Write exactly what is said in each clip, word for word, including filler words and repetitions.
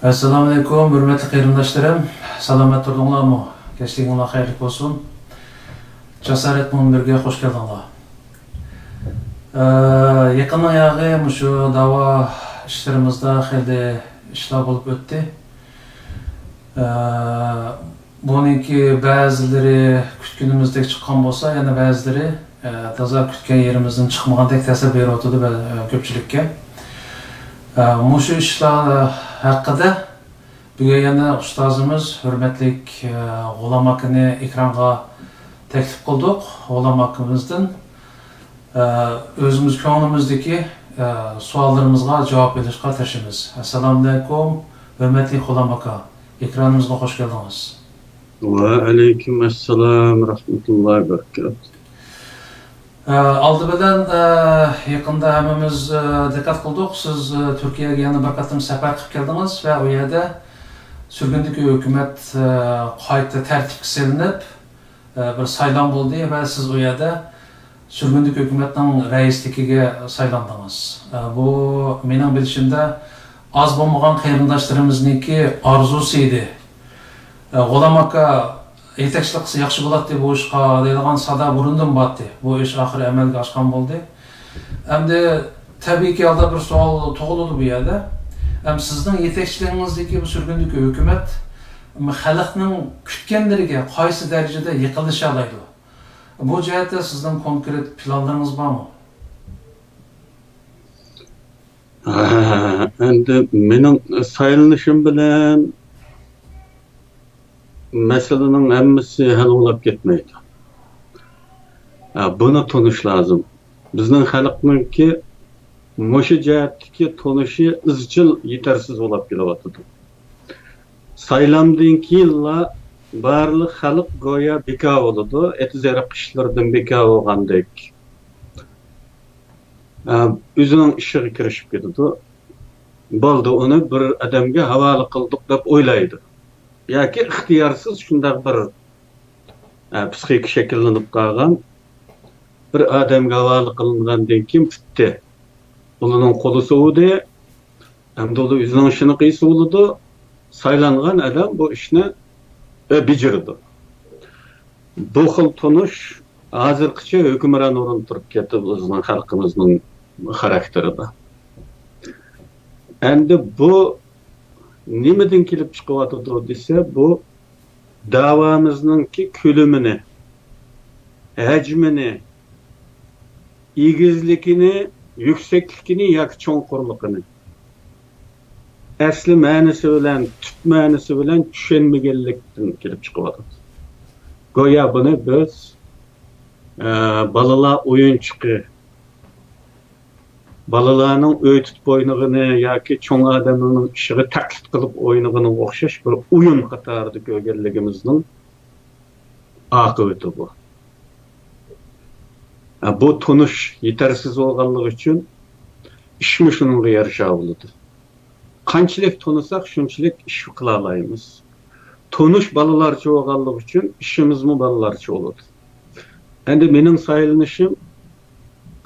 ئەسسالامۇئەلەيكۇم، ھۆرمەتلىك قېرىنداشلىرىم. سالامەت تۇردۇڭلارمۇ؟ كەچلىكىڭلار خەيرلىك بولسۇن. جاسارەت مۇنبىرىگە خوش كەلدىڭلار. ئە، يېقىننىڭ ياغى مۇشۇ داۋا ئىشلىرىمىزدا خېلى ئىشلار بولۇپ ئۆتتى. ئە، بۇنىڭكى بەزىلىرى كۈتكىنىمىزدەك چىققان بولسا، يەنە بەزىلىرى، ئە، تازا كۈتكەن يېرىمىزدىن چىقمىغاندەك تەسىر بېرىۋاتىدۇ بە-، ئە، كۆپچىلىككە. ئە، مۇشۇ ئىشلار ھەققىدە بۈگۈن يەنە ئۇستازىمىز ھۆرمەتلىك، ئە، غۇلام ئاكىنى ئېكرانغا تەكلىپ قىلدۇق. غۇلام ئاكىمىزدىن، ئە، ئۆزىمىز كۆڭلىمىزدىكى، ئە، سوئاللىرىمىزغا جاۋاب ئېلىشقا تىرىشىمىز. ئەسسالامۇئەلەيكۇم، ھۆرمەتلىك غۇلام ئاكا. ئېكرانىمىزغا خوش كەلدىڭىز. ۋەئەلەيكۇم ئەسسالام رەھمەتۇللاھى بەرىكاتۇھ. ئە، ئالدى بىلەن، ئە، يېقىندا ھەممىمىز، ئە، دىققەت قىلدۇق، سىز، ئە، تۈركىيەگە يەنە بىر قېتىم سەپەر قىلىپ كەلدىڭىز ۋە ئۇ يەردە سۈرگۈندىكى ھۆكۈمەت، ئە، قايتا تەرتىپكە سېلىنىپ، ئە، بىر سايلام بولدى ۋە سىز ئۇ يەردە سۈرگۈندىكى ھۆكۈمەتنىڭ رەئىسلىكىگە سايلاندىڭىز. ئە، بۇ مېنىڭ بىلىشىمدە ئاز بولمىغان قېرىنداشلىرىمىزنىڭكى ئارزۇسى ئىدى. ئە، غۇلام ئاكا يېتەكچىلىك قىلسا ياخشى بولاتتى بۇ ئىشقا دەيدىغان سادا بۇرۇندىن بارتتى. بۇ ئىش ئاخىرى ئەمەلگە ئاشقان بولدى. ئەمدى تەبىئىي ھالدا بىر سوئال تۇغۇلىدۇ بۇ يەردە. ئەم سىزنىڭ يېتەكچىلىكىڭىزدىكى بۇ سۈرگۈندىكى ھۆكۈمەت، ئەم، خەلقنىڭ كۈتكەنلىرىگە قايسى دەرىجىدە يېقىنلىشالايدۇ؟ بۇ جەھەتتە سىزنىڭ كونكرېت پىلانلىرىڭىز بارمۇ؟ ئەمدى مېنىڭ سايلىنىشىم بىلەن مەسىلىنىڭ ھەممىسى ھەل بولاپ كەتمەيدۇ. ھە، بۇنى تونۇش لازىم. بىزنىڭ خەلقنىڭكى مۇشۇ جەھەتتىكى تونۇشى ئىزچىل يېتەرسىز بولاپ كېلىۋاتىدۇ. سايلامدىن كېيىنلا بارلىق خەلق گويا بىكار بولىدۇ، ئېتىز-ئېرىق ئىشلىرىدىن بىكار بولغاندەك. ئە، ئۆزىنىڭ ئىشىغا كىرىشىپ كېتىدۇ. بولدى، ئۇنى بىر ئادەمگە ھاۋالە قىلدۇق دەپ ئويلايدۇ. ياكى ئىختىيارسىز شۇنداق بىر، ئە، پسىخىكا شەكىللىنىپ قالغان بىر ئادەمگە ھاۋالە قىلىنغاندىن كېيىن پۈتتى. ئۇلارنىڭ قولى سوۋۇدى. ئەمدى ئۇلار ئۆزىنىڭ ئىشىنى قىلسا بولىدۇ. سايلانغان ئادەم بۇ ئىشنى، ئە، بېجىرىدۇ. بۇ خىل تونۇش ھازىرغىچە ھۆكۈمران ئورۇن تۇرۇپ كەتتى بىزنىڭ خەلقىمىزنىڭ خاراكتېرىدا. ئەمدى بۇ نېمىدىن كېلىپ چىقىۋاتىدۇ دېسە، بۇ دەۋامىزنىڭكى كۆلىمىنى، ھەجمىنى، ئېگىزلىكىنى، يۈكسەكلىكىنى ياكى چوڭقۇرلۇقىنى ئەسلى مەنىسى بىلەن، تۈپ مەنىسى بىلەن چۈشەنمىگەنلىكتىن كېلىپ چىقىۋاتىدۇ. گويا بۇنى بىز، ئە، بالىلار ئويۇنچۇقى، بالىلارنىڭ ئۆي تۇتۇپ ئوينىغىنى ياكى چوڭ ئادەملەرنىڭ ئىشىغا تەقلىد قىلىپ ئوينىغىنىغا ئوخشاش بىر ئويۇن قاتارىدا كۆرگەنلىكىمىزنىڭ ئاقىۋىتى بۇ. ھە، بۇ تونۇش يېتەرسىز بولغانلىقى ئۈچۈن ئىشمۇ شۇنىڭغا يارىشا بولىدۇ. قانچىلىك تونۇساق، شۇنچىلىك ئىش قىلالايمىز. تونۇش بالىلارچە بولغانلىقى ئۈچۈن ئىشىمىزمۇ بالىلارچە بولىدۇ. ئەمدى مېنىڭ سايلىنىشىم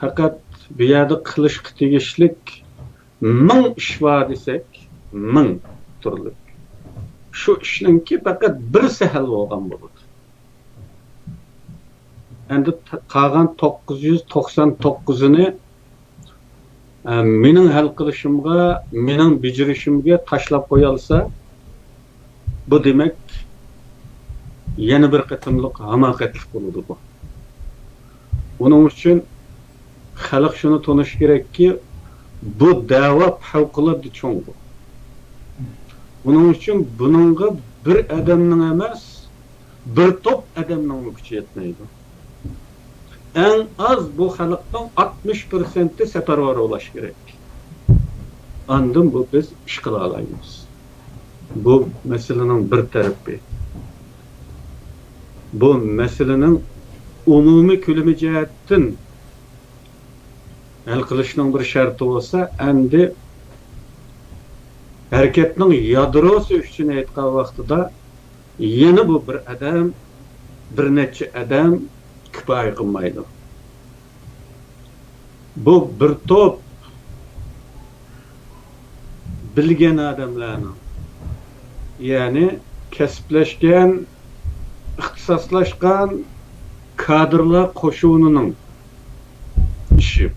پەقەت بۇ يەردە قىلىشقا تېگىشلىك مىڭ ئىش بار دېسەك، مىڭ تۈرلۈك. شۇ ئىشنىڭكى پەقەت بىرسى ھەل بولغان بولىدۇ. ئەمدى ت-، قالغان توققۇز يۈز توقسان توققۇزىنى، ئە، مېنىڭ ھەل قىلىشىمغا، مېنىڭ بېجىرىشىمگە تاشلاپ قويالىسا، بۇ دېمەك، يەنە بىر قېتىملىق ھاماقەتلىك بولىدۇ بۇ. ئۇنىڭ ئۈچۈن خەلق شۇنى تونۇشى كېرەككى، بۇ دەۋا پەۋقۇلئاددە چوڭ بۇ. ئۇنىڭ ئۈچۈن بۇنىڭغا بىر ئادەمنىڭ ئەمەس، بىر توپ ئادەمنىڭمۇ كۈچى يەتمەيدۇ. ئەڭ ئاز بۇ خەلقنىڭ ئاتمىش پىرسەنتى سەپەرۋەر بولۇش كېرەك. ئاندىن بۇ بىز ئىش قىلالايمىز. بۇ مەسىلىنىڭ بىر تەرىپى. بۇ مەسىلىنىڭ ئومۇمىي كۆلىمى جەھەتتىن ھەل قىلىشنىڭ بىر شەرتى بولسا، ئەمدى ھەرىكەتنىڭ يادروسى ئۈچۈن ئېيتقان ۋاقتىدا، يەنە بۇ بىر ئادەم، بىر نەچچە ئادەم كۇپايە قىلمايدۇ. بۇ بىر توپ بىلگەن ئادەملەرنىڭ، يەنى كەسىپلەشكەن، ئىختىساسلاشقان كادىرلار قوشۇنىنىڭ ئىشى.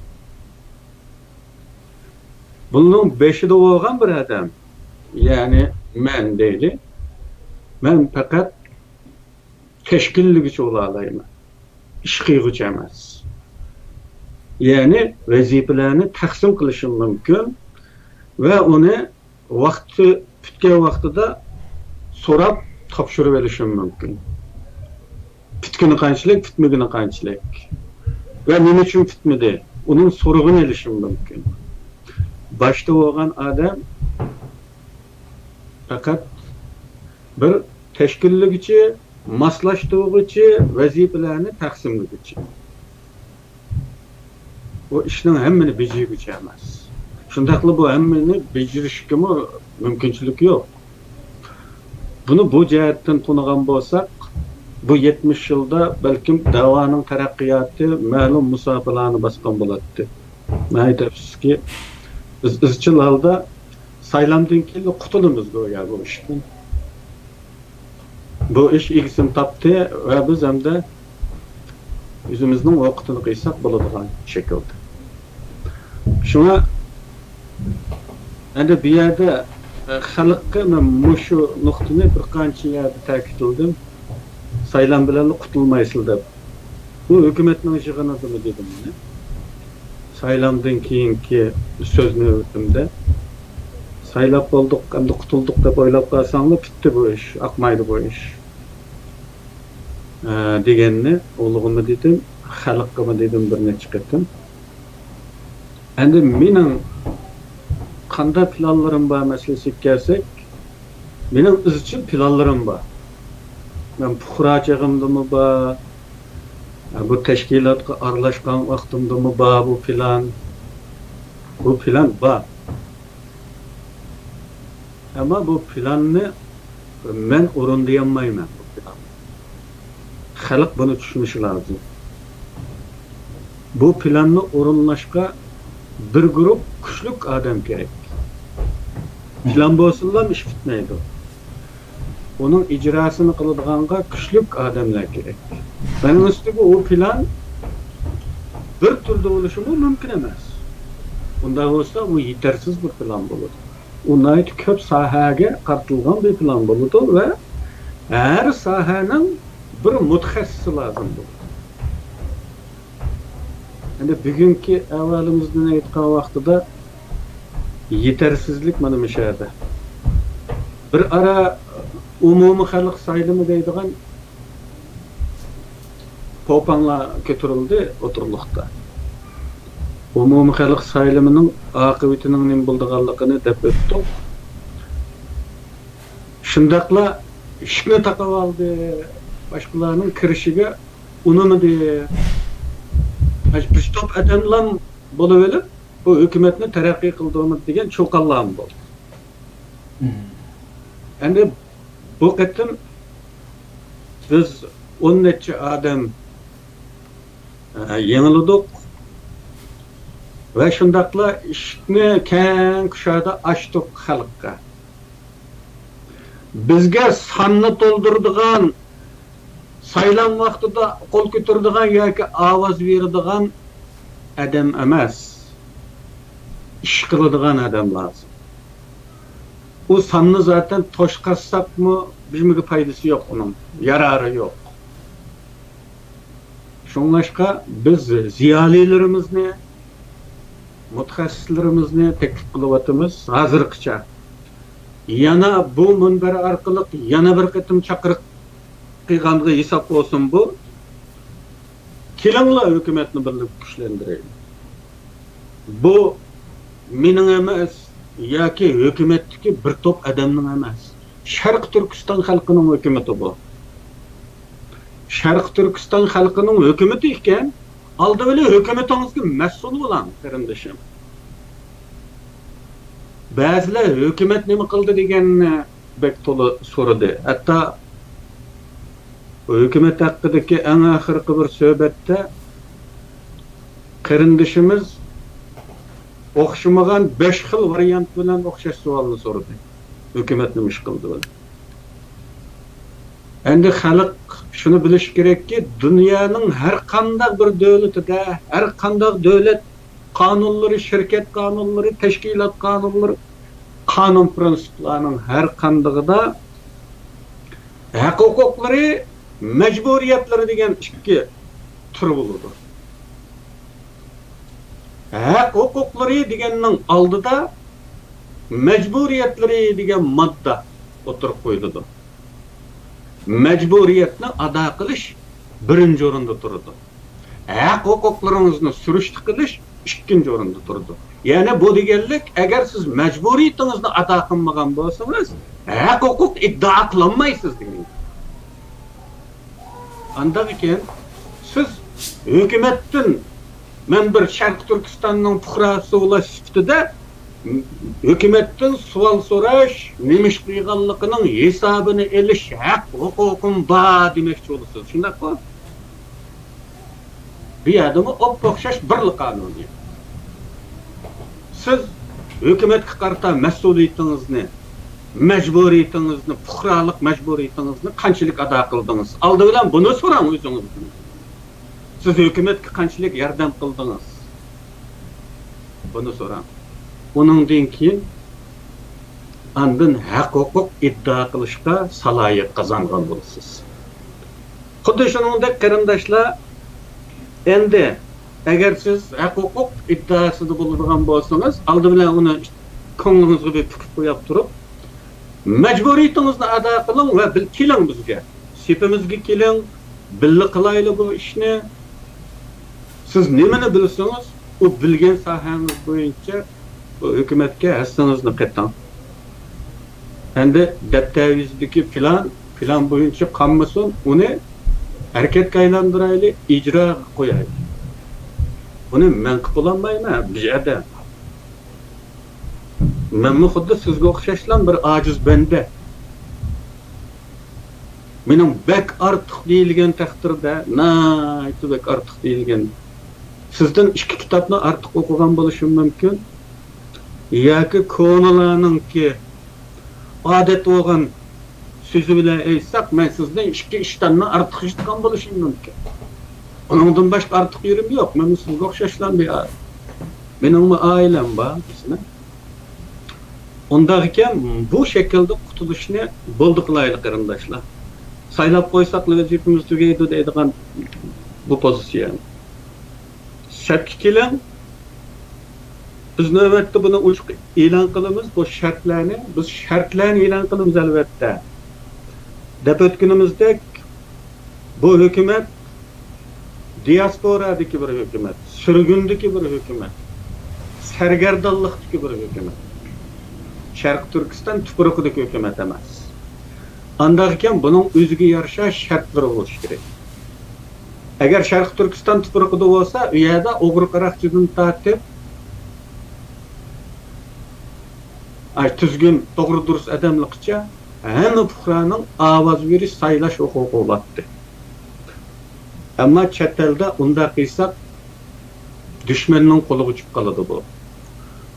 بۇنىڭ بېشىدا بولغان بىر ئادەم، يەنى مەن دەيلى، مەن پەقەت تەشكىللىگۈچى بولالايمەن، ئىش قىلغۇچى ئەمەس. يەنى ۋەزىپىلەرنى تەقسىم قىلىشىم مۇمكىن ۋە ئۇنى ۋاقتى پۈتكەن ۋاقتىدا سوراپ تاپشۇرۇپ ئېلىشىم مۇمكىن. پۈتكىنى قانچىلىك، پۈتمىگىنى قانچىلىك ۋە نېمە ئۈچۈن پۈتمىدى، ئۇنىڭ سورىقىنى ئېلىشىم مۇمكىن. باشتا بولغان ئادەم پەقەت بىر تەشكىللىگۈچى، ماسلاشتۇرغۇچى، ۋەزىپىلەرنى تەقسىملىگۈچى. ئۇ ئىشنىڭ ھەممىنى بېجىرگۈچى ئەمەس. شۇنداقلا بۇ ھەممىنى بېجىرىشكىمۇ مۇمكىنچىلىك يوق. بۇنى بۇ جەھەتتىن تونۇغان بولساق، بۇ يەتمىش يىلدا بەلكىم دەۋانىڭ تەرەققىياتى مەلۇم مۇساپىلارنى باسقان بولاتتى. ناھايىتى ئەپسۇسكى، بىز ئىزچىل ھالدا سايلامدىن كېيىنلا قۇتۇلىمىز گويا بۇ ئىشتىن. بۇ ئىش ئىگىسىنى تاپتى ۋە بىز ئەمدى ئۆزىمىزنىڭ ۋاقتىنى قىلساق بولىدىغان شەكىلدە. شۇڭا ئەمدى بۇ يەردە، ئە، خەلققە مەن مۇشۇ نۇقتىنى بىر قانچە يەردە تەكىتلىدىم. سايلام بىلەنلا قۇتۇلمايسىلەر دەپ. بۇ ھۆكۈمەتنىڭ يىغىنىدىمۇ دېدىم مەن. سايلامدىن كېيىنكى سۆز نۆۋىتىمدە، سايلاپ بولدۇق، ئەمدى قۇتۇلدۇق دەپ ئويلاپ قالساڭلار، پۈتتى بۇ ئىش، ئاقمايدۇ بۇ ئىش، ئە، دېگەننى ئۇلارغىمۇ دېدىم، خەلققىمۇ دېدىم بىر نەچچە قېتىم. ئەمدى مېنىڭ قانداق پىلانلىرىم بار مەسىلىسىگە كەلسەك، مېنىڭ ئىزچىل پىلانلىرىم بار. مەن پۇقرا چېغىمدىمۇ بار، بۇ تەشكىلاتقا ئارىلاشقان ۋاقتىمدىمۇ بار بۇ پىلان. بۇ پىلان بار. ئەمما بۇ پىلاننى مەن ئورۇندىيالمايمەن، بۇ پىلاننى. خەلق بۇنى چۈشىنىشى لازىم. بۇ پىلاننى ئورۇنلاشقا بىر گۇرۇپ كۈچلۈك ئادەم كېرەك. پىلان بولسىلا ئىش پۈتمەيدۇ. ئۇنىڭ ئىجراسىنى قىلىدىغانغا كۈچلۈك ئادەملەر كېرەك. مېنىڭ ئۈستىگە ئۇ پىلان بىر تۈردە بولۇشىمۇ مۇمكىن ئەمەس. ئۇنداق بولسا، ئۇ يېتەرسىز بىر پىلان بولىدۇ. ئۇ ناھايىتى كۆپ ساھەگە قارىتىلغان بىر پىلان بولىدۇ ۋە ھەر ساھەنىڭ بىر مۇتەخەسسىسى لازىم بولىدۇ. ئەمدى بۈگۈنكى ئەھۋالىمىزدىن ئېيتقان ۋاقتىدا يېتەرسىزلىك مانا مۇشۇ يەردە. بىر ئارا ئومۇمىي خەلق سايلىمى دەيدىغان پوپاڭلار كۆتۈرۈلدى ئوتتۇرىلىقتا. ئومۇمىي خەلق سايلىمىنىڭ ئاقىۋىتىنىڭ نېمە بولىدىغانلىقىنى دەپ ئۆتتۇق. شۇنداقلا ئىشىكنى تاقىۋالدى، باشقىلارنىڭ كىرىشىگە ئۇنىمىدى. بىر توپ ئادەملام بولۇۋېلىپ، بۇ ھۆكۈمەتنى تەرەققىي قىلدۇرمىدى دېگەن چۇقانلارمۇ بولدى. ئەمدى بۇ قېتىم بىز ئون نەچچە ئادەم، ئە، يېڭىلىدۇق ۋە شۇنداقلا ئىشىكنى كەڭ كۇشادە ئاچتۇق خەلققە. بىزگە ساننى تولدۇرىدىغان، سايلام ۋاقتىدا قول كۆتۈرىدىغان ياكى ئاۋاز بېرىدىغان ئادەم ئەمەس، ئىش قىلىدىغان ئادەم لازىم. ئۇ ساننى زاتەن توشقازساقمۇ بىزمىگە پايدىسى يوق ئۇنىڭ، يارارى يوق. شۇڭلاشقا بىز زىيالىيلىرىمىزنى، مۇتەخەسسىسلىرىمىزنى تەكلىپ قىلىۋاتىمىز ھازىرغىچە. يەنە بۇ مۇنبەر ئارقىلىق يەنە بىر قېتىم چاقىرىق قىلغانغا ھېساب بولسۇن بۇ. كېلىڭلار، ھۆكۈمەتنى بىرلىكتە كۈچلەندۈرەيلى. بۇ مېنىڭ ئەمەس ياكى ھۆكۈمەتتىكى بىر توپ ئادەمنىڭ ئەمەس. شەرقىي تۈركىستان خەلقىنىڭ ھۆكۈمىتى بۇ. شەرقىي تۈركىستان خەلقىنىڭ ھۆكۈمىتى ئىكەن، ئالدى بىلەن ھۆكۈمىتىڭىزگە مەسئۇل بولۇڭ، قېرىندىشىم. بەزىلەر ھۆكۈمەت نېمە قىلدى دېگەننى بەك تولا سورىدى. ھەتتا ھۆكۈمەت ھەققىدىكى ئەڭ ئاخىرقى بىر سۆھبەتتە قېرىندىشىمىز ئوخشىمىغان بەش خىل ۋارىيانت بىلەن ئوخشاش سوئالنى سورىدى. ھۆكۈمەت نېمە ئىش قىلدى بۇنى؟ ئەمدى خەلق شۇنى بىلىشى كېرەككى، دۇنيانىڭ ھەر قانداق بىر دۆلىتىدە، ھەر قانداق دۆلەت قانۇنلىرى، شىركەت قانۇنلىرى، تەشكىلات قانۇنلىرى، قانۇن پىرىنسىپلارنىڭ ھەر قاندىقىدا ھەق ھوقۇقلىرى، مەجبۇرىيەتلىرى دېگەن ئىككى تۈر بولىدۇ. ھەق ھوقۇقلىرى دېگەننىڭ ئالدىدا مەجبۇرىيەتلىرى دېگەن ماددا ئوتتۇرىغا قويۇلىدۇ. مەجبۇرىيەتنى ئادا قىلىش بىرىنچى ئورۇندا تۇرىدۇ. ھەق ھوقۇقلىرىڭىزنى سۈرۈشتە قىلىش ئىككىنچى ئورۇندا تۇرىدۇ. يەنى بۇ دېگەنلىك، ئەگەر سىز مەجبۇرىيىتىڭىزنى ئادا قىلمىغان بولسىڭىز، ھەق ھوقۇق ئىددىئا قىلالمايسىز دېگەن. ئانداق ئىكەن، سىز ھۆكۈمەتتىن، مەن بىر شەرقىي تۈركىستاننىڭ پۇقراسى بولۇش سۈپىتىدە ھۆكۈمەتتىن سوئال سوراش، نېمە ئىش قىلغانلىقىنىڭ ھېسابىنى ئېلىش ھەق ھوقۇقۇم بار دېمەكچى بولىسىز، شۇنداققۇ؟ بۇ يەردىمۇ ئوپئوخشاش بىرلا قانۇنىيەت. سىز ھۆكۈمەتكە قارىتا مەسئۇلىيىتىڭىزنى، مەجبۇرىيىتىڭىزنى، پۇقرالىق مەجبۇرىيىتىڭىزنى قانچىلىك ئادا قىلدىڭىز؟ ئالدى بىلەن بۇنى سوراڭ ئۆزىڭىزدىن. سىز ھۆكۈمەتكە قانچىلىك ياردەم قىلدىڭىز؟ بۇنى سوراڭ. ئۇنىڭدىن كېيىن ئاندىن ھەق-ھوقۇق ئىددىئا قىلىشقا سالاھىيەت قازانغان بولىسىز. خۇددى شۇنىڭدەك قېرىنداشلار، ئەمدى ئەگەر سىز ھەق-ھوقۇق ئىددىئاسىدا بولىدىغان بولسىڭىز، ئالدى بىلەن ئۇنى كۆڭلىڭىزگە بىر پۈكۈپ قويۇپ تۇرۇپ، مەجبۇرىيىتىڭىزنى ئادا قىلىڭ ۋە بىل-، كېلىڭ بىزگە. سېپىمىزگە كېلىڭ، بىللە قىلايلى بۇ ئىشنى. سىز نېمىنى بىلسىڭىز، ئۇ بىلگەن ساھەڭىز بويىچە بۇ ھۆكۈمەتكە ھەسسىڭىزنى قېتىڭ. ئەمدى دەپتەر يۈزىدىكى پىلان، پىلان بويىچە قالمىسۇن، ئۇنى ھەرىكەتكە ئايلاندۇرايلى، ئىجراغا قويايلى. بۇنى مەن قىلىپ بولالمايمەن، بىر ئادەم. مەنمۇ خۇددى سىزگە ئوخشاشلا بىر ئاجىز بەندە. مېنىڭ بەك ئارتۇق دېيىلگەن تەقدىردە، ناھايىتى بەك ئارتۇق دېيىلگەن. سىزدىن ئىككى كىتابنى ئارتۇق ئوقۇغان بولۇشۇم مۇمكىن. ياكى كونىلارنىڭكى ئادەت بولغان سۆزى بىلەن ئېيتساق، مەن سىزدىن ئىككى ئىشتاننى ئارتۇق ئىچىدىغان بولۇشۇم مۇمكىن. ئۇنىڭدىن باشقا ئارتۇق يېرىم يوق. مەنمۇ سىزگە ئوخشاشلا بىر ئادەم. مېنىڭمۇ ئائىلەم بار، بىزنىڭ. ئۇنداق ئىكەن، بۇ شەكىلدە قۇتۇلۇشنى بولدى قىلايلى، قېرىنداشلار. سايلاپ قويساقلا ۋەزىپىمىز تۈگەيدۇ دەيدىغان بۇ پوزىتسىيە. سەپكە كېلىڭ. بىز نۆۋەتتە بۇنى ئوچۇق ئېلان قىلىمىز، بۇ شەرتلەرنى. بىز شەرتلەرنى ئېلان قىلىمىز، ئەلۋەتتە. دەپ ئۆتكىنىمىزدەك، بۇ ھۆكۈمەت دىياسپورادىكى بىر ھۆكۈمەت، سۈرگۈندىكى بىر ھۆكۈمەت، سەرگەردانلىقتىكى بىر ھۆكۈمەت. شەرقىي تۈركىستان تۇپرىقىدىكى ھۆكۈمەت ئەمەس. ئانداق ئىكەن، بۇنىڭ ئۆزىگە يارىشا شەرتلىرى بولۇشى كېرەك. ئەگەر شەرقىي تۈركىستان تۇپرىقىدا بولسا، ئۇ يەردە ئوغرى قاراقچىدىن تارتىپ، ئاي، تۈزگۈن، توغرا دۇرۇس ئادەملىكىچە ھەممە پۇقرانىڭ ئاۋاز بېرىش، سايلاش ھوقۇقى بولاتتى. ئەمما چەت ئەلدە ئۇنداق قىلساق، دۈشمەننىڭ قولىغا چۈشۈپ قالىدۇ بۇ.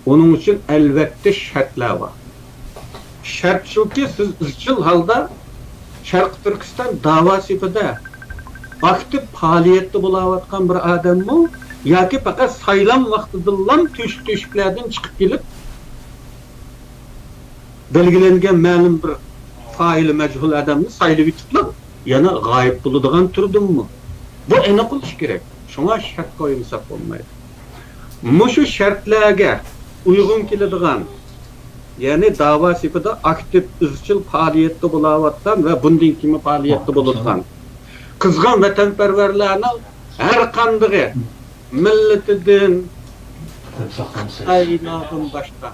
ئۇنىڭ ئۈچۈن ئەلۋەتتە شەرتلەر بار. شەرت شۇكى، سىز ئىزچىل ھالدا شەرقىي تۈركىستان داۋا سېپىدە ئاكتىپ پائالىيەتتە بولاۋاتقان بىر ئادەممۇ ياكى پەقەت سايلام ۋاقتىدىلا تۆشۈك-تۆشۈكلەردىن چىقىپ كېلىپ، بەلگىلەنگەن مەلۇم بىر فائىلى مەجھۇل ئادەمنى سايلىۋېتىپلا يەنە غايىب بولىدىغان تۈردىنمۇ؟ بۇ ئېنىق بولۇشى كېرەك. شۇڭا شەرت قويمىساق بولمايدۇ. مۇشۇ شەرتلەرگە ئۇيغۇن كېلىدىغان، يەنى داۋا سېپىدا ئاكتىپ، ئىزچىل پائالىيەتتە بولاۋاتقان ۋە بۇندىن كېيىنمۇ پائالىيەتتە بولىدىغان قىزغىن ۋەتەنپەرۋەرلەرنىڭ ھەر قاندىقى مىللىتىدىن، خىتايلاردىن باشقا،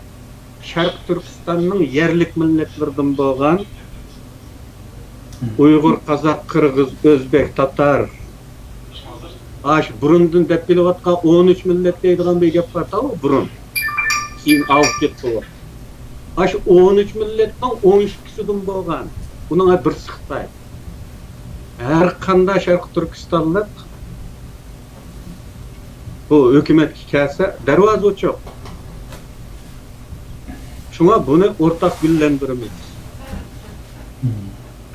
شەرقىي تۈركىستاننىڭ يەرلىك مىللەتلىرىدىن بولغان ئۇيغۇر، قازاق، قىرغىز، ئۆزبېك، تاتار، ئاشۇ بۇرۇندىن دەپ كېلىۋاتقان ئون ئۈچ مىللەت دەيدىغان بىر گەپ بار، تاۋۇ بۇرۇن. كېيىن ئاغىپ كەتتى ئۇ. ئاشۇ ئون ئۈچ مىللەتنىڭ ئون ئىككىسىدىن بولغان. ئۇنىڭ بىرسى خىتاي. ھەر قانداق شەرقىي تۈركىستانلىق بۇ ھۆكۈمەتكە كەلسە، دەرۋازا ئوچۇق. شۇڭا بۇنى ئورتاق گۈللەندۈرىمىز.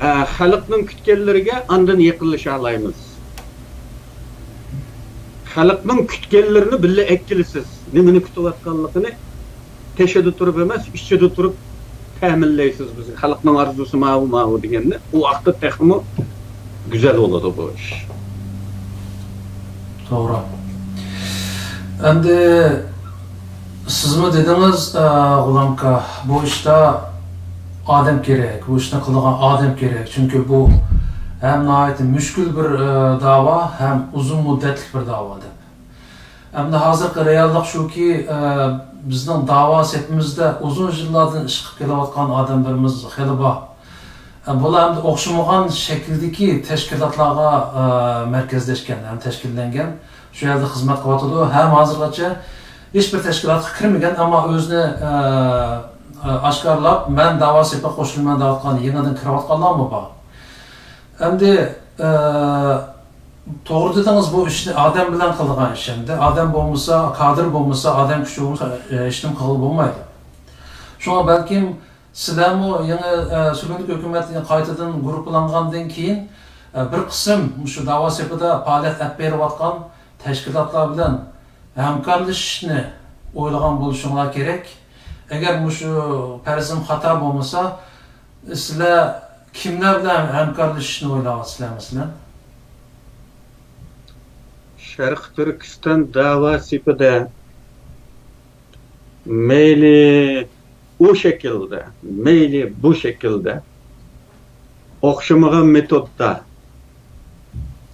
ئە، خەلقنىڭ كۈتكەنلىرىگە ئاندىن يېقىنلىشالايمىز. خەلقنىڭ كۈتكەنلىرىنى بىللە ئەكېلىسىز. نېمىنى كۈتۈۋاتقانلىقىنى تېشىدا تۇرۇپ ئەمەس، ئىچىدە تۇرۇپ تەمىنلەيسىز بىزگە. خەلقنىڭ ئارزۇسى ماۋۇ، ماۋۇ دېگەننى. ئۇ ۋاقىتتا تېخىمۇ گۈزەل بولىدۇ بۇ ئىش. توغرا. ئەمدى سىزمۇ دېدىڭىز، ئە، غۇلامكا، بۇ ئىشتا ئادەم كېرەك، بۇ ئىشنى قىلىدىغان ئادەم كېرەك. چۈنكى بۇ ھەم ناھايىتى مۈشكۈل بىر، ئە، داۋا، ھەم ئۇزۇن مۇددەتلىك بىر داۋا دەپ. ئەمدى ھازىرقى رېئاللىق شۇكى، ئە، بىزنىڭ داۋا سېپىمىزدە ئۇزۇن يىللاردىن ئىش قىلىپ كېلىۋاتقان ئادەملىرىمىز خېلى بار. ئە، بۇلار ئەمدى ئوخشىمىغان شەكىلدىكى تەشكىلاتلارغا، ئە، مەركەزلەشكەن ھەم تەشكىللەنگەن. شۇ يەردە خىزمەت قىلىۋاتىدۇ. ھەم ھازىرغىچە ھېچبىر تەشكىلاتقا كىرمىگەن، ئەمما ئۆزىنى، ئە، ئە، ئاشكارىلاپ، مەن داۋا سېپىغا قوشۇلىمەن دەۋاتقان، يېڭىدىن كىرىۋاتقانلارمۇ بار. ئەمدى، ئە، توغرا دېدىڭىز، بۇ ئىشنى ئادەم بىلەن قىلىدىغان ئىش ئەمدى. ئادەم بولمىسا، كادىر بولمىسا، ئادەم كۈچى بولمىسا، ئە، ھېچنېمە قىلغىلى بولمايدۇ. شۇڭا بەلكىم سىلەرمۇ يېڭى، ئە، سۈرگۈنلۈك ھۆكۈمەت قايتىدىن گۇرۇپپىلانغاندىن كېيىن، ئە، بىر قىسىم مۇشۇ داۋا سېپىدا پائالىيەت ئېلىپ بېرىۋاتقان تەشكىلاتلار بىلەن ھەمكارلىشىشنى ئويلىغان بولۇشۇڭلار كېرەك. ئەگەر مۇشۇ پەرىزىم خاتا بولمىسا، سىلەر كىملەر بىلەن ھەمكارلىشىشنى ئويلاۋاتىسىلەر، مەسىلەن؟ شەرقىي تۈركىستان داۋا سېپىدە مەيلى ئۇ شەكىلدە، مەيلى بۇ شەكىلدە، ئوخشىمىغان مېتودتا،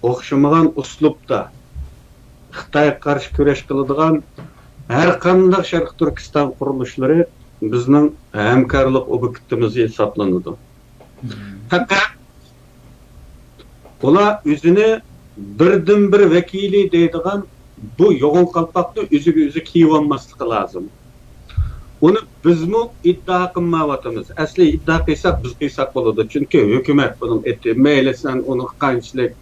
ئوخشىمىغان ئۇسلۇبتا خىتايغا قارشى كۈرەش قىلىدىغان ھەر قانداق شەرقىي تۈركىستان قۇرۇلۇشلىرى بىزنىڭ ھەمكارلىق ئوبيېكتىمىز ھېسابلىنىدۇ. پەقەت ئۇلار ئۆزىنى بىردىنبىر ۋەكىلى دەيدىغان بۇ يوغان قالپاقنى ئۆزىگە ئۆزى كىيىۋالماسلىقى لازىم. ئۇنى بىزمۇ ئىددىئا قىلمايۋاتىمىز. ئەسلى ئىددىئا قىلساق، بىز قىلساق بولىدۇ. چۈنكى ھۆكۈمەت بۇنىڭ ئېتى. مەيلى سەن ئۇنىڭغا قانچىلىك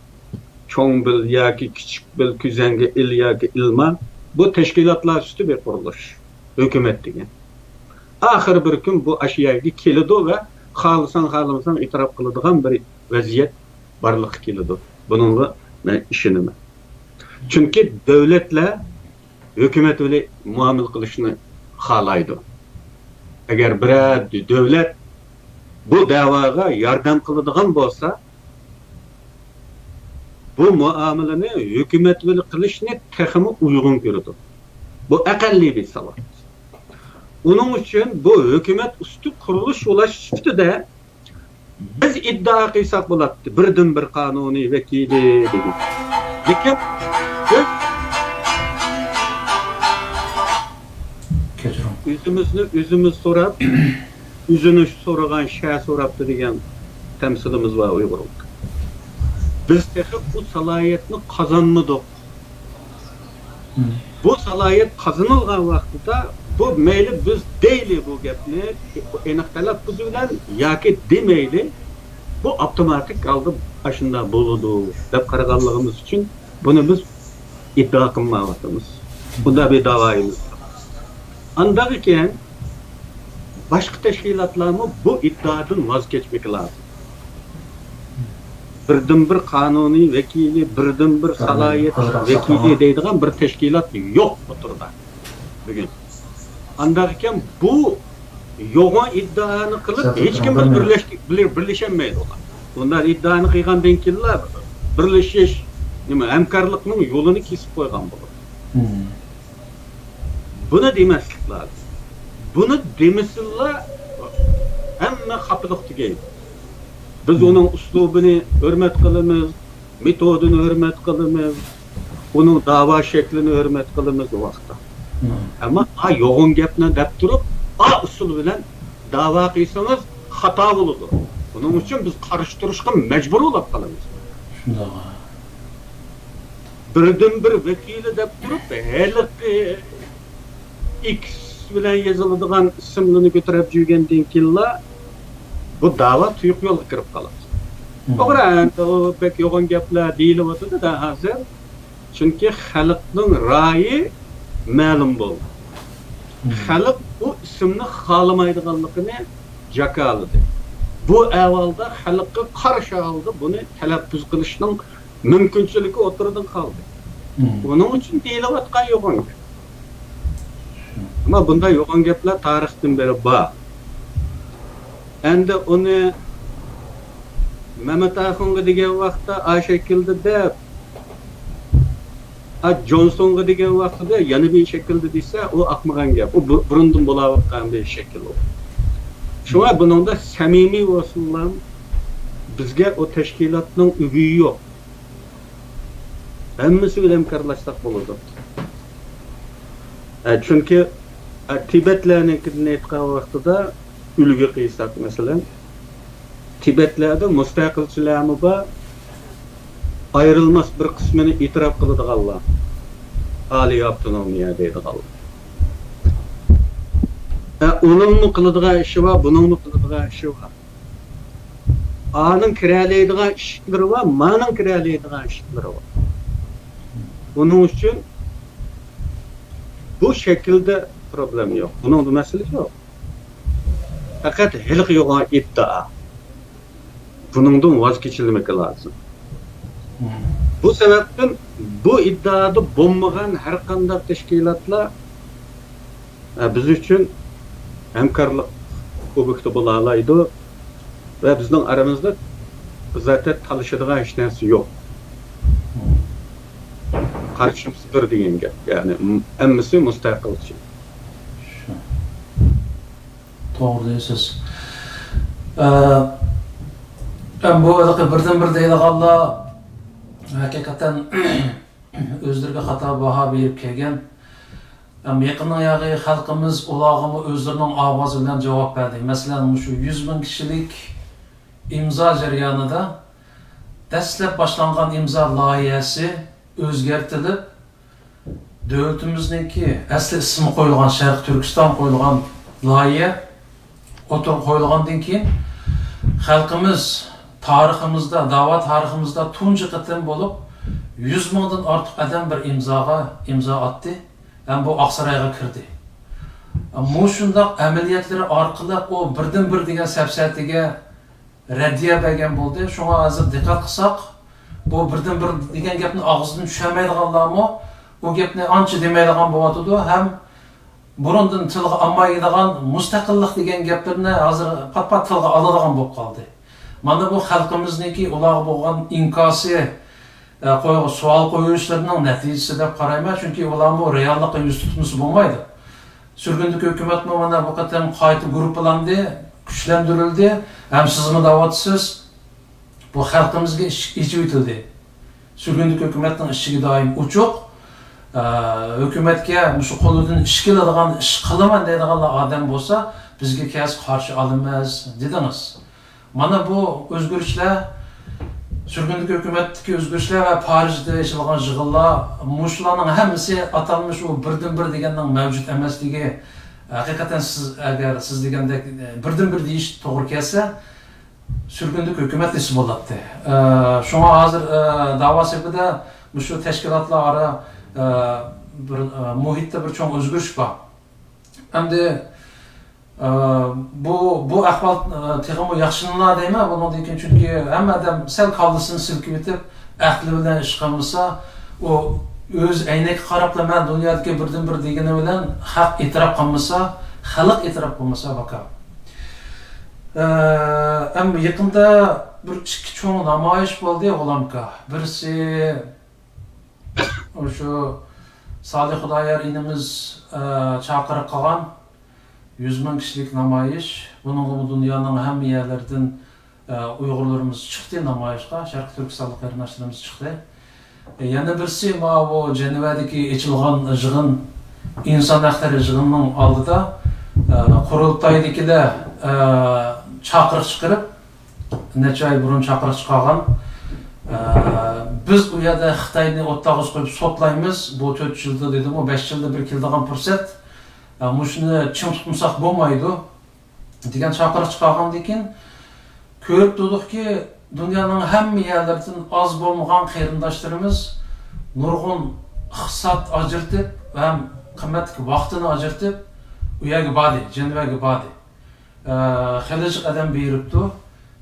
چوڭ بىل ياكى كىچىك بىل، كۆزەڭگە ئىل ياكى ئىلما، بۇ تەشكىلاتلار ئۈستى بىر قۇرۇلۇش، ھۆكۈمەت دېگەن. ئاخىرى بىر كۈن بۇ ئاشۇ يەرگە كېلىدۇ ۋە خالىساڭ، خالىمىساڭ ئېتىراپ قىلىدىغان بىر ۋەزىيەت بارلىققا كېلىدۇ. بۇنىڭغا مەن ئىشىنىمەن. چۈنكى دۆلەتلەر ھۆكۈمەت بىلەن مۇئامىلە قىلىشنى خالايدۇ. ئەگەر بىرەر دۆلەت بۇ دەۋاغا ياردەم قىلىدىغان بولسا، بۇ مۇئامىلىنى ھۆكۈمەت بىلەن قىلىشنى تېخىمۇ ئۇيغۇن كۆرىدۇ. بۇ ئەقەللىي بىر ساۋات. ئۇنىڭ ئۈچۈن بۇ ھۆكۈمەت ئۈستى قۇرۇلۇش ئۇلاش سۈپىتىدە بىز ئىددىئا قىلساق بولاتتى، بىردىنبىر قانۇنىي ۋەكىلى دېگەن. لېكىن بىز كەچۈرۈڭ. ئۆزىمىزنى ئۆزىمىز سوراپ، ئۆزىنى سورىغان شە سوراپتۇ دېگەن تەمسىلىمىز بار ئۇيغۇرلۇق. بىز تېخى بۇ سالاھىيەتنى قازانمىدۇق. بۇ سالاھىيەت قازىنىلغان ۋاقتىدا، بۇ مەيلى بىز دەيلى بۇ گەپنى ئېنىق تەلەپپۇز بىلەن ياكى دېمەيلى، بۇ ئاپتوماتىك ھالدا ئاشۇنداق بولىدۇ دەپ قارىغانلىقىمىز ئۈچۈن بۇنى بىز ئىددىئا قىلمايۋاتىمىز. بۇنداق بىر داۋايىمىز بار. ئانداق ئىكەن، باشقا تەشكىلاتلارمۇ بۇ ئىددىئادىن ۋاز كەچمىكى لازىم. بىردىنبىر قانۇنىي ۋەكىلى، بىردىنبىر سالاھىيەت ۋەكىلى دەيدىغان بىر تەشكىلات يوق ئوتتۇرىدا بۈگۈن. ئانداق ئىكەن، بۇ يوغان ئىددىئانى قىلىپ، ھېچكىم بىر بىرلەش-، بىر-، بىرلىشەلمەيدۇ ئۇلار. بۇنداق ئىددىئانى قىلغاندىن كېيىنلا بىرلىشىش، نېمە، ھەمكارلىقنىڭ يولىنى كېسىپ قويغان بولىدۇ. بۇنى دېمەسلىك لازىم. بۇنى دېمىسىلا، ھەممە خاپىلىق تۈگەيدۇ. بىز ئۇنىڭ ئۇسلۇبىنى ھۆرمەت قىلىمىز، مېتودىنى ھۆرمەت قىلىمىز، ئۇنىڭ داۋا شەكلىنى ھۆرمەت قىلىمىز ئۇ ۋاقىتتا. ئەمما ئا يوغان گەپنى دەپ تۇرۇپ، ئا ئۇسۇل بىلەن داۋا قىلسىڭىز خاتا بولىدۇ. بۇنىڭ ئۈچۈن بىز قارشى تۇرۇشقا مەجبۇر بولۇپ قالىمىز. شۇنداق. بىردىنبىر ۋەكىلى دەپ تۇرۇپ، ھېلىقى ئىكس بىلەن يېزىلىدىغان ئىسىملىرىنى كۆتۈرۈپ يۈرگەندىن كېيىنلا، بۇ داۋا تۇيۇق يولغا كىرىپ قالىدۇ. توغرا، ئەمدى ئۇ بەك يوغان گەپلەر دېيىلىۋاتىدۇ-دە ھازىر. چۈنكى خەلقنىڭ رايى مەلۇم بولدى. خەلق بۇ ئىسىمنى خالىمايدىغانلىقىنى جاكارلىدى. بۇ ئەھۋالدا خەلققە قارشى ھالدا بۇنى تەلەپپۇز قىلىشنىڭ مۇمكىنچىلىكى ئوتتۇرىدىن قالدى. ئۇنىڭ ئۈچۈن دېيىلىۋاتقان يوغان گەپ. ئەمما بۇنداق يوغان گەپلەر تارىختىن بېرى بار. ئەمدى ئۇنى مەمەت ئاخۇنغا دېگەن ۋاقىتتا ئا شەكىلدە دەپ، ئا جونسونغا دېگەن ۋاقتىدا يەنە بىر شەكىلدە دېسە، ئۇ ئاقمىغان گەپ. ئۇ بۇ-، بۇرۇندىن بولاۋاتقان بىر شەكىل ئۇ. شۇڭا بۇنىڭدا سەمىمىي بولسۇنلام، بىزگە ئۇ تەشكىلاتنىڭ ئۆگۈيى يوق. ھەممىسى بىلەن ھەمكارلاشساق بولىدۇ. ئە، چۈنكى، ئە، تىبەتلەرنىڭكىدىن ئېيتقان ۋاقتىدا ئۈلگە قىلساق، مەسىلەن، تىبەتلەردە مۇستەقىلچىلەرمۇ بار، ئايرىلماس بىر قىسمىنى ئېتىراپ قىلىدىغانلار، ئالىي ئاپتونومىيە دەيدىغانلار. ئە، ئۇنىڭمۇ قىلىدىغان ئىشى بار، بۇنىڭمۇ قىلىدىغان ئىشى بار. ئانىڭ كىرەلەيدىغان ئىشىكلىرى بار، مانىڭ كىرەلەيدىغان ئىشىكلىرى بار. ئۇنىڭ ئۈچۈن بۇ شەكىلدە پروبلېما يوق، بۇنىڭدا مەسىلە يوق. پەقەت ھېلىقى يوغان ئىدىئا. بۇنىڭدىن ۋاز كېچىلمىكى لازىم. بۇ سەۋەبتىن بۇ ئىدىئادا بولمىغان ھەر قانداق تەشكىلاتلار، ئە، بىز ئۈچۈن ھەمكارلىق ئوبيېكتى بولالايدۇ ۋە بىزنىڭ ئارىمىزدا زاتەن تالىشىدىغان ھېچ نەرسە يوق. قارىشىمىز بىر دېگەن گەپ، يەنى ھەممىسى مۇستەقىلچى. توغرا دەيسىز. ئە، ئەم بۇ ھېلىقى بىردىنبىر دەيدىغانلار ھەقىقەتەن ئۆزلىرىگە خاتا باھا بېرىپ كەلگەن. ئەم يېقىننىڭ ياغى خەلقىمىز ئۇلارغىمۇ ئۆزلىرىنىڭ ئاۋازى بىلەن جاۋاب بەردى. مەسىلەن، مۇشۇ يۈز مىڭ كىشىلىك ئىمزا جەريانىدا دەسلەپ باشلانغان ئىمزا لايىھەسى ئۆزگەرتىلىپ، دۆلىتىمىزنىڭكى ئەسلى ئىسمى قويۇلغان شەرقىي تۈركىستان قويۇلغان لايىھە ئوتتۇرىغا قويۇلغاندىن كېيىن، خەلقىمىز تارىخىمىزدا، دەۋا تارىخىمىزدا تۇنجى قېتىم بولۇپ، يۈز مىڭدىن ئارتۇق ئادەم بىر ئىمزاغا ئىمزا ئاتتى ھەم بۇ ئاقسارايغا كىردى. مۇشۇنداق ئەمەلىيەتلىرى ئارقىلىق ئۇ بىردىنبىر دېگەن سەپسەتىگە رەددىيە بەرگەن بولدى. شۇڭا ھازىر دىققەت قىلساق، بۇ بىردىنبىر دېگەن گەپنى ئاغزىدىن چۈشەرمەيدىغانلارمۇ ئۇ گەپنى ئانچە دېمەيدىغان بولۇۋاتىدۇ ھەم بۇرۇندىن تىلغا ئالمايدىغان مۇستەقىللىق دېگەن گەپلىرىنى ھازىر پات-پات تىلغا ئالىدىغان بولۇپ قالدى. مانا بۇ خەلقىمىزنىڭكى ئۇلارغا بولغان ئىنكاسى، ئە، قوي-، سوئال قويۇشلىرىنىڭ نەتىجىسى دەپ قارايمەن، چۈنكى ئۇلارمۇ رېئاللىققا يۈز تۇتمىسا بولمايدۇ. سۈرگۈندىكى ھۆكۈمەتمۇ مانا بۇ قېتىم قايتا گۇرۇپپىلاندى، كۈچلەندۈرۈلدى ھەم سىزمۇ دەۋاتىسىز، بۇ خەلقىمىزگە ئىشىك ئېچىۋېتىلدى. سۈرگۈندىكى ھۆكۈمەتنىڭ ئىشىكى دائىم ئوچۇق. ئە، ھۆكۈمەتكە مۇشۇ قولىدىن ئىش كېلىدىغان ئىش قىلىمەن دەيدىغانلار ئادەم بولسا، بىزگە كەلسە قارشى ئالىمىز دېدىڭىز. مانا بۇ ئۆزگىرىشلەر، سۈرگۈندىكى ھۆكۈمەتتىكى ئۆزگىرىشلەر ۋە پارىژدا ئېچىلغان يىغىنلار، مۇشۇلارنىڭ ھەممىسى ئاتالمىش ئۇ بىردىنبىر دېگەننىڭ مەۋجۇت ئەمەسلىكى، ھەقىقەتەن سىز، ئەگەر سىز دېگەندەك، ئە، بىردىنبىر دېيىش توغرا كەلسە، سۈرگۈندىكى ھۆكۈمەت دېسە بولاتتى. ئە، شۇڭا ھازىر، ئە، دەۋا سېپىدە مۇشۇ تەشكىلاتلار ئارا، ئە، بىر، ئە، مۇھىتتا بىر چوڭ ئۆزگىرىش بار. ئەمدى، ئە، بۇ، بۇ ئەھۋال، ئە، تېخىمۇ ياخشىلىنار دەيمەن بۇنىڭدىن كېيىن، چۈنكى ھەممە ئادەم سەل كاللىسىنى سىلكىۋېتىپ، ئەقلى بىلەن ئىش قىلمىسا، ئۇ ئۆز ئەينەككە قاراپلا مەن دۇنيادىكى بىردىنبىر دېگىنى بىلەن خەق ئېتىراپ قىلمىسا، خەلق ئېتىراپ قىلمىسا، باكا. ئە، ئەمما يېقىندا بىر ئىككى چوڭ نامايىش بولدى، غۇلامكا. بىرسى، شۇ سالىھ خۇدايار ئىنىمىز، ئە، چاقىرىق قىلغان يۈز مىڭ كىشىلىك نامايىش. بۇنىڭغىمۇ دۇنيانىڭ ھەممە يەرلىرىدىن، ئە، ئۇيغۇرلىرىمىز چىقتى نامايىشقا، شەرقىي تۈركىستانلىق قېرىنداشلىرىمىز چىقتى. ئە، يەنە بىرسى، ماۋۇ جەنۋەدىكى ئېچىلغان يىغىن، ئىنسان ھەقلىرى يىغىنىنىڭ ئالدىدا، ئە، قۇرۇلتايدىكىلەر، ئە، چاقىرىق چىقىرىپ، نەچچە ئاي بۇرۇن چاقىرىق چىقارغان. ئە، بىز ئۇ يەردە خىتاينى ئوتتاغا قويۇپ سوتلايمىز. بۇ تۆت يىلدا دېدىمۇ، بەش يىلدا بىر كېلىدىغان پۇرسەت. ئە، مۇشۇنى چىڭ تۇتمىساق بولمايدۇ، دېگەن چاقىرىق چىقارغاندىن كېيىن كۆرۈپ تۇردۇقكى، دۇنيانىڭ ھەممە يەرلىرىدىن ئاز بولمىغان قېرىنداشلىرىمىز نۇرغۇن ئىقتىساد ئاجرىتىپ ھەم قىممەتلىك ۋاقتىنى ئاجرىتىپ ئۇ يەرگە باردى، جەنۋەگە باردى. ئە، خېلى جىق ئادەم بېرىپتۇ.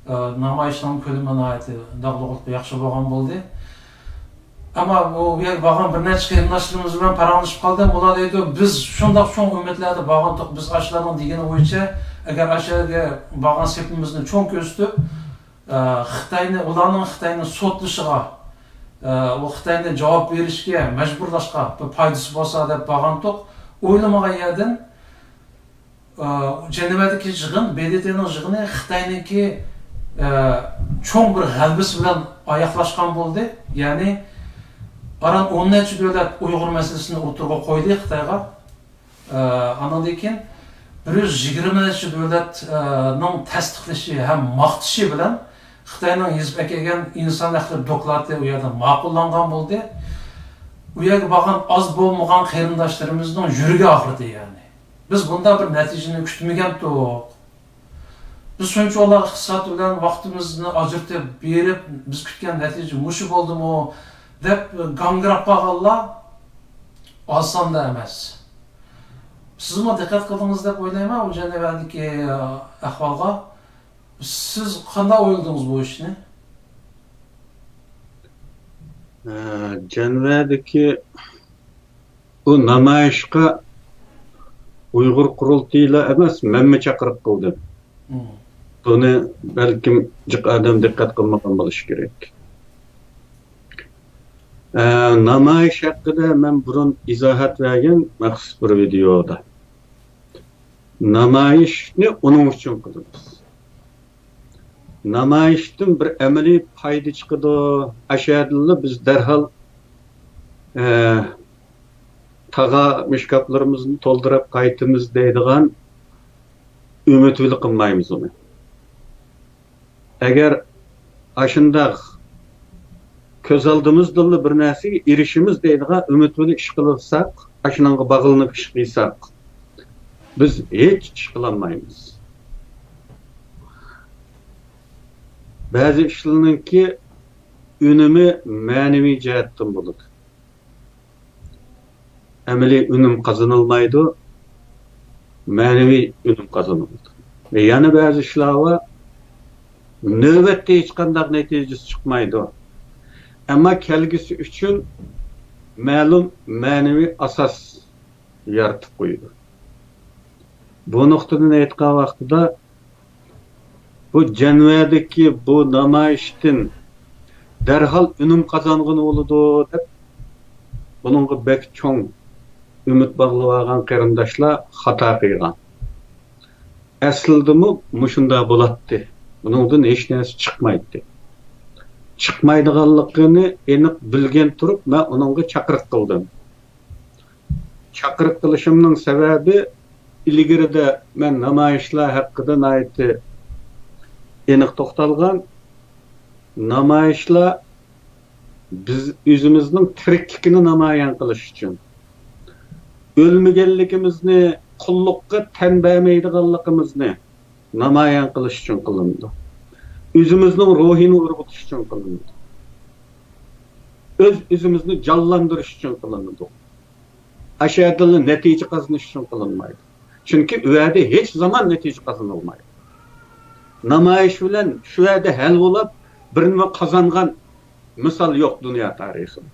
ئە، نامايىشنىڭ كۆلىمى ناھايىتى داغدۇغىلىقى ياخشى بولغان بولدى. ئەمما بۇ، بۇ يەرگە بارغان بىر نەچچە قېرىنداشلىرىمىز بىلەن پاراڭلىشىپ قالدىم. ئۇلار دەيدۇ، بىز شۇنداق چوڭ ئۈمىدلەردە بارغانتۇق، بىز ئاشۇلارنىڭ دېگىنى بويىچە، ئەگەر ئاشۇ يەرگە بارغان سېپىمىزنى چوڭ كۆرسىتىپ، ئە، خىتاينى، ئۇلارنىڭ خىتاينى سوتلىشىغا، ئە، ئۇ خىتاينى جاۋاب بېرىشكە مەجبۇرلاشقا بىر پايدىسى بولسا دەپ بارغانتۇق. ئويلىمىغان يەردىن، ئە، جەنۋەدىكى يىغىن، ب د ت نىڭ يىغىنى خىتاينىڭكى، ئە، چوڭ بىر غەلىبىسى بىلەن ئاياغلاشقان بولدى. يەنى ئاران ئون نەچچە دۆلەت ئۇيغۇر مەسىلىسىنى ئوتتۇرىغا قويدى خىتايغا. ئە، ئانىڭدىن كېيىن بىر يۈز يىگىرمە نەچچە دۆلەت، ئە، نىڭ تەستىقلىشى ھەم ماختىشى بىلەن خىتاينىڭ يېزىپ ئەكەلگەن ئىنسان ھەقلىرى دوكلاتى ئۇ يەردە ماقۇللانغان بولدى. ئۇ يەرگە بارغان ئاز بولمىغان قېرىنداشلىرىمىزنىڭ يۈرىكى ئاغرىدى يەنى. بىز بۇنداق بىر نەتىجىنى كۈتمىگەنتۇق. بىز شۇنچىۋالا ئىقتىساد بىلەن ۋاقتىمىزنى ئاجرىتىپ بېرىپ، بىز كۈتكەن نەتىجە مۇشۇ بولدىمۇ دەپ گاڭگىراپ قالغانلار ئاز ساندا ئەمەس. سىزمۇ دىققەت قىلدىڭىز دەپ ئويلايمەن ئۇ جەنۋەدىكى ئەھۋالغا. سىز قانداق ئويلىدىڭىز بۇ ئىشنى؟ ئە، جەنۋەدىكى بۇ نامايىشقا ئۇيغۇر قۇرۇلتىيىلا ئەمەس، مەنمۇ چاقىرىق قىلدىم. مم. بۇنى بەلكىم جىق ئادەم دىققەت قىلمىغان بولۇشى كېرەك. ئە، نامايىش ھەققىدە مەن بۇرۇن ئىزاھات بەرگەن مەخسۇس بىر ۋىدېيودا. نامايىشنى ئۇنىڭ ئۈچۈن قىلىمىز. نامايىشتىن بىر ئەمەلىي پايدا چىقىدۇ. ئاشۇ يەردىنلا بىز دەرھال، ئە، تاغار مۇشكاپلىرىمىزنى تولدۇرۇپ قايتىمىز دەيدىغان ئۈمىد بىلەن قىلمايمىز ئۇنى. ئەگەر ئاشۇنداق كۆز ئالدىمىزدىلا بىر نەرسىگە ئېرىشىمىز دەيدىغان ئۈمىد بىلەن ئىش قىلساق، ئاشۇنىڭغا باغلىنىپ ئىش قىلساق، بىز ھېچ ئىش قىلالمايمىز. بەزى ئىشلارنىڭكى ئۈنۈمى مەنىۋى جەھەتتىن بولىدۇ. ئەمەلىي ئۈنۈم قازىنىلمايدۇ، مەنىۋى ئۈنۈم قازىنىلىدۇ. ۋە يەنە بەزى ئىشلار بار، نۆۋەتتە ھېچقانداق نەتىجىسى چىقمايدۇ. ئەمما كەلگۈسى ئۈچۈن مەلۇم مەنىۋى ئاساس يارىتىپ قويىدۇ. بۇ نۇقتىدىن ئېيتقان ۋاقتىدا، بۇ جەنۋەدىكى بۇ نامايىشتىن دەرھال ئۈنۈم قازانغىلى بولىدۇ دەپ، بۇنىڭغا بەك چوڭ ئۈمىد باغلىۋالغان قېرىنداشلار خاتا قىلغان. ئەسلىدىمۇ مۇشۇنداق بولاتتى. بۇنىڭدىن ھېچ نەرسە چىقمايتتى. چىقمايدىغانلىقىنى ئېنىق بىلگەن تۇرۇپ، مەن ئۇنىڭغا چاقىرىق قىلدىم. چاقىرىق قىلىشىمنىڭ سەۋەبى، ئىلگىرىدە مەن نامايىشلار ھەققىدە ناھايىتى ئېنىق توختالغان. نامايىشلار بىز ئۆزىمىزنىڭ تىرىكلىكىنى نامايان قىلىش ئۈچۈن، ئۆلمىگەنلىكىمىزنى، قۇللۇققا تەن بەرمەيدىغانلىقىمىزنى نامايان قىلىش ئۈچۈن قىلىنىدۇ. ئۆزىمىزنىڭ روھىنى ئۇرغۇتۇش ئۈچۈن قىلىنىدۇ. ئۆز-ئۆزىمىزنى جانلاندۇرۇش ئۈچۈن قىلىنىدۇ. ئاشۇ يەردىلا نەتىجە قازىنىش ئۈچۈن قىلىنمايدۇ. چۈنكى ئۇ يەردە ھېچ زامان نەتىجە قازىنىلمايدۇ. نامايىش بىلەن شۇ يەردە ھەل بولۇپ، بىر نېمە قازانغان مىسال يوق دۇنيا تارىخىدا.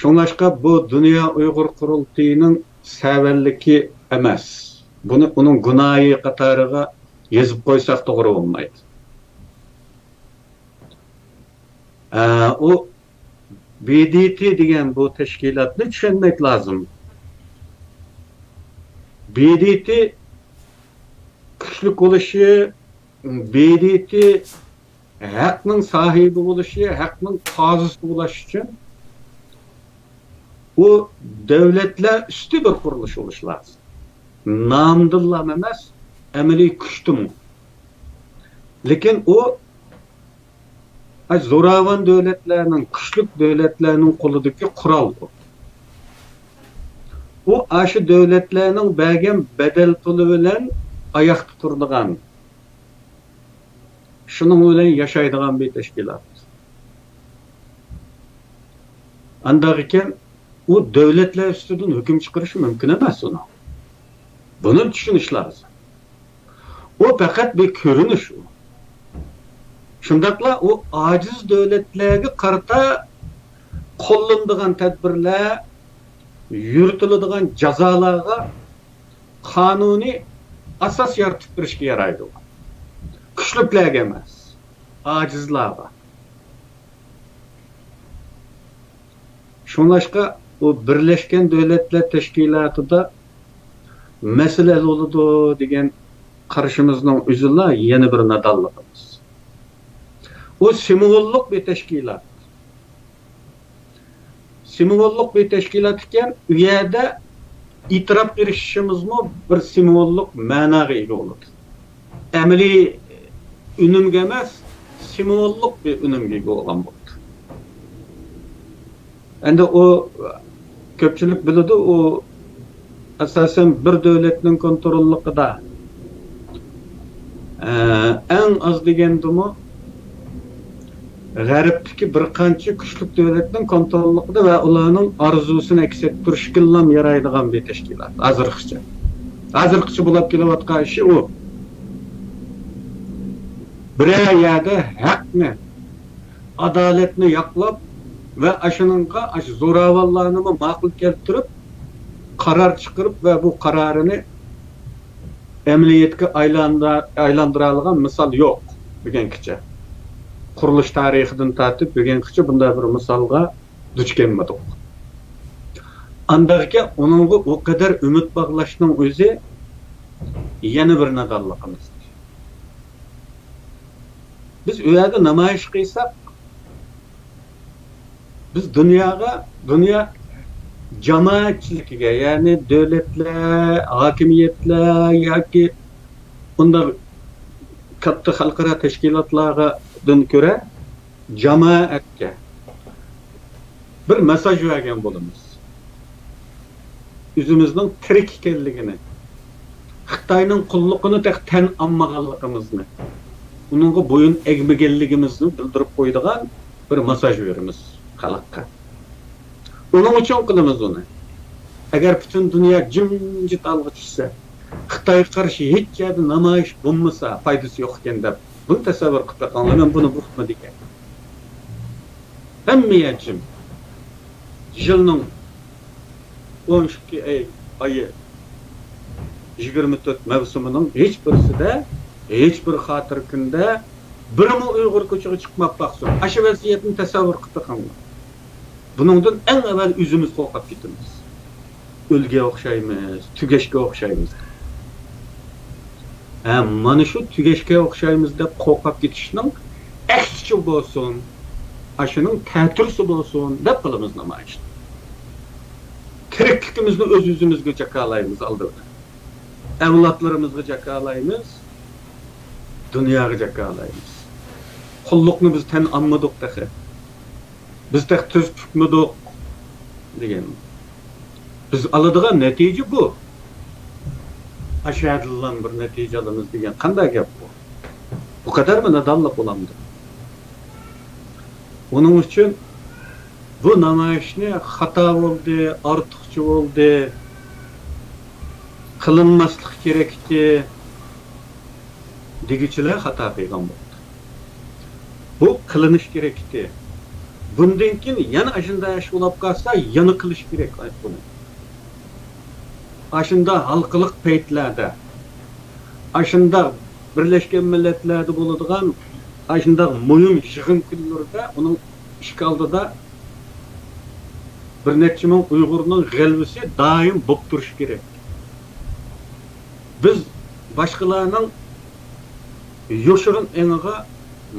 شۇڭلاشقا بۇ دۇنيا ئۇيغۇر قۇرۇلتىيىنىڭ سەۋەنلىكى ئەمەس. بۇنى ئۇنىڭ گۇناھى قاتارىغا يېزىپ قويساق توغرا بولمايدۇ. ئە، ئۇ ب د ت دېگەن بۇ تەشكىلاتنى چۈشەنمەك لازىم. ب د ت كۈچلۈك بولۇشى، ب د ت ھەقنىڭ ساھىبى بولۇشى، ھەقنىڭ قازىسى بولۇش ئۈچۈن ئۇ دۆلەتلەر ئۈستى بىر قۇرۇلۇش بولۇشى لازىم. نامدىنلا ئەمەس، ئەمەلىي كۈچتىمۇ. لېكىن ئۇ ئاي، زوراۋان دۆلەتلەرنىڭ، كۈچلۈك دۆلەتلەرنىڭ قولىدىكى قورال بۇ. ئۇ ئاشۇ دۆلەتلەرنىڭ بەرگەن بەدەل پۇلى بىلەن ئاياقتا تۇرىدىغان، شۇنىڭ بىلەن ياشايدىغان بىر تەشكىلات. ئانداق ئىكەن، ئۇ دۆلەتلەر ئۈستىدىن ھۆكۈم چىقىرىشى مۇمكىن ئەمەس ئۇنىڭ. بۇنى چۈشىنىش لازىم. ئۇ پەقەت بىر كۆرۈنۈش ئۇ. شۇنداقلا ئۇ ئاجىز دۆلەتلەرگە قارىتا قوللىنىدىغان تەدبىرلەر، يۈرۈتۈلىدىغان جازالارغا قانۇنىي ئاساس يارىتىپ بېرىشكە يارايدۇ. كۈچلۈكلەرگە ئەمەس، ئاجىزلارغا. شۇڭلاشقا ئۇ بىرلەشكەن دۆلەتلەر تەشكىلاتىدا مەسىلە ھەل بولىدۇ دېگەن قارىشىمىزنىڭ ئۆزىلا يەنە بىر نادانلىقىمىز. ئۇ سىمۋوللۇق بىر تەشكىلات. سىمۋوللۇق بىر تەشكىلات ئىكەن، ئۇ يەردە ئېتىراپقا ئېرىشىشىمىزمۇ بىر سىمۋوللۇق مەناغا ئىگە بولىدۇ. ئەمەلىي ئۈنۈمگە ئەمەس، سىمۋوللۇق بىر ئۈنۈمگە ئىگە بولغان بولىدۇ. ئەمدى ئۇ كۆپچىلىك بىلىدۇ، ئۇ ئاساسەن بىر دۆلەتنىڭ كونتروللۇقىدا، ئە، ئەڭ ئاز دېگەندىمۇ غەربتىكى بىر قانچە كۈچلۈك دۆلەتنىڭ كونتروللۇقىدا ۋە ئۇلارنىڭ ئارزۇسىنى ئەكس ئەتتۈرۈشكىلا يارايدىغان بىر تەشكىلات ھازىرغىچە. ھازىرغىچە بولۇپ كېلىۋاتقان ئىشى ئۇ. بىرەر يەردە ھەقنى، ئادالەتنى ياقلاپ ۋە ئاشۇنىڭغا ئاشۇ زوراۋانلارنىمۇ ماقۇل كەلتۈرۈپ، قارار چىقىرىپ ۋە بۇ قارارىنى ئەمەلىيەتكە ئايلاندۇرالىغان مىسال يوق بۈگۈنگىچە. قۇرۇلۇش تارىخىدىن تارتىپ بۈگۈنگىچە بۇنداق بىر مىسالغا دۇچ كەلمىدۇق. ئانداقكەن ئۇنىڭغا ئۇ قەدەر ئۈمىد باغلاشنىڭ ئۆزى يەنە بىر نادانلىقىمىز. بىز ئۇ يەردە نامايىش قىلساق، بىز دۇنياغا، دۇنيا جامائەتچىلىكىگە، يەنى دۆلەتلەر، ھاكىمىيەتلەر ياكى ئۇنداق كاتتا خەلقئارا تەشكىلاتلارغىدىن كۆرە جامائەتكە بىر مەساژ بەرگەن بولىمىز. ئۆزىمىزنىڭ تىرىك ئىكەنلىكىنى، خىتاينىڭ قۇللۇقىنى تېخى تەن ئالمىغانلىقىمىزنى، ئۇنىڭغا بويۇن ئەگمىگەنلىكىمىزنى بىلدۈرۈپ قويىدىغان بىر مەساژ بېرىمىز خەلققە. ئۇنىڭ ئۈچۈن قىلىمىز ئۇنى. ئەگەر پۈتۈن دۇنيا جىمجىت ھالغا چۈشسە، خىتايغا قارشى ھېچ يەردە نامايىش بولمىسا، پايدىسى يوق ئىكەن دەپ، بۇنى تەسەۋۋۇر قىلىپ بېقىڭلار، مەن بۇنى بۇرۇنمۇ دېگەن. ھەممە يەر جىم. يىلنىڭ ئون ئىككى ئاي، ئايى، يىگىرمە تۆت مەۋسۇمىنىڭ ھېچ بىرسىدە، ھېچ بىر خاتىرە كۈندە بىرمۇ ئۇيغۇر كوچىغا چىقماپ باقسۇن. ئاشۇ ۋەزىيەتنى تەسەۋۋۇر قىلىپ بېقىڭلار. بۇنىڭدىن ئەڭ ئەۋۋەل ئۆزىمىز قورقۇپ كېتىمىز. ئۆلگە ئوخشايمىز، تۈگەشكە ئوخشايمىز. ھە، مانا شۇ تۈگەشكە ئوخشايمىز دەپ قورقۇپ كېتىشنىڭ ئەكسىچە بولسۇن، ئاشۇنىڭ تەتۈرىسى بولسۇن دەپ قىلىمىز نامايىشنى. تىرىكلىكىمىزنى ئۆز-ئۆزىمىزگە جاكارلايمىز ئالدى بىلەن. ئەۋلادلىرىمىزغا جاكارلايمىز، دۇنياغا جاكارلايمىز. قۇللۇقنى بىز تەن ئالمىدۇق تېخى. بىز تېخى تۈز پۈكمىدۇق دېگەن. بىز ئالىدىغان نەتىجە بۇ. ئاشۇ يەردىنلا بىر نەتىجە ئالىمىز دېگەن قانداق گەپ بۇ؟ بۇ قەدەرمۇ نادانلىق بولامدۇ؟ ئۇنىڭ ئۈچۈن بۇ نامايىشنى خاتا بولدى، ئارتۇقچە بولدى، قىلىنماسلىق كېرەكتى دېگۈچىلەر خاتا قىلغان بولدى. بۇ قىلىنىش كېرەكتى. بۇندىن كېيىن يەنە ئاشۇنداق ئىش بولۇپ قالسا، يەنە قىلىش كېرەك بۇنى. ئاشۇنداق ھالقىلىق پەيتلەردە، ئاشۇنداق بىرلەشكەن مىللەتلەردە بولىدىغان ئاشۇنداق مۇھىم يىغىن كۈنلىرىدە ئۇنىڭ ئىشىك ئالدىدا بىر نەچچە مىڭ ئۇيغۇرنىڭ غەلىبىسى دائىم بولۇپ تۇرۇشى كېرەك. بىز باشقىلارنىڭ يوشۇرۇن ئېڭىغا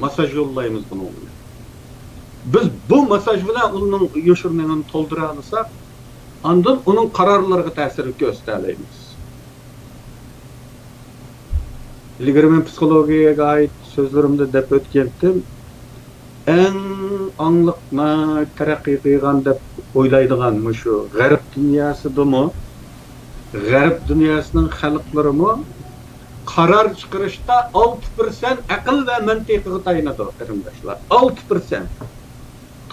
ماساژ يوللايمىز بۇنىڭ بىلەن. بىز بۇ ماساژ بىلەن ئۇنىڭ يوشۇرۇن ئېڭىنى تولدۇرالىساق، ئاندىن ئۇنىڭ قارارلىرىغا تەسىر كۆرسىتەلەيمىز. ئىلگىرى مەن پسىخولوگىيەگە ئائىت سۆزلىرىمدە دەپ ئۆتكەنتىم. ئەڭ ئاڭلىق، ناھايىتى تەرەققىي قىلغان دەپ ئويلايدىغان مۇشۇ غەرب دۇنياسىدىمۇ، غەرب دۇنياسىنىڭ خەلقلىرىمۇ قارار چىقىرىشتا ئالتە پىرسەنت ئەقىل ۋە مەنتىقىغا تايىنىدۇ، قېرىنداشلار. ئالتە پىرسەنت.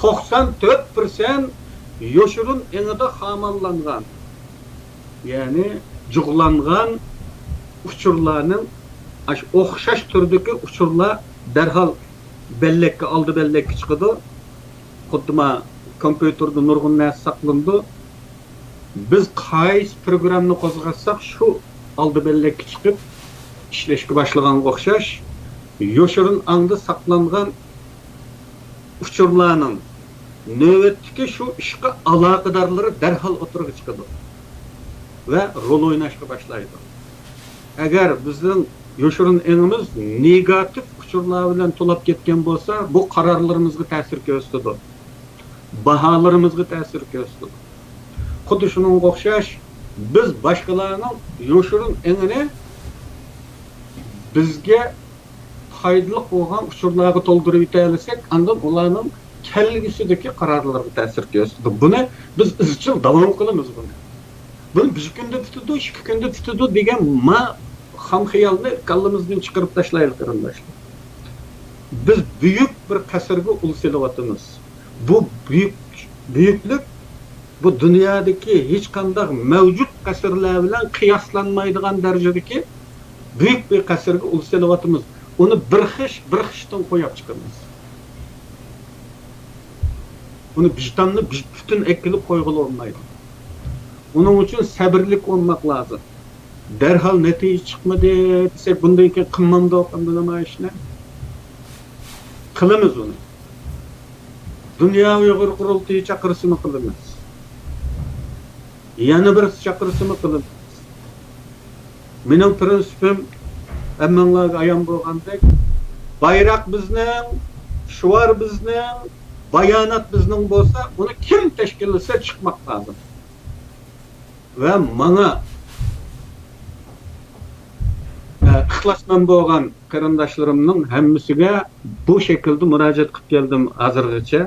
توقسان تۆت پىرسەنت يوشۇرۇن ئېڭىدا خامانلانغان، يەنى جۇغلانغان ئۇچۇرلارنىڭ ئاشۇ ئوخشاش تۈردىكى ئۇچۇرلار دەرھال بەللەككە، ئالدى بەللەككە چىقىدۇ. خۇددى ما كومپيۇتېردا نۇرغۇن نەرسە ساقلىنىدۇ. بىز قايسى پروگراممىنى قوزغاتساق، شۇ ئالدى بەللەككە چىقىپ ئىشلەشكە باشلىغانغا ئوخشاش، يوشۇرۇن ئاڭدا ساقلانغان ئۇچۇرلارنىڭ نۆۋەتتىكى شۇ ئىشقا ئالاقىدارلىرى دەرھال ئوتتۇرىغا چىقىدۇ ۋە رول ئويناشقا باشلايدۇ. ئەگەر بىزنىڭ يوشۇرۇن ئېڭىمىز نېگاتىپ ئۇچۇرلار بىلەن تولاپ كەتكەن بولسا، بۇ قارارلىرىمىزغا تەسىر كۆرسىتىدۇ، باھالىرىمىزغا تەسىر كۆرسىتىدۇ. خۇددى شۇنىڭغا ئوخشاش، بىز باشقىلارنىڭ يوشۇرۇن ئېڭىنى بىزگە پايدىلىق بولغان ئۇچۇرلارغا تولدۇرۇۋېتەلىسەك، ئاندىن ئۇلارنىڭ كەلگۈسىدىكى قارارلىرىغا تەسىر كۆرسىتىدۇ. بۇنى بىز ئىزچىل داۋام قىلىمىز بۇنى. بۇنى بىر كۈندە پۈتىدۇ، ئىككى كۈندە پۈتىدۇ دېگەن ما خام خىيالنى كاللىمىزدىن چىقىرىپ تاشلايلى، قېرىنداشلار. بىز بۈيۈك بىر قەسىرگە ئۇل سېلىۋاتىمىز. بۇ بۈيۈك، بۈيۈكلۈك بۇ دۇنيادىكى ھېچقانداق مەۋجۇت قەسىرلەر بىلەن قىياسلانمايدىغان دەرىجىدىكى بۈيۈك بىر قەسىرگە ئۇل سېلىۋاتىمىز. ئۇنى بىر خىش، بىر خىشتىن قويۇپ چىقىمىز. ئۇنى ۋىجداننى بىز پۈتۈن ئەكېلىپ قويغىلى بولمايدۇ. ئۇنىڭ ئۈچۈن سەبرلىك بولماق لازىم. دەرھال نەتىجە چىقمىدى دېسەك، بۇندىن كېيىن قىلمامدۇق ئەمدى نامايىشنى؟ قىلىمىز ئۇنى. دۇنيا ئۇيغۇر قۇرۇلتىيى چاقىرسىمۇ قىلىمىز. يەنە بىرسى چاقىرسىمۇ قىلىمىز. مېنىڭ پىرىنسىپىم ھەممىڭلارغا ئايان بولغاندەك، بايراق بىزنىڭ، شوئار بىزنىڭ، بايانات بىزنىڭ بولسا، ئۇنى كىم تەشكىللىسە چىقماق لازىم. ۋە ماڭا، ئە، ئىخلاسمەن بولغان قېرىنداشلىرىمنىڭ ھەممىسىگە بۇ شەكىلدە مۇراجىئەت قىلىپ كەلدىم ھازىرغىچە.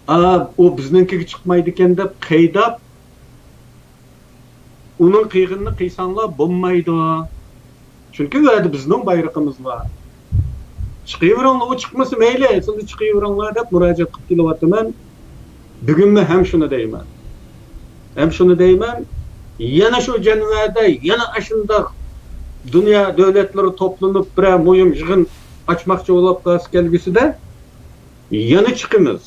ئا، ئۇ بىزنىڭكىگە چىقمايدىكەن دەپ قىيناپ، ئۇنىڭ قىيغىنىنى قىيساڭلار بولمايدۇ. چۈنكى ئۇ يەردە بىزنىڭ بايرىقىمىز بار. چىقىۋېرىڭلار، ئۇ چىقمىسا مەيلى، سىلەر چىقىۋېرىڭلار دەپ مۇراجىئەت قىلىپ كېلىۋاتىمەن. بۈگۈنمۇ ھەم شۇنى دەيمەن. ھەم شۇنى دەيمەن. يەنە شۇ جەنۋەدە يەنە ئاشۇنداق دۇنيا دۆلەتلىرى توپلىنىپ بىرەر مۇھىم يىغىن ئاچماقچى بولۇپ قالسا كەلگۈسىدە يەنە چىقىمىز.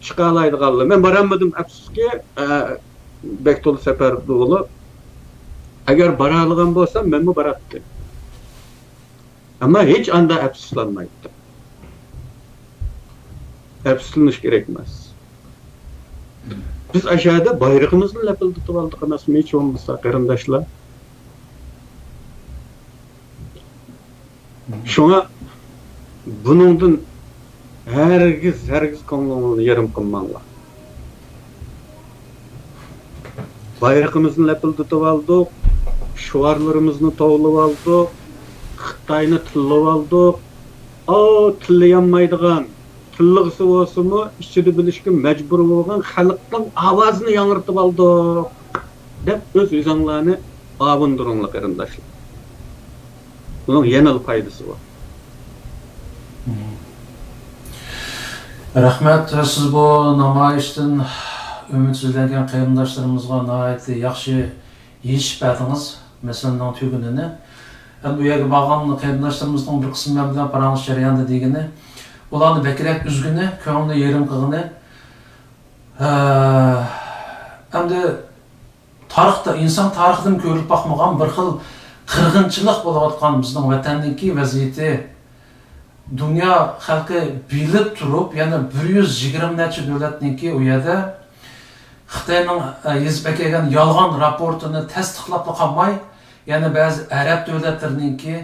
چىقالايدىغانلار. مەن بارالمىدىم، ئەپسۇسكى، ئە، بەك تولا سەپەردە بولۇپ. ئەگەر بارالىغان بولسام، مەنمۇ باراتتىم. ئەمما ھېچ ئاندا ئەپسۇسلانمايتتىم. ئەپسۇسلىنىش كېرەك ئەمەس. بىز ئاشۇ يەردە بايرىقىمىزنى لەپىلدىتىۋالدۇق ئەمەسمۇ، ھېچ بولمىسا، قېرىنداشلار؟ شۇڭا بۇنىڭدىن ھەرگىز، ھەرگىز كۆڭلىڭىزنى يېرىم قىلماڭلار. بايرىقىمىزنى لەپىلدىتىۋالدۇق، شوئارلىرىمىزنى توۋلىۋالدۇق، خىتاينى تىللىۋالدۇق. ئاۋۇ تىللىيالمايدىغان، تىللىغۇسى بولسىمۇ، ئىچىدە بىلىشكە مەجبۇر بولغان خەلقنىڭ ئاۋازىنى ياڭرىتىۋالدۇق، دەپ ئۆز ئۆزۈڭلارنى ئاۋۇندۇرۇڭلار، قېرىنداشلار. بۇنىڭ يەنىلا پايدىسى بار. رەھمەت، سىز بۇ نامايىشتىن ئۈمىدسىزلەنگەن قېرىنداشلىرىمىزغا ناھايىتى ياخشى يېشىپ بەردىڭىز مەسىلىنىڭ تۈگۈنىنى. ئەمدى ئۇ يەرگە بارغان قېرىنداشلىرىمىزنىڭ بىر قىسمى مەن بىلەن پاراڭلىشىش جەريانىدا دېگىنى، ئۇلارنى بەكرەك ئۈزگىنى، كۆڭلىنى يېرىم قىلغىنى. ھە، ئەمدى تارىختا، ئىنسان تارىخىدىن كۆرۈلۈپ باقمىغان بىر خىل قىرغىنچىلىق بولۇۋاتقان بىزنىڭ ۋەتەننىڭكى ۋەزىيىتى. دۇنيا خەلقى بىلىپ تۇرۇپ، يەنە بىر يۈز يىگىرمە نەچچە دۆلەتنىڭكى ئۇ يەردە خىتاينىڭ، ئە، يېزىپ ئەكەلگەن يالغان راپورتىنى تەستىقلاپلا قالماي، يەنە بەزى ئەرەب دۆلەتلىرىنىڭكى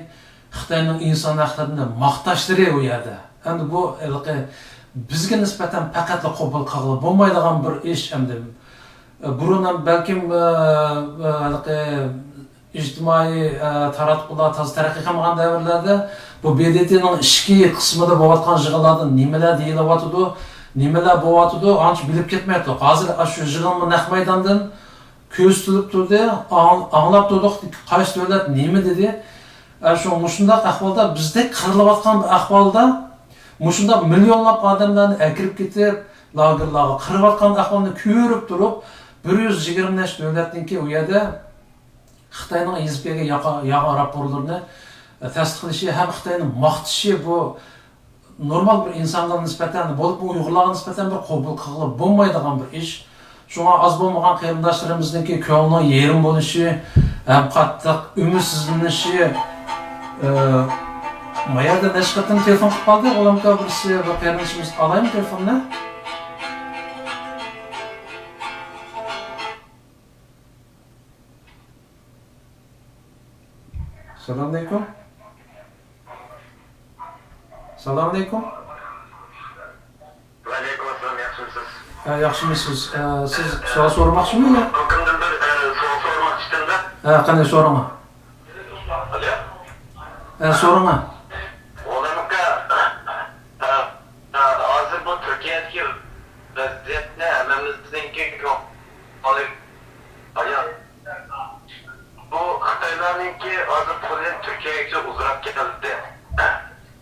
خىتاينىڭ ئىنسان ھەقلىرىنى ماختاشلىرى ئۇ يەردە. ئەمدى بۇ ھېلىقى بىزگە نىسبەتەن پەقەتلا قوبۇل قىلغىلى بولمايدىغان بىر ئىش ئەمدى. بۇرۇن ھەم بەلكىم، ئە، ئە، ھېلىقى ئىجتىمائىي، ئە، تاراتقۇلار تازا تەرەققىي قىلمىغان دەۋرلەردە بۇ ب د ت نىڭ ئىچكى قىسمىدا بولۇۋاتقان يىغىنلاردىن نېمىلەر دېيىلىۋاتىدۇ، نېمىلەر بولۇۋاتىدۇ، ئانچە بىلىپ كەتمەيتتۇق. ھازىر ئاشۇ يىغىنمۇ نەق مەيداندىن كۆرسىتىلىپ تۇردى، ئاڭ-، ئاڭلاپ تۇردۇق، قايسى دۆلەت نېمە دېدى. ئە، شۇ مۇشۇنداق ئەھۋالدا، بىزدەك قىرىلىۋاتقان بىر ئەھۋالدا، مۇشۇنداق مىليونلاپ ئادەملەرنى ئەكىرىپ كېتىپ، لاگېرلارغا قىرىۋاتقان ئەھۋالنى كۆرۈپ تۇرۇپ، بىر يۈز يىگىرمە نەچچە دۆلەتنىڭكى ئۇ يەردە خىتاينىڭ يېزىپ كەلگەن ياقا-، يالغان راپورلىرىنى تەستىقلىشى ھەم خىتاينى ماختىشى بۇ نورمال بىر ئىنسانغا نىسبەتەن، بولۇپمۇ ئۇيغۇرلارغا نىسبەتەن بىر قوبۇل قىلغىلى بولمايدىغان بىر ئىش. شۇڭا ئاز بولمىغان قېرىنداشلىرىمىزنىڭكى كۆڭلىنىڭ يېرىم بولۇشى ھەم قاتتىق ئۈمىدسىزلىنىشى، ئى، ما يەردە نەچچە قېتىم تېلېفون قىلىپ قالدى، غۇلامكا بىرسى، بىر قېرىندىشىمىز. ئالايمۇ تېلېفوننى؟ سالامئەلەيكۇم. سالامئەلەيكۇم. ۋەئەلەيكۇم ئەسسالام، ياخشىمۇسىز؟ ھە، ياخشىمۇسىز؟ ئە، سىز سوئال سورىماقچىمۇ يا؟ ھۆكۈمدىن بىر، ئە، سوئال سورىماقچىدىم-دە. ھە، قېنى سورىڭا. ئالو. ھە، سورىڭا. غۇلام ئاكا، ئە، ئە، ھازىر بۇ تۈركىيەدىكى ۋەزىيەتنى ھەممىمىزنىڭكى كۆڭلى ئايان. بۇ خىتايلارنىڭكى ھازىر پۇلى تۈركىيەگىچە ئۇزىراپ كەلدى.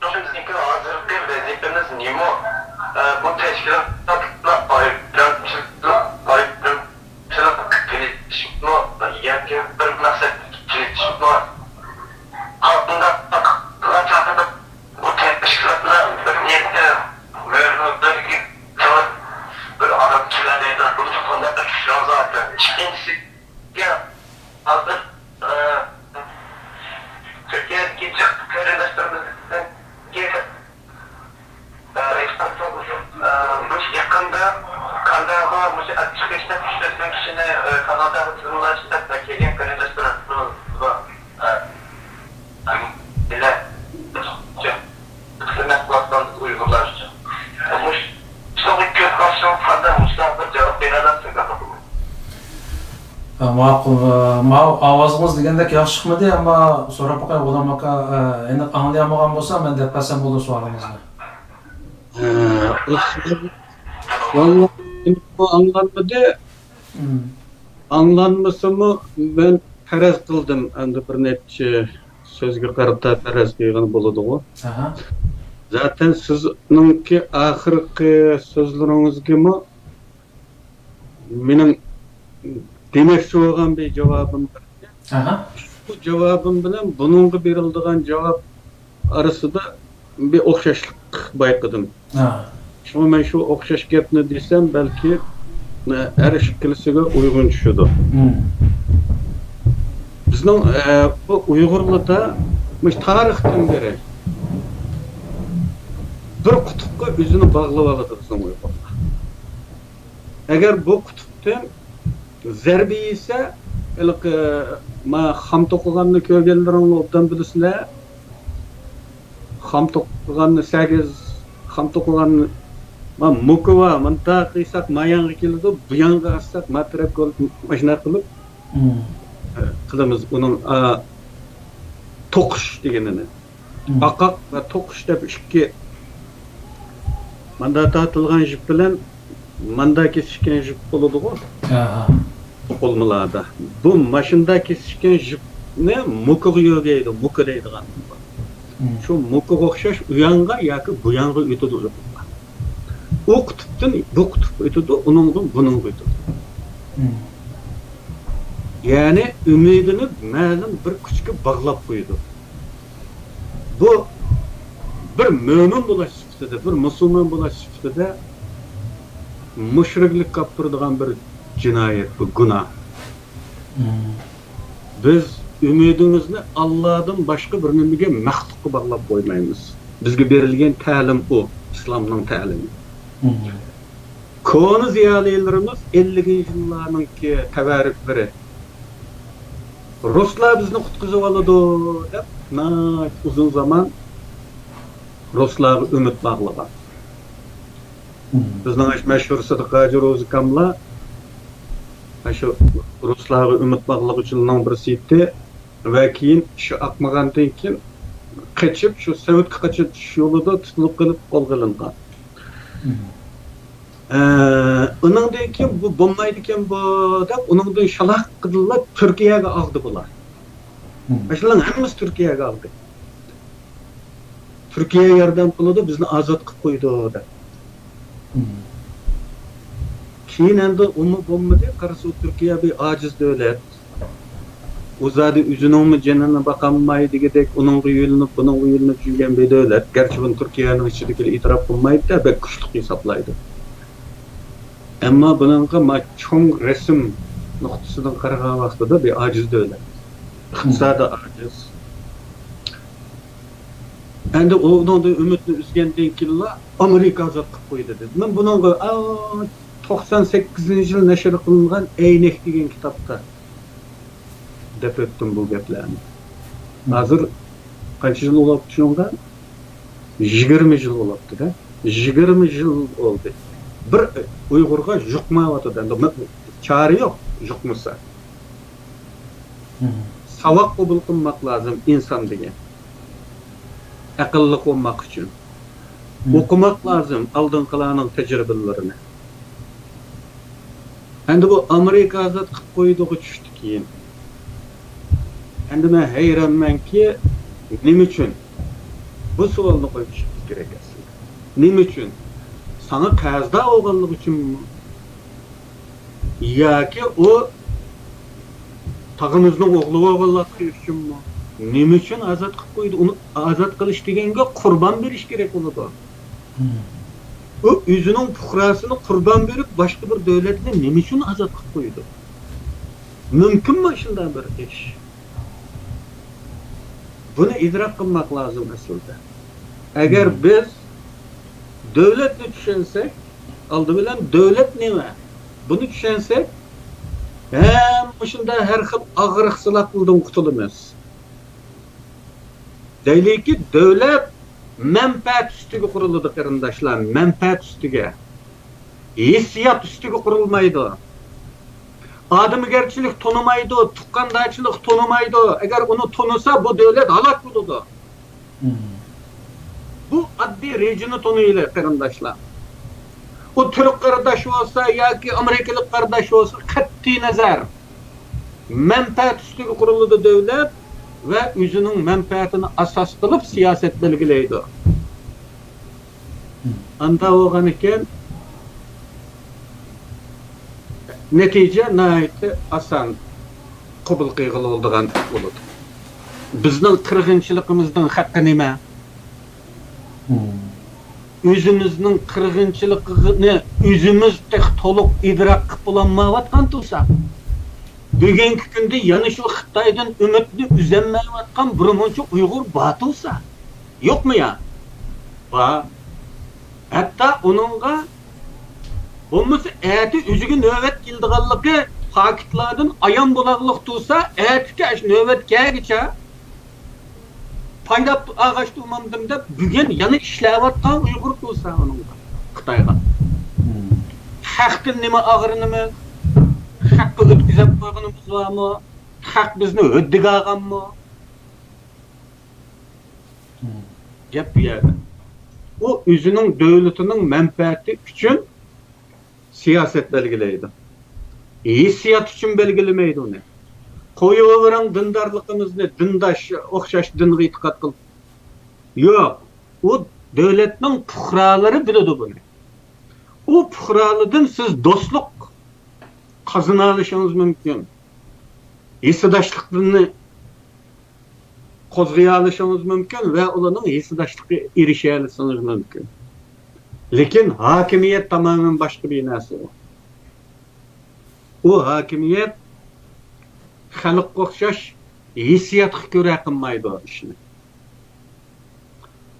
شۇڭا بىزنىڭكى ھازىرقى ۋەزىپىمىز نېمە؟ ئە، بۇ تەشكىلاتلار ئايرىمچىلىق، ئايرىمچىلىق قىلىشمۇ ياكى بىر مەقسەتكە كېلىشمۇ؟ قانداق قىلغان چاغدا بۇ تەشكىلاتلار بىر نىيەتتە مۆھۈرلىگەن بىر ئادەم كېلەلەيدۇ. بۇنى قانداق چۈشىنىسىز؟ ئىككىنچىسى، ھازىر، ئە، تۈركىيەدىكى جىق قېرىنداشلىرىمىزدىن، ئە، ئە، مۇشۇ يېقىندا كاناداغا مۇشۇ ئەلچى چىقىشتا ئۈچ تۆت مىڭ كىشىنى، ئە، كاناداغا تىزىملاشتا كەلگەن قېرىنداشلىرىمىز بار. ئە، ئە، بىلەن ئۇيغۇرلار ئۈچۈن. مۇشۇ سوئالغا كۆز قارىشىڭىز قانداق؟ مۇشۇنداق بىر جاۋاب بېرەلەمسىز؟ ھە، ماقۇل. ئە، ماۋۇ ئاۋازىڭىز دېگەندەك ياخشى چىقمىدى، ئەمما سوراپ باقاي، غۇلام ئاكا، ئە، ئېنىق ئاڭلىيالمىغان بولسا، مەن دەپ بەرسەم بولىدۇ سوئالىڭىزنى. ئە، ئۇ سوئال، ۋاللا، ئېنىقمۇ ئاڭلانمىدى. مم. ئاڭلانمىسىمۇ، مەن پەرەز قىلدىم، ئەمدى بىر نەچچە سۆزگە قارىتا پەرەز قىلغىلى بولىدىغۇ. ئاھا. زاتەن سىزنىڭكى ئاخىرقى سۆزلىرىڭىزگىمۇ مېنىڭ دېمەكچى بولغان بىر جاۋابىم بار. ئاھا. شۇ جاۋابىم بىلەن بۇنىڭغا بېرىلىدىغان جاۋاب ئارىسىدا بىر ئوخشاشلىق بايقىدىم. ھە. شۇڭا مەن شۇ ئوخشاش گەپنى دېسەم، بەلكى، ھە، ھەر ئىككىلىسىگە ئۇيغۇن چۈشىدۇ. مم. بىزنىڭ، ھە، بۇ ئۇيغۇرلاردا مۇشۇ تارىختىن بېرى بىر قۇتۇپقا ئۆزىنى باغلىۋالىدۇ بىزنىڭ ئۇيغۇرلار. ئەگەر بۇ قۇتۇپتىن زەربە يېسە، ھېلىقى، ما، خام توقۇغاننى كۆرگەنلىرىڭلار ئوبدان بىلىسىلەر. خام توقۇغاننى سەگىز، خام توقۇغاننى، ما، موكا بار، مۇنداق قىلساق ما يانغا كېلىدۇ، بۇ يانغا ئاتساق ما تەرەپكە بولۇپ، ماشۇنداق قىلىپ، مم. قىلىمىز ئۇنىڭ، ئا، توقۇش دېگىنىنى. مم. ئاقاق ۋە توقۇش دەپ ئىككى. ماندا تارتىلغان جىپ بىلەن ماندا كېسىشكەن جىپ بولىدىغۇ. ئاھا. توقۇلمىلاردا. بۇ ماشىندا كېسىشكەن جىپنى موكىغا يۆگەيدۇ، موكا دەيدىغان. مم. شۇ موكىغا ئوخشاش ئۇ يانغا ياكى بۇ يانغا ئۆتىدۇ. ئۇ قۇتۇپتىن بۇ قۇتۇپقا ئۆتىدۇ، ئۇنىڭدىن بۇنىڭغا ئۆتىدۇ. مم. يەنى ئۈمىدىنى مەلۇم بىر كۈچكە باغلاپ قويىدۇ. بۇ بىر مۆمىن بولۇش سۈپىتىدە، بىر مۇسۇلمان بولۇش سۈپىتىدە مۇشرىكلىككە ئاپىرىدىغان بىر جىنايەت، بۇ گۇناھ. مم. بىز ئۈمىدىمىزنى ئاللادىن باشقا بىر نېمىگە، مەخلۇققا باغلاپ قويمايمىز. بىزگە بېرىلگەن تەلىم ئۇ، ئىسلامنىڭ تەلىمى. مم. كونا زىيالىيلىرىمىز ئەللىكىنچى يىللارنىڭكى تەۋەررۈكلىرى، رۇسلار بىزنى قۇتقۇزۇۋالىدۇ دەپ، ناھايىتى ئۇزۇن زامان رۇسلارغا ئۈمىد باغلىغان. مم. بىزنىڭ مەشھۇر سىدىق ھاجى روزى كاملا شۇ رۇسلارغا ئۈمىد باغلىغۇچىلارنىڭ بىرسى ئىدى ۋە كېيىن ئىشى ئاقمىغاندىن كېيىن قېچىپ، شۇ سوۋېتكا قاچىپ چۈشۈش يولىدا تۇتۇلۇپ قېلىپ قولغا ئېلىنغان. مم. ئە، ئۇنىڭدىن كېيىن بۇ بولمايدىكەن بۇ دەپ، ئۇنىڭدىن شالاققىدىلا تۈركىيەگە ئاغدى بۇلار. مم. مۇشۇلارنىڭ ھەممىسى تۈركىيەگە ئاغدى. تۈركىيە ياردەم قىلىدۇ، بىزنى ئازاد قىلىپ قويىدۇ دەپ. مم. كېيىن ئەمدى ئۇمۇ بولمىدى، قارىسا ئۇ تۈركىيە بىر ئاجىز دۆلەت. ئۇ زادى ئۆزىنىڭمۇ جېنىنى باقالماي دېگۈدەك، ئۇنىڭغا يۆلىنىپ، بۇنىڭغا يۆلىنىپ يۈرگەن بىر دۆلەت. گەرچە بۇنى تۈركىيەنىڭ ئىچىدىكىلەر ئېتىراپ قىلمايدۇ-دە، بەك كۈچلۈك ھېسابلايدۇ. ئەمما بۇنىڭغا ما-، چوڭ رەسىم نۇقتىسىدىن قارىغان ۋاقتىدا بىر ئاجىز دۆلەت. ئىقتىسادى ئاجىز. ئەمدى ئۇنىڭدىن ئۈمىدنى ئۈزگەندىن كېيىنلا ئامېرىكا ئازاد قىلىپ قويدى دېدى. مەن بۇنىڭغا، ئا، توقسان سەككىزىنچى يىل نەشر قىلىنغان ئەينەك دېگەن كىتابتا دەپ ئۆتتۈم بۇ گەپلەرنى. ھازىر قانچە يىل بولاپتۇ شۇنىڭغا؟ يىگىرمە يىل بولاپتۇ-دە. يىگىرمە يىل بولدى. بىر ئۇيغۇرغا يۇقمايۋاتىدۇ. ئەمدى چارە يوق، يۇقمىسا. ساۋاق قوبۇل قىلماق لازىم ئىنسان دېگەن. ئەقىللىق بولماق ئۈچۈن. ئوقۇماق لازىم ئالدىنقىلارنىڭ تەجرىبىلىرىنى. ئەمدى بۇ ئامېرىكا ئازاد قىلىپ قويدىغۇ چۈشتى كېيىن. ئەمدى مەن ھەيرانمەنكى، نېمە ئۈچۈن؟ بۇ سوئالنى قويۇش كېرەك ئەسلىدە. نېمە ئۈچۈن؟ ساڭا قەرزدار بولغانلىقى ئۈچۈنمۇ؟ ياكى ئۇ تاغىمىزنىڭ ئوغلى بولغانلىقى ئۈچۈنمۇ؟ نېمە ئۈچۈن ئازاد قىلىپ قويدى؟ ئۇنى ئازاد قىلىش دېگەنگە قۇربان بېرىش كېرەك بولىدۇ. ئۇ ئۆزىنىڭ پۇقراسىنى قۇربان بېرىپ، باشقا بىر دۆلەتنى نېمە ئۈچۈن ئازاد قىلىپ قويىدۇ؟ مۇمكىنمۇ شۇنداق بىر ئىش؟ بۇنى ئىدراك قىلماق لازىم ئەسلىدە. ئەگەر بىز دۆلەتنى چۈشەنسەك، ئالدى بىلەن دۆلەت نېمە؟ بۇنى چۈشەنسەك، ھەم مۇشۇنداق ھەر خىل ئاغرىق-سىلاقلىدىن قۇتۇلىمىز. دەيلىكى، دۆلەت مەنپەئەت ئۈستىگە قۇرۇلىدۇ، قېرىنداشلار، مەنپەئەت ئۈستىگە. ھېسسىيات ئۈستىگە قۇرۇلمايدۇ. ئادىمىگەرچىلىك تونۇمايدۇ، تۇغقاندارچىلىق تونۇمايدۇ. ئەگەر ئۇنى تونۇسا، بۇ دۆلەت ھالاك بولىدۇ. بۇ ئاددىي رېجىنى تونۇيلى، قېرىنداشلار. ئۇ تۈرك قېرىنداش بولسا ياكى ئامېرىكىلىق قېرىنداش بولسا، قەتئىينەزەر. مەنپەئەت ئۈستىگە قۇرۇلىدۇ دۆلەت ۋە ئۆزىنىڭ مەنپەئەتىنى ئاساس قىلىپ سىياسەت بەلگىلەيدۇ. ئاندا بولغانىكەن، نەتىجە ناھايىتى ئاسان قوبۇل قىلغىلى بولىدىغان بولىدۇ. بىزنىڭ قىرغىنچىلىقىمىزنىڭ ھەققى نېمە؟ ئۆزىمىزنىڭ قىرغىنچىلىقىنى ئۆزىمىز تېخى تولۇق ئىدراك قىلىپ بولالمايۋاتقان تۇرساق، بۈگۈنكى كۈندە يەنە شۇ خىتايدىن ئۈمىدنى ئۈزەلمەيۋاتقان بىر مۇنچە ئۇيغۇر بار تۇرسا، يوقمۇ يا؟ بار. ھەتتا ئۇنىڭغا بولمىسا ئەتە ئۆزىگە نۆۋەت كېلىدىغانلىقى پاكىتلاردىن ئايان بولارلىق تۇرسا، ئەتىكى ئاشۇ نۆۋەت كەلگىچە پايداپ ئاغاچ تۇرمامدىم دەپ، بۈگۈن يەنە ئىشلەۋاتقان ئۇيغۇر تۇرسا ئۇنىڭغا، خىتايغا. خەقتىن نېمە ئاغرىنىمىز؟ خەققە ئۆتكۈزۈپ قويغىنىمىز بارمۇ؟ خەق بىزنى ھۆددىگە ئالغانمۇ؟ گەپ بۇ يەردە. ئۇ ئۆزىنىڭ دۆلىتىنىڭ مەنپەئەتى ئۈچۈن سىياسەت بەلگىلەيدۇ. ھېسسىيات ئۈچۈن بەلگىلىمەيدۇ ئۇنى. قويۇۋېرىڭ دىندارلىقىمىزنى، دىنداش، ئوخشاش دىنغا ئېتىقاد قىل. يوق، ئۇ دۆلەتنىڭ پۇقرالىرى بىلىدۇ بۇنى. ئۇ پۇقرالاردىن سىز دوستلۇق قازىنالىشىڭىز مۇمكىن. ھېسداشلىقنى قوزغىيالىشىڭىز مۇمكىن ۋە ئۇلارنىڭ ھېسداشلىقىغا ئېرىشەلىسىڭىز مۇمكىن. لېكىن ھاكىمىيەت تامامەن باشقا بىر نەرسە ئۇ. ئۇ ھاكىمىيەت خەلققە ئوخشاش ھېسسىياتقا كۆرە قىلمايدۇ ئىشنى.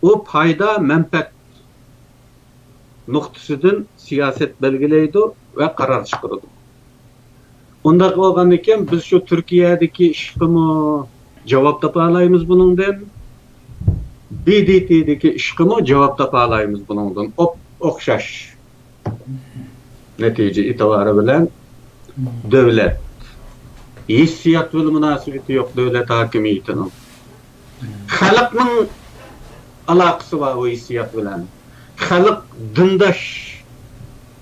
ئۇ پايدا، مەنپەئەت نۇقتىسىدىن سىياسەت بەلگىلەيدۇ ۋە قارار چىقىرىدۇ. ئۇنداق بولغاندىكىن، بىز شۇ تۈركىيەدىكى ئىشقىمۇ جاۋاب تاپالايمىز بۇنىڭدىن، ب د ت دىكى ئىشقىمۇ جاۋاب تاپالايمىز بۇنىڭدىن. ئوپ-، ئوخشاش نەتىجە ئېتىبارى بىلەن دۆلەت ھېسسىيات بىلەن مۇناسىۋىتى يوق دۆلەت ھاكىمىيىتىنىڭ. خەلقنىڭ ئالاقىسى بار ئۇ ھېسسىيات بىلەن. خەلق دىنداش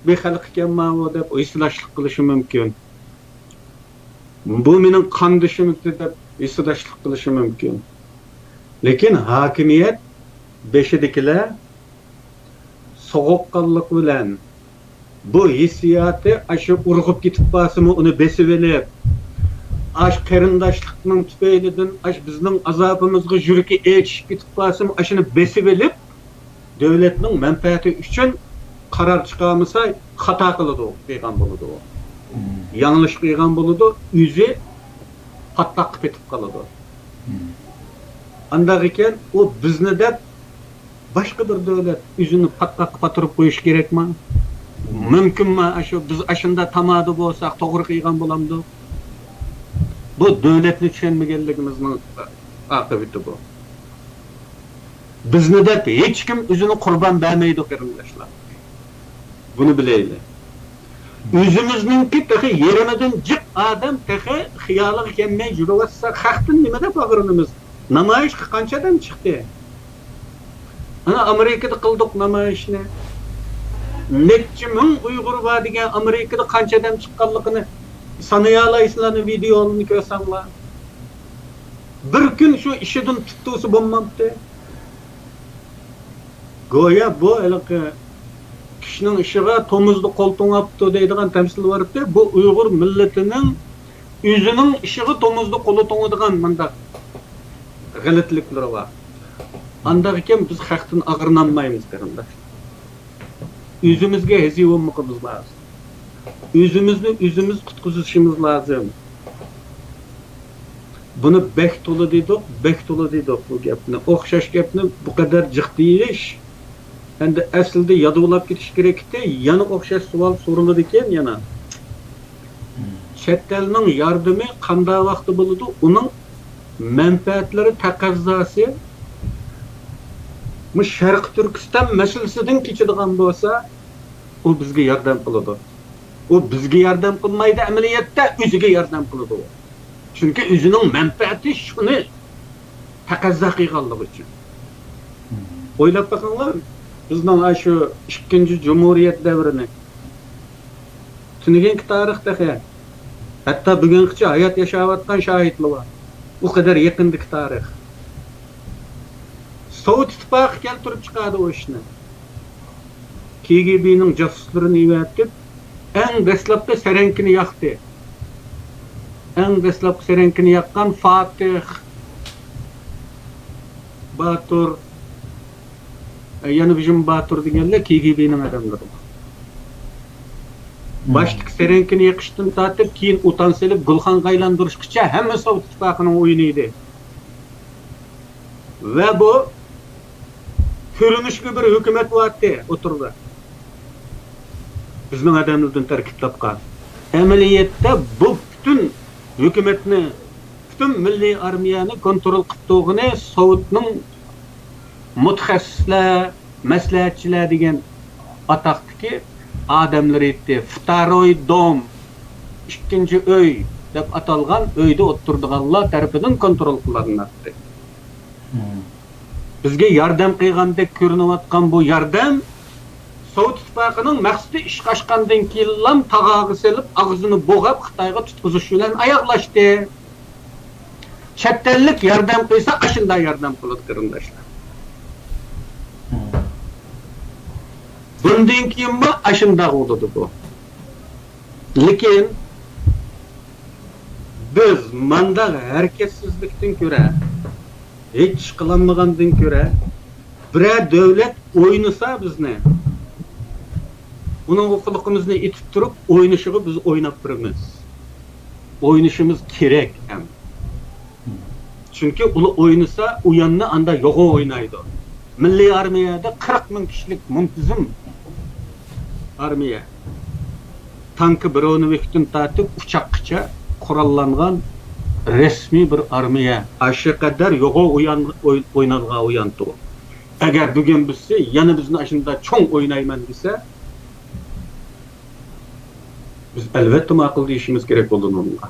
بىر خەلق ئىكەن ماۋۇ دەپ ھېسداشلىق قىلىشى مۇمكىن. بۇ مېنىڭ قاندىشىم دەپ ھېسداشلىق قىلىشى مۇمكىن. لېكىن ھاكىمىيەت بېشىدىكىلەر سوغۇققانلىق بىلەن بۇ ھېسسىياتى ئاشۇ ئۇرغۇپ كېتىپ قالسىمۇ، ئۇنى بېسىۋېلىپ، ئاش قېرىنداشلىقنىڭ تۈپەيلىدىن، ئاش بىزنىڭ ئازابىمىزغا يۈرىكى ئېچىشىپ كېتىپ قالسىمۇ، ئاشۇنى بېسىۋېلىپ، دۆلەتنىڭ مەنپەئەتى ئۈچۈن قارار چىقارمىسا، خاتا قىلىدۇ، قىلغان بولىدۇ. ياڭلىش قىلغان بولىدۇ، ئۆزى پاتقاققا پېتىپ قالىدۇ. ئانداق ئىكەن، ئۇ بىزنى دەپ باشقا بىر دۆلەت ئۆزىنى پاتقاققا پاتۇرۇپ قويۇشى كېرەكما؟ مۇمكىنما؟ ئاشۇ بىز ئاشۇنداق تامادا بولساق، توغرا قىلغان بولامدۇ؟ بۇ دۆلەتنى چۈشەنمىگەنلىكىمىزنىڭ ئاقىۋىتى بۇ. بىزنى دەپ ھېچكىم ئۆزىنى قۇربان بەرمەيدۇ، قېرىنداشلار. بۇنى بىلەيلى. ئۆزىمىزنىڭكى تېخى يېرىمىدىن جىق ئادەم تېخى خىيالىغا كەلمەي يۈرۈۋاتسا، خەقتىن نېمە دەپ ئاغرىنىمىز؟ نامايىشقا قانچە ئادەم چىقتى؟ ئانا ئامېرىكىدا قىلدۇق نامايىشنى. نەچچە مىڭ ئۇيغۇر بار دېگەن، ئامېرىكىدا قانچە ئادەم چىققانلىقىنى سانىيالايسىلەرنى، ۋىدىيولىرىنى كۆرسەڭلار. بىر كۈن شۇ ئىشىدىن تۇتۇلسا بولمامتى؟ گويا بۇ ھېلىقى كىشىنىڭ ئىشىغا تومۇزدا قول توڭاپتۇ دەيدىغان تەمسىل بارتى. بۇ ئۇيغۇر مىللىتىنىڭ ئۆزىنىڭ ئىشىغا تومۇزدا قولى توڭىدىغان مۇنداق غەلىتىلىكلىرى بار. ئانداق ئىكەن، بىز خەقتىن ئاغرىنالمايمىز، قېرىنداش. ئۆزىمىزگە ھېزى بولمىقىمىز لازىم. ئۆزىمىزنى ئۆزىمىز قۇتقۇزۇشىمىز لازىم. بۇنى بەك تولا دېدۇق، بەك تولا دېدۇق بۇ گەپنى. ئوخشاش گەپنى بۇ قەدەر جىق دېيىش، ئەمدى ئەسلىدە يادىۋالاپ كېتىش كېرەكتى، يەنە ئوخشاش سوئال سورىلىدىكەن يەنە. چەت ئەلنىڭ ياردىمى قانداق ۋاقىتتا بولىدۇ؟ ئۇنىڭ مەنپەئەتلىرى، تەقەززاسى، مۇشۇ شەرقىي تۈركىستان مەسىلىسىدىن كېچىدىغان بولسا، ئۇ بىزگە ياردەم قىلىدۇ. ئۇ بىزگە ياردەم قىلمايدۇ، ئەمەلىيەتتە ئۆزىگە ياردەم قىلىدۇ. چۈنكى ئۆزىنىڭ مەنپەئەتى شۇنى تەقەززا قىلغانلىقى ئۈچۈن. ئويلاپ بېقىڭلار، بىزنىڭ ئاشۇ ئىككىنچى جۇمھۇرىيەت دەۋرىنى. تۈنۈگۈنكى تارىخ تېخى. ھەتتا بۈگۈنگىچە ھايات ياشاۋاتقان شاھىتلار بار. ئۇ قەدەر يېقىندىكى تارىخ. سوۋېت ئىتتىپاقى كەلتۈرۈپ چىقاردى ئۇ ئىشنى. كىگىبىنىڭ جاسۇسلىرىنى ئەۋەتىپ، ئەڭ دەسلەپتە سەرەڭكىنى ياقتى. ئەڭ دەسلەپكى سەرەڭكىنى ياققان فاتىھ باتۇر، ئە، يەنە بىر باتۇر دېگەنلەر كىگىبىنىڭ ئادەملىرى. باشتىكى سەرەڭكىنى يېقىشتىن تارتىپ، كېيىن ئۇتان سېلىپ، گۈلخانغا ئايلاندۇرۇشقىچە ھەممە سوۋېت ئىتتىپاقىنىڭ ئويۇنى ئىدى. ۋە بۇ كۆرۈنۈشكە بىر ھۆكۈمەت بارتتى ئوتتۇرىدا. بىزنىڭ ئادەملەردىن تەركىب تاپقان. ئەمەلىيەتتە بۇ پۈتۈن ھۆكۈمەتنى، پۈتۈن مىللىي ئارمىيەنى كونترول قىلىپ تۇرغىنى سوۋېتنىڭ مۇتەخەسسىسلەر، مەسلىھەتچىلەر دېگەن ئاتاقتىكى ئادەملىرى ئىدى. ۋتوروي دوم، ئىككىنچى ئۆي دەپ ئاتالغان ئۆيدە ئولتۇرىدىغانلار تەرىپىدىن كونترول قىلىناتتى. بىزگە ياردەم قىلغاندەك كۆرۈنۈۋاتقان بۇ ياردەم سوۋېت ئىتتىپاقىنىڭ مەقسىتى ئىشقا ئاشقاندىن كېيىنلا تاغارغا سېلىپ، ئاغزىنى بوغاپ، خىتايغا تۇتقۇزۇش بىلەن ئاياغلاشتى. چەت ئەللىك ياردەم قىلسا، ئاشۇنداق ياردەم قىلىدۇ، قېرىنداشلار. بۇندىن كېيىنمۇ ئاشۇنداق بولىدۇ بۇ. لېكىن بىز مانداق ھەرىكەتسىزلىكتىن كۆرە، ھېچ ئىش قىلالمىغاندىن كۆرە، بىرەر دۆلەت ئوينىسا بىزنى، ئۇنىڭغا قۇلىقىمىزنى ئېتىپ تۇرۇپ، ئوينىشىغا بىز ئويناپ بېرىمىز. ئوينىشىمىز كېرەك ھەم. چۈنكى ئۇلار ئوينىسا، ئۇ ياننى ئاندا يوغان ئوينايدۇ. مىللىي ئارمىيەدە قىرىق مىڭ كىشىلىك مۇنتىزىم ئارمىيە. تانكا، برونېۋىكتىن تارتىپ ئۇچاققىچە قوراللانغان رەسمىي بىر ئارمىيە. ئاشۇ قەدەر يوغان ئويان-، ئوي-، ئوينالغان ئويانتۇ. ئەگەر بۈگۈن بىرسى يەنە بىزنى ئاشۇنداق چوڭ ئوينايمەن دېسە، بىز ئەلۋەتتە ماقۇل دېيىشىمىز كېرەك بولىدۇ ئۇنىڭغا.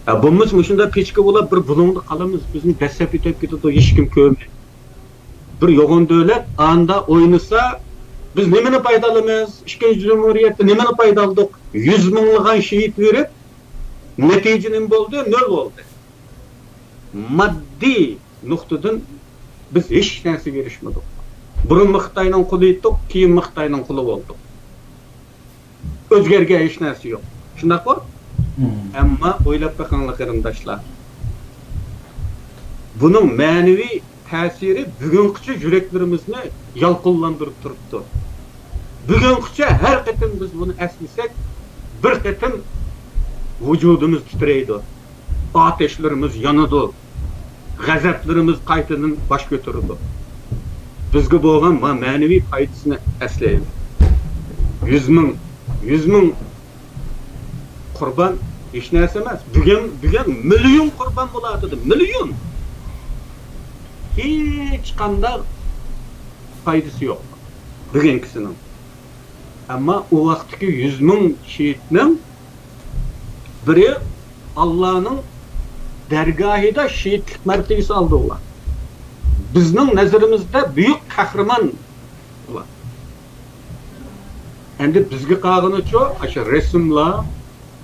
ھە، بولمىسا مۇشۇنداق پىچكا بولاپ بىر بۇلۇڭدا قالىمىز. بىزنى دەسسەپ ئۆتۈپ كېتىدۇ، ھېچكىم كۆرمەيدۇ. بىر يوغان دۆلەت ئاندا ئوينىسا، بىز نېمىنى پايدا ئالىمىز؟ ئىككىنچى جۇمھۇرىيەتتە نېمىنى پايدا ئالدۇق؟ يۈز مىڭلىغان شېھىت بېرىپ، نەتىجە نېمە بولدى؟ نۆل بولدى. ماددىي نۇقتىدىن بىز ھېچ نەرسىگە ئېرىشمىدۇق. بۇرۇنمۇ خىتاينىڭ قۇلى ئىدۇق، كېيىنمۇ خىتاينىڭ قۇلى بولدۇق. ئۆزگەرگەن ھېچ نەرسە يوق. شۇنداققۇ؟ ئەمما ئويلاپ بېقىڭلار، قېرىنداشلار، بۇنىڭ مەنىۋى تەسىرى بۈگۈنغىچە يۈرەكلىرىمىزنى يالقۇنلاندۇرۇپ تۇرۇپتۇ. بۈگۈنغىچە ھەر قېتىم بىز بۇنى ئەسلىسەك، بىر قېتىم ۋۇجۇدىمىز تىترەيدۇ، ئاتەشلىرىمىز يانىدۇ، غەزەپلىرىمىز قايتىدىن باش كۆتۈرىدۇ. بىزگە بولغان ما-، مەنىۋى پايدىسىنى ئەسلەيلى. يۈز مىڭ، يۈز مىڭ قۇربان ھېچ نەرسە ئەمەس. بۈگۈن، بۈگۈن مىليون قۇربان بولاتىدۇ، مىليون. ھېچقانداق پايدىسى يوق بۈگۈنكىسىنىڭ. ئەمما ئۇ ۋاقىتتىكى يۈز مىڭ شېھىتنىڭ بىرى ئاللانىڭ دەرگاھىدا شېھىتلىك مەرتىۋىسى ئالدى ئۇلار. بىزنىڭ نەزىرىمىزدە بۈيۈك قەھرىمان ئۇلار. ئەمدى بىزگە قالغىنىچۇ، ئاشۇ رەسىملەر،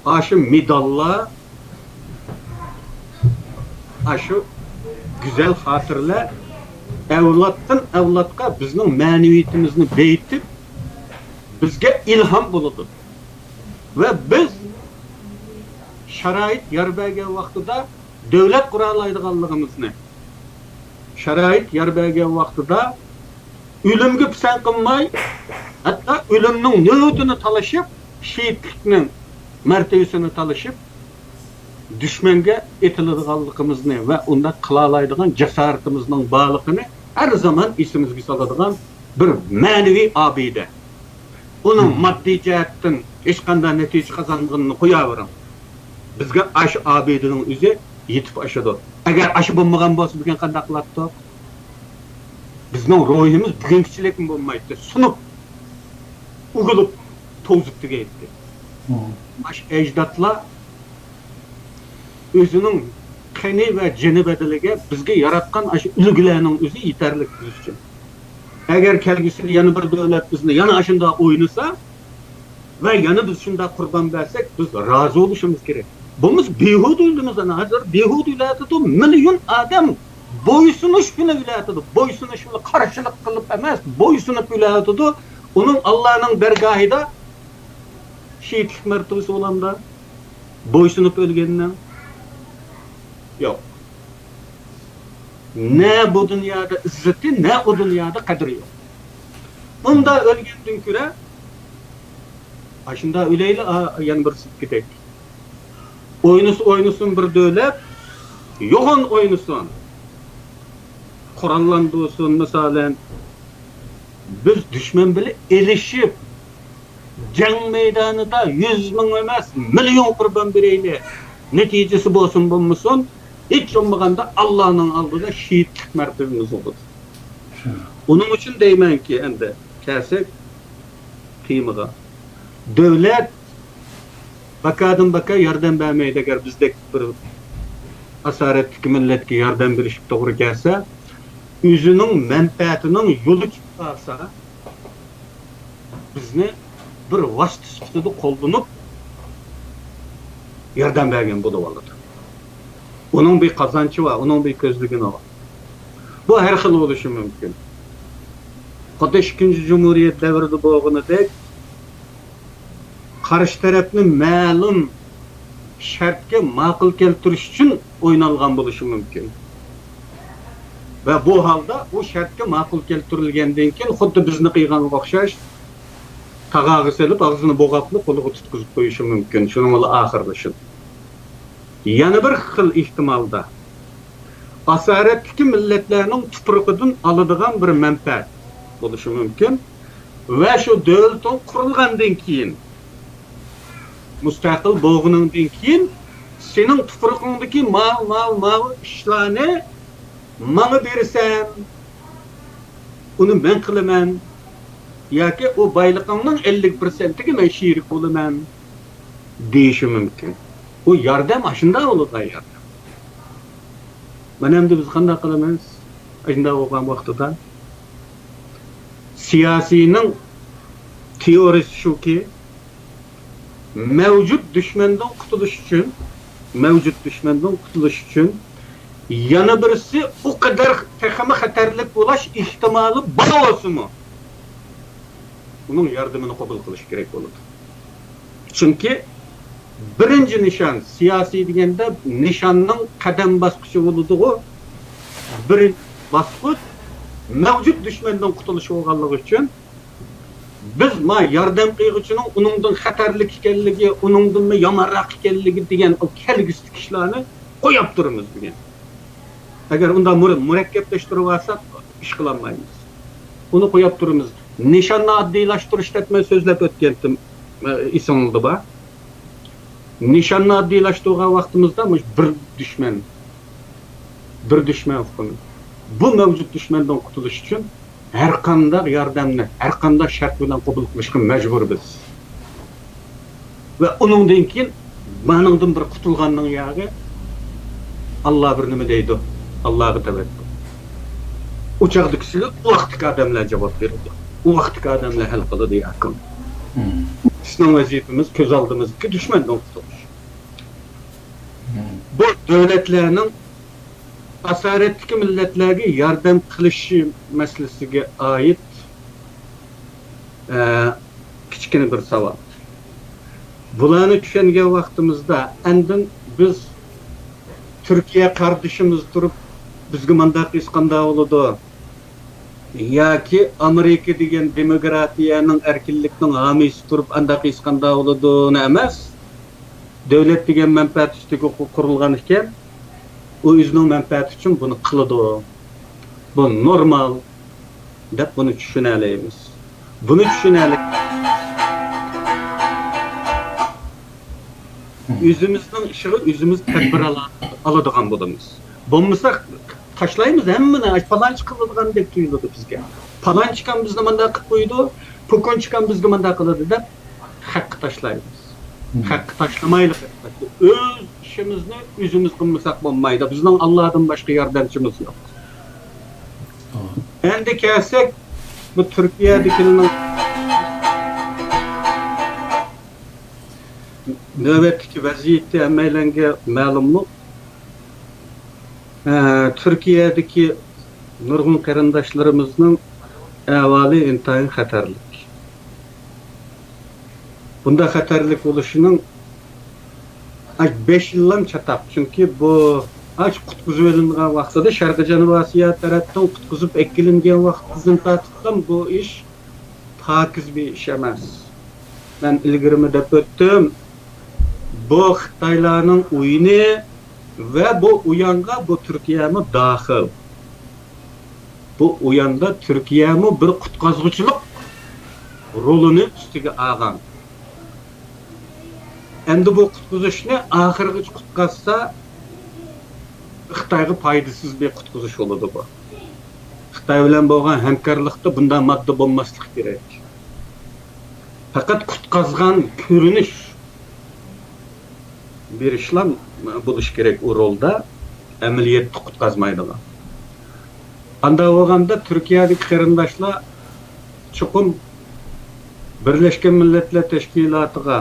ئاشۇ مېداللار، ئاشۇ گۈزەل خاتىرىلەر ئەۋلادتىن ئەۋلادقا بىزنىڭ مەنىۋىيىتىمىزنى بېيىتىپ، بىزگە ئىلھام بولىدۇ. ۋە بىز شارائىت يار بەرگەن ۋاقتىدا دۆلەت قۇرالايدىغانلىقىمىزنى، شارائىت يار بەرگەن ۋاقتىدا ئۆلۈمگە پىسەنت قىلماي، ھەتتا ئۆلۈمنىڭ نۆۋىتىنى تالىشىپ، شېھىتلىكنىڭ مەرتىۋىسىنى تالىشىپ، دۈشمەنگە ئېتىلىدىغانلىقىمىزنى ۋە ئۇنداق قىلالايدىغان جاسارىتىمىزنىڭ بارلىقىنى ھەر زامان ئېسىمىزگە سالىدىغان بىر مەنىۋى ئابىدە. ئۇنىڭ ماددىي جەھەتتىن ھېچقانداق نەتىجە قازانمىغىنىنى قوياۋېرىڭ. بىزگە ئاشۇ ئابىدىنىڭ ئۆزى يېتىپ ئاشىدۇ. ئەگەر ئاشۇ بولمىغان بولسا، بۈگۈن قانداق قىلاتتۇق؟ بىزنىڭ روھىمىز بۈگۈنكىچىلىكمۇ بولمايتتى. سۇنۇپ، ئۇگۇلۇپ، توزۇپ تۈگەيتتى. ئاشۇ ئەجدادلار ئۆزىنىڭ قېنى ۋە جېنى بەدىلىگە بىزگە ياراتقان ئاشۇ ئۈلگىلەرنىڭ ئۆزى يېتەرلىك بىز ئۈچۈن. ئەگەر كەلگۈسىدە يەنە بىر دۆلەت بىزنى يەنە ئاشۇنداق ئوينىسا ۋە يەنە بىز شۇنداق قۇربان بەرسەك، بىز رازى بولۇشىمىز كېرەك. بولمىسا بىھۇدە ئۆلىمىز ئەنە. ھازىر بىھۇدە ئۆلەتىدۇ، مىليون ئادەم بويسۇنۇش بىلەن ئۆلەتىدۇ. بويسۇنۇش بىلەن، قارشىلىق قىلىپ ئەمەس، بويسۇنۇپ ئۆلەتىدۇ. ئۇنىڭ ئاللانىڭ دەرگاھىدا شېھىتلىك مەرتىۋىسى بولامدا؟ بويسۇنۇپ ئۆلگەننىڭ؟ يوق. نە بۇ دۇنيادا ئىززىتى، نە ئۇ دۇنيادا قەدرى يوق. ئۇنداق ئۆلگەندىن كۆرە، ئاشۇنداق ئۆلەيلى، ئا، يەنە بىرسى كېتەك. ئوينىسا ئوينىسۇن بىر دۆلەت، يوغان ئوينىسۇن. قوراللاندۇرسۇن، مىسالەن. بىز دۈشمەن بىلەن ئېلىشىپ، جەڭ مەيدانىدا يۈز مىڭ ئەمەس، مىليون قۇربان بېرەيلى. نەتىجىسى بولسۇن بولمىسۇن، ھېچ بولمىغاندا ئاللانىڭ ئالدىدا شېھىتلىك مەرتىۋىمىز بولىدۇ. ئۇنىڭ ئۈچۈن دەيمەنكى، ئەمدى كەلسەك تېمىغا. دۆلەت باكادىن باكا ياردەم بەرمەيدۇ. ئەگەر بىزدەك بىر ئاسارەتتىكى مىللەتكە ياردەم بېرىشكە توغرا كەلسە، ئۆزىنىڭ مەنپەئەتىنىڭ يولى چىقىپ قالسا، بىزنى بىر ۋاسىتە سۈپىتىدە قوللىنىپ، ياردەم بەرگەن بولۇۋالىدۇ. ئۇنىڭ بىر قازانچى بار، ئۇنىڭ بىر كۆزلىگىنى بار. بۇ ھەر خىل بولۇشى مۇمكىن. خۇددى ئىككىنچى جۇمھۇرىيەت دەۋرىدە بولغىنىدەك، قارشى تەرەپنى مەلۇم شەرتكە ماقۇل كەلتۈرۈش ئۈچۈن ئوينالغان بولۇشى مۇمكىن. ۋە بۇ ھالدا ئۇ شەرتكە ماقۇل كەلتۈرۈلگەندىن كېيىن، خۇددى بىزنى قىلغانغا ئوخشاش، تاغاغا سېلىپ، ئاغزىنى بوغاپلا قولىغا تۇتقۇزۇپ قويۇشى مۇمكىن. شۇنىڭ بىلەن ئاخىرلىشىدۇ. يەنە بىر خىل ئېھتىمالدا، ئاسارەتتىكى مىللەتلەرنىڭ تۇپرىقىدىن ئالىدىغان بىر مەنپەئەت بولۇشى مۇمكىن. ۋە شۇ دۆلىتىڭ قۇرۇلغاندىن كېيىن، مۇستەقىل بولغىنىڭدىن كېيىن، سېنىڭ تۇپرىقىڭدىكى ماۋۇ، ماۋۇ، ماۋۇ ئىشلارنى ماڭا بېرىسەن، ئۇنى مەن قىلىمەن، ياكى ئۇ بايلىقىڭنىڭ ئەللىك پىرسەنتىگە مەن شېرىك بولىمەن، دېيىشى مۇمكىن. ئۇ ياردەم ئاشۇنداق بولىدىغان ياردەم. مانا ئەمدى بىز قانداق قىلىمىز؟ ئاشۇنداق بولغان ۋاقتىدا سىياسىينىڭ تېئورىيىسى شۇكى، مەۋجۇت دۈشمەندىن قۇتۇلۇش ئۈچۈن، مەۋجۇت دۈشمەندىن قۇتۇلۇش ئۈچۈن يەنە بىرسى ئۇ قەدەر تېخىمۇ خەتەرلىك بولۇش ئېھتىمالى بار بولسىمۇ، ئۇنىڭ ياردىمىنى قوبۇل قىلىش كېرەك بولىدۇ. چۈنكى بىرىنچى نىشان، سىياسىي دېگەندە نىشاننىڭ قەدەم باسقۇچى بولىدىغۇ. بىرىنچى باسقۇچ مەۋجۇت دۈشمەندىن قۇتۇلۇش بولغانلىقى ئۈچۈن، بىز ما ياردەم قىلغۇچىنىڭ ئۇنىڭدىن خەتەرلىك ئىكەنلىكى، ئۇنىڭدىنمۇ يامانراق ئىكەنلىكى دېگەن ئۇ كەلگۈسىدىكى ئىشلارنى قويۇپ تۇرىمىز بۈگۈن. ئەگەر ئۇنداق مۇر-، مۇرەككەپلەشتۈرۈپ ئالساق، ئىش قىلالمايمىز. ئۇنى قويۇپ تۇرىمىز. نىشاننى ئاددىيلاشتۇرۇش دەپ مەن سۆزلەپ ئۆتكەنتىم، ئە، ئېسىڭلىدە بار. نىشاننى ئاددىيلاشتۇرغان ۋاقتىمىزدا مۇشۇ بىر دۈشمەن، بىر دۈشمەن ئۇقۇمى. بۇ مەۋجۇت دۈشمەندىن قۇتۇلۇش ئۈچۈن ھەر قانداق ياردەمنى، ھەر قانداق شەرت بىلەن قوبۇل قىلىشقا مەجبۇر بىز. ۋە ئۇنىڭدىن كېيىن مانىڭدىن بىر قۇتۇلغاننىڭ ياغى ئاللا بىر نېمە دەيدۇ، ئاللاغا تەۋەككۈل. ئۇ چاغدىكىسىگە ئۇ ۋاقىتتىكى ئادەملەر جاۋاب بېرىدۇ. ئۇ ۋاقىتتىكى ئادەملەر ھەل قىلىدۇ ياكىنى. بىزنىڭ ۋەزىپىمىز كۆز ئالدىمىزدىكى دۈشمەندىن قۇتۇلۇش. بۇ دۆلەتلەرنىڭ ئاسارەتتىكى مىللەتلەرگە ياردەم قىلىشى مەسىلىسىگە ئائىت، ئە، كىچىككىنە بىر ساۋال. بۇلارنى چۈشەنگەن ۋاقتىمىزدا، ئاندىن بىز تۈركىيە قاردىشىمىز تۇرۇپ، بىزگە مانداق قىلسا قانداق بولىدۇ؟ ياكى ئامېرىكا دېگەن دېموكراتىيەنىڭ، ئەركىنلىكنىڭ ھامىيسى تۇرۇپ، ئانداق قىلسا قانداق بولىدۇ؟ ئۇنى ئەمەس. دۆلەت دېگەن مەنپەئەت ئۈستىگە قۇ-، قۇرۇلغان ئىكەن، ئۇ ئۆزىنىڭ مەنپەئەتى ئۈچۈن بۇنى قىلىدۇ. بۇ نورمال دەپ بۇنى چۈشىنەلەيمىز. بۇنى چۈشىنەلەيمىز. ئۆزىمىزنىڭ ئىشىغا ئۆزىمىز تەدبىر ئالا-، ئالىدىغان بولىمىز. بولمىسا تاشلايمىز ھەممىنى، پالانچى قىلىدىغاندەك تۇيۇلىدۇ بىزگە. پالانچىكام بىزنى مانداق قىلىپ قويىدۇ، پوكونچىكام بىزگە مانداق قىلىدۇ دەپ خەققە تاشلايمىز. خەققە تاشلىمايلى، ئەلۋەتتە. ئۆز ئىشىمىزنى ئۆزىمىز قىلمىساق بولمايدۇ. بىزنىڭ ئاللادىن باشقا ياردەمچىمىز يوق. ئەمدى كەلسەك، بۇ تۈركىيەدىكىنىڭ نۆۋەتتىكى ۋەزىيىتى ھەممەيلەنگە مەلۇملۇق. ئە، تۈركىيەدىكى نۇرغۇن قېرىنداشلىرىمىزنىڭ ئەھۋالى ئىنتايىن خەتەرلىك. بۇنداق خەتەرلىك بولۇشىنىڭ ئاي، بەش يىللام چاتاق. چۈنكى بۇ ئاش قۇتقۇزۇۋېلىنغان ۋاقتىدا، شەرقىي جەنۇبىي ئاسىيا تەرەپتىن قۇتقۇزۇپ ئەكېلىنگەن ۋاقتىدىن تارتىپلا بۇ ئىش پاكىز بىر ئىش ئەمەس. مەن ئىلگىرىمۇ دەپ ئۆتتۈم. بۇ خىتايلارنىڭ ئويۇنى ۋە بۇ ئويۇنغا بۇ تۈركىيەمۇ داخىل. بۇ ئويۇندا تۈركىيەمۇ بىر قۇتقازغۇچىلىق رولىنى ئۈستىگە ئالغان. ئەمدى بۇ قۇتقۇزۇشنى ئاخىرغىچە قۇتقازسا، خىتايغا پايدىسىز بىر قۇتقۇزۇش بولىدۇ بۇ. خىتاي بىلەن بولغان ھەمكارلىقتا بۇنداق ماددا بولماسلىقى كېرەك. پەقەت قۇتقازغان كۆرۈنۈش بېرىشلا بولۇشى كېرەك ئۇ رولدا، ئەمەلىيەتتە قۇتقازمايدىغان. ئانداق بولغاندا تۈركىيەدىكى قېرىنداشلار چوقۇم بىرلەشكەن مىللەتلەر تەشكىلاتىغا،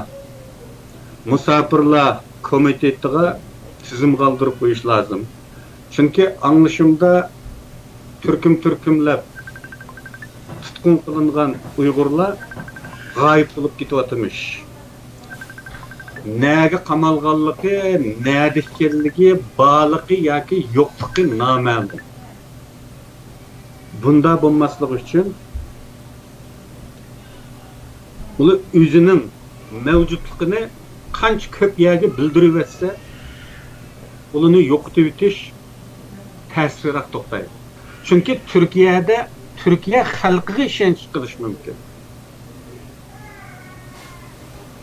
مۇساپىرلار كومىتېتىغا تىزىم قالدۇرۇپ قويۇش لازىم. چۈنكى ئاڭلىشىمدا تۈركۈم-تۈركۈملەپ تۇتقۇن قىلىنغان ئۇيغۇرلار غايىب بولۇپ كېتىۋاتىمىش. نەگە قامالغانلىقى، نەدە ئىكەنلىكى، بارلىقى ياكى يوقلۇقى نامەلۇم. بۇنداق بولماسلىقى ئۈچۈن ئۇلار ئۆزىنىڭ مەۋجۇتلۇقىنى قانچە كۆپ يەرگە بىلدۈرۈۋەتسە، ئۇلارنى يوقىتىۋېتىش تەسرىراق توختايدۇ. چۈنكى تۈركىيەدە، تۈركىيە خەلقىگە ئىشەنچ قىلىش مۇمكىن.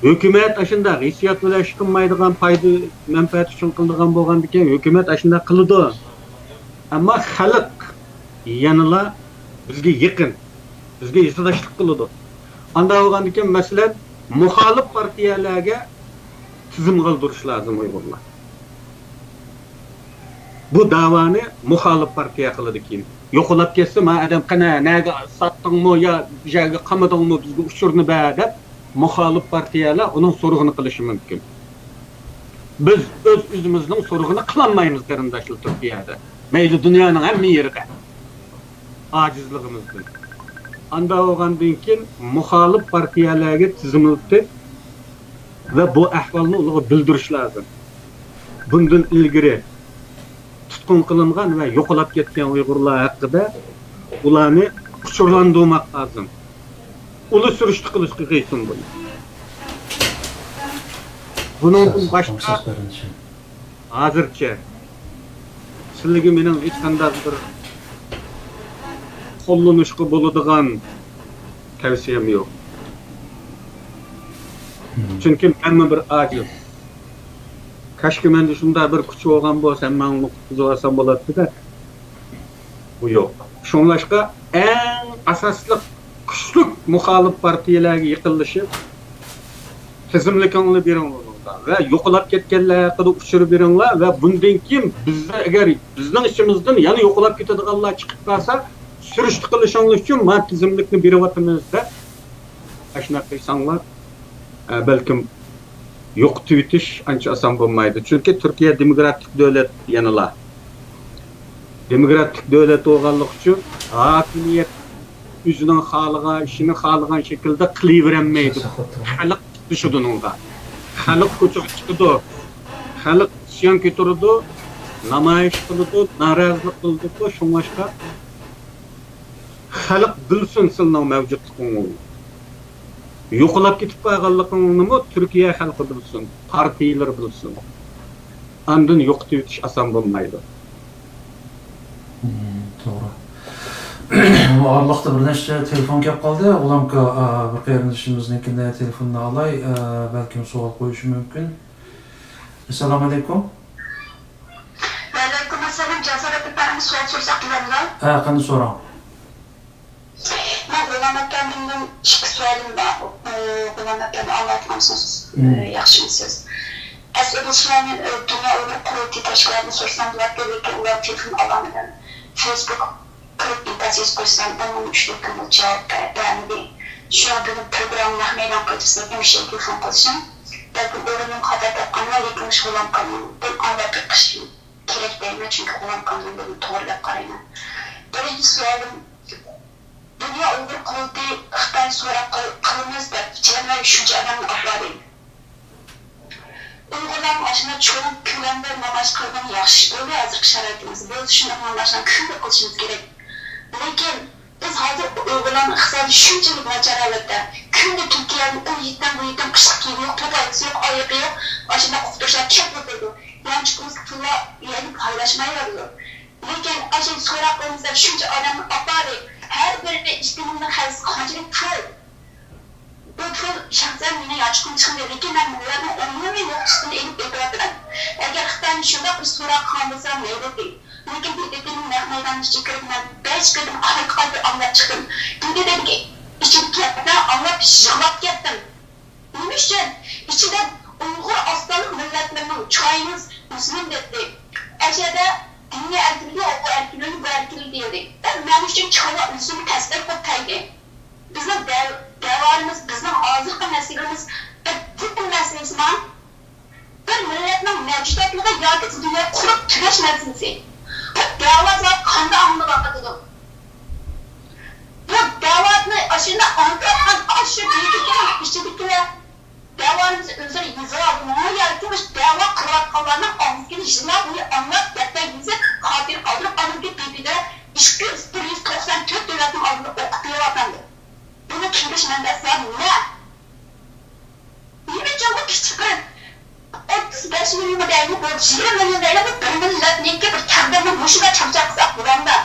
ھۆكۈمەت ئاشۇنداق ھېسسىيات بىلەن ئىش قىلمايدىغان، پايدا، مەنپەئەت ئۈچۈن قىلىدىغان بولغاندىكىن، ھۆكۈمەت ئاشۇنداق قىلىدۇ. ئەمما خەلق يەنىلا بىزگە يېقىن، بىزگە ھېسداشلىق قىلىدۇ. ئانداق بولغاندىكىن، مەسىلەن، مۇخالىپ پارتىيەلەرگە تىزىم قالدۇرۇش لازىم ئۇيغۇرلار. بۇ داۋانى مۇخالىپ پارتىيە قىلىدىكىن، يوقىلاپ كەتسە، ما ئادەم قېنى، نەگە ساتتىڭمۇ يا بۇ يەرگە قامىدىڭمۇ، بىزگە ئۇچۇرنى بەر دەپ، مۇخالىپ پارتىيەلەر ئۇنىڭ سورىقىنى قىلىشى مۇمكىن. بىز ئۆز-ئۆزىمىزنىڭ سورىقىنى قىلالمايمىز، قېرىنداشلار، تۈركىيەدە. مەيلى دۇنيانىڭ ھەممە يېرىدە. ئاجىزلىقىمىزدىن. ئانداق بولغاندىن كېيىن مۇخالىپ پارتىيەلەرگە تىزىملىتىپ، ۋە بۇ ئەھۋالنى ئۇلارغا بىلدۈرۈش لازىم. بۇندىن ئىلگىرى تۇتقۇن قىلىنغان ۋە يوقىلاپ كەتكەن ئۇيغۇرلار ھەققىدە ئۇلارنى ئۇچۇرلاندۇرماق لازىم. ئۇلار سۈرۈشتە قىلىشقا قىيسۇن بۇنى. بۇنىڭدىن باشقا، ھازىرچە سىلىگە مېنىڭ ھېچقانداق بىر قوللىنىشقا بولىدىغان تەۋسىيەم يوق. چۈنكى مەنمۇ بىر ئاجىز. كاشكى مەندە شۇنداق بىر كۈچ بولغان بولسا، ھەممەڭنى قۇتقۇزۇۋالسام بولاتتى-دە. بۇ يوق. شۇڭلاشقا ئەڭ ئاساسلىق كۈچلۈك مۇخالىپ پارتىيەلەرگە يېقىنلىشىپ، تىزىملىكىڭلارنى بېرىڭلار ۋە يوقىلاپ كەتكەنلەر ھەققىدە ئۇچۇر بېرىڭلار ۋە بۇندىن كېيىن بىزدە ئەگەر بىزنىڭ ئىچىمىزدىن يەنە يوقىلاپ كېتىدىغانلار چىقىپ قالسا، سۈرۈشتە قىلىشىڭلار ئۈچۈن مانا تىزىملىكنى بېرىۋاتىمىز دەپ ئاشۇنداق قىلساڭلار، ئە، بەلكىم يوقىتىۋېتىش ئانچە ئاسان بولمايدۇ. چۈنكى تۈركىيە دېموكراتىك دۆلەت يەنىلا. دېموكراتىك دۆلەت بولغانلىقى ئۈچۈن ھاكىمىيەت ئۆزىنىڭ خالىغان ئىشىنى خالىغان شەكىلدە قىلىۋېرەلمەيدۇ. خەلق تۇتۇشىدۇ ئۇنىڭغا. خەلق كوچىغا چىقىدۇ. خەلق ئىسيان كۆتۈرىدۇ، نامايىش قىلىدۇ، نارازىلىق بىلدۈرىدۇ. شۇڭلاشقا خەلق بىلسۇن سىلىنىڭ مەۋجۇتلۇقىڭىزنى. يوقىلاپ كېتىپ بارغانلىقىڭىزنىمۇ تۈركىيە خەلقى بىلسۇن، پارتىيىلىرى بىلسۇن. ئاندىن يوقىتىۋېتىش ئاسان بولمايدۇ. مم، توغرا. بۇ ئارىلىقتا بىر نەچچە تېلېفون كەپ قالدى. غۇلامكا، ئا، بىر قېرىندىشىمىزنىڭكىنى تېلېفوننى ئالاي. ئا، بەلكىم سوئال قويۇشى مۇمكىن. ئەسسالامۇئەلەيكۇم. ۋەئەلەيكۇم ئەسسالام. جاسارەت ئاپا، سوئال سورىساق بولامدۇ؟ ھە، قېنى سوراڭ. مەن غۇلام ئاكامدىن ئىككى سوئالىم بار. ئى، غۇلام ئاكامنى ئاڭلاۋاتقانسىز، ئى، ياخشىمۇسىز؟ ئەسلىدە سوئالنى، ئى، دۇنيا ئۇيغۇر قۇرۇلتىيى تەشكىلاتىنى سورىسام بولاتتى، لېكىن ئۇلار تېلېفون ئالالمىدىم. فېيسبۇك قىلىپ ئىنكاس يېزىپ قويسام، ئۇنىڭ ئۈچ تۆت كۈن بولدى جاۋاب بەرمىدى. شۇڭا بۈگۈن پروگرامما نەق مەيدان قايتىسىدىن ھەمىشە تېلېفون قىلىشىم، بەلكىم ئورۇنۇمنى خاتا تاپقاندىمەن، لېكىن مۇشۇ غۇلام ئاكامدىن ئاڭلاپ بېقىشىم كېرەك دەيمەن، چۈنكى غۇلام ئاكامدىن بۇنى توغرا دەپ قارايمەن. بىرىنچى سوئالىم، دۇنيا ئۇيغۇر قۇرۇلتىيى خىتاي سوراق قىل-، قىلىمىز دەپ جەنۋەگە شۇنچە ئادەمنى ئاپاردى. ئۇيغۇرلارنىڭ ئاشۇنداق چوڭ كۆلەمدە نامايىش قىلغىنى ياخشى بولدى، ھازىرقى شارائىتىمىزدا بولسا شۇنداق نامايىشلارنى كۈندە قىلىشىمىز كېرەك. لېكىن بىز ھازىر ئۇيغۇرلارنىڭ ئىقتىسادى شۇنچىلىك ناچار ھالەتتە، كۈندە تۈركىيەدىن ئۇ يېتىم، بۇ يېتىم، قىشلىق كىيىمى يوق، پوپايكىسى يوق، ئايىغى يوق، ئاشۇنداق ئۇقتۇرۇشلار كەپ بولىدۇ. يانچۇقىمىزغا پۇللار يەنە پايلاشمايۋاتىدۇ. لېكىن ئاشۇ سوراق قىلمىسا شۇنچە ئادەمنى ئاپاردى. ھەر بىرى ئىككى مىڭنىڭ خەرجلىكى قانچىلىك پۇل؟ بۇ پۇل شەخسەن مېنىڭ يانچۇقۇمدىن چىقمىدى، لېكىن مەن مىللەتنىڭ ئومۇمىي نۇقتىسىدىن ئېلىپ ئېيتىۋاتىمەن. ئەگەر خىتاينى شۇنداق بىر سوراق قىلغان بولسا مەيلىدى. لېكىن بى بى تىنىڭ نەق مەيدانىنىڭ ئىچىگە كىرىپ مەن بەش قېتىم ئارقا-ئارقا ئاڭلاپ چىقتىم. بى بى تىدىكى ئىچىدىكى گەپنى ئاڭلاپ يىغلاپ كەتتىم. نېمە ئۈچۈن؟ ئىچىدە ئۇيغۇر ئاز سانلىق مىللەتلىرىنىڭ چاينىز مۇسلىم دەيتتى. ئەشەدە دىنىي ئەركىنلىكى، ئوقۇ ئەركىنلىكى، بۇ ئەركىنلىك دېيىلدى. بىز نېمە ئۈچۈن چالا ئۆلسىمۇ تەستەك قىلىپ تەگدى؟ بىزنىڭ دەۋ-، دەۋرىمىز، بىزنىڭ ھازىرقى مەسىلىمىز بىر دىن مەسىلىسىما؟ بىر مىللەتنىڭ مەۋجۇداتلىقى ياكى دۇنيا قۇرۇپ تۈگەش مەسىلىسى. بۇ دەۋا زادى قانداق ئاڭلىنىۋاتىدۇ؟ بۇ دەۋانى ئاشۇنداق ئاڭلىتىۋاتقان ئاشۇ بىر ئىچىدىكىلەر دەۋانىمىزنى ئۆزلىرى يېزىۋالدىمۇ ياكى مۇشۇ دەۋا قىلىۋاتقانلارنىڭ ئاغزىدىن يىللار بويى ئاڭلاپ، دەپتەر يېزىپ، خاتىرە قالدۇرۇپ، ئاندىن كېيىن بىر يۈز، بىر يۈز توقسان تۆت دۆلەتنىڭ ئالدىدا ئوقۇپ بېرىۋاتامدۇ؟ بۇنىڭ كېلىش مەنبەسى بار نېمە؟ نېمە ئۈچۈن بۇ كىچىك بىر ئوتتۇز بەش مىليون دەيلى، بۇ يىگىرمە مىليون دەيلى، بۇ بىر مىللەتنىڭكى بىر تەقدىرىنى مۇشۇنداق چاقچاق قىلساق بولامدا؟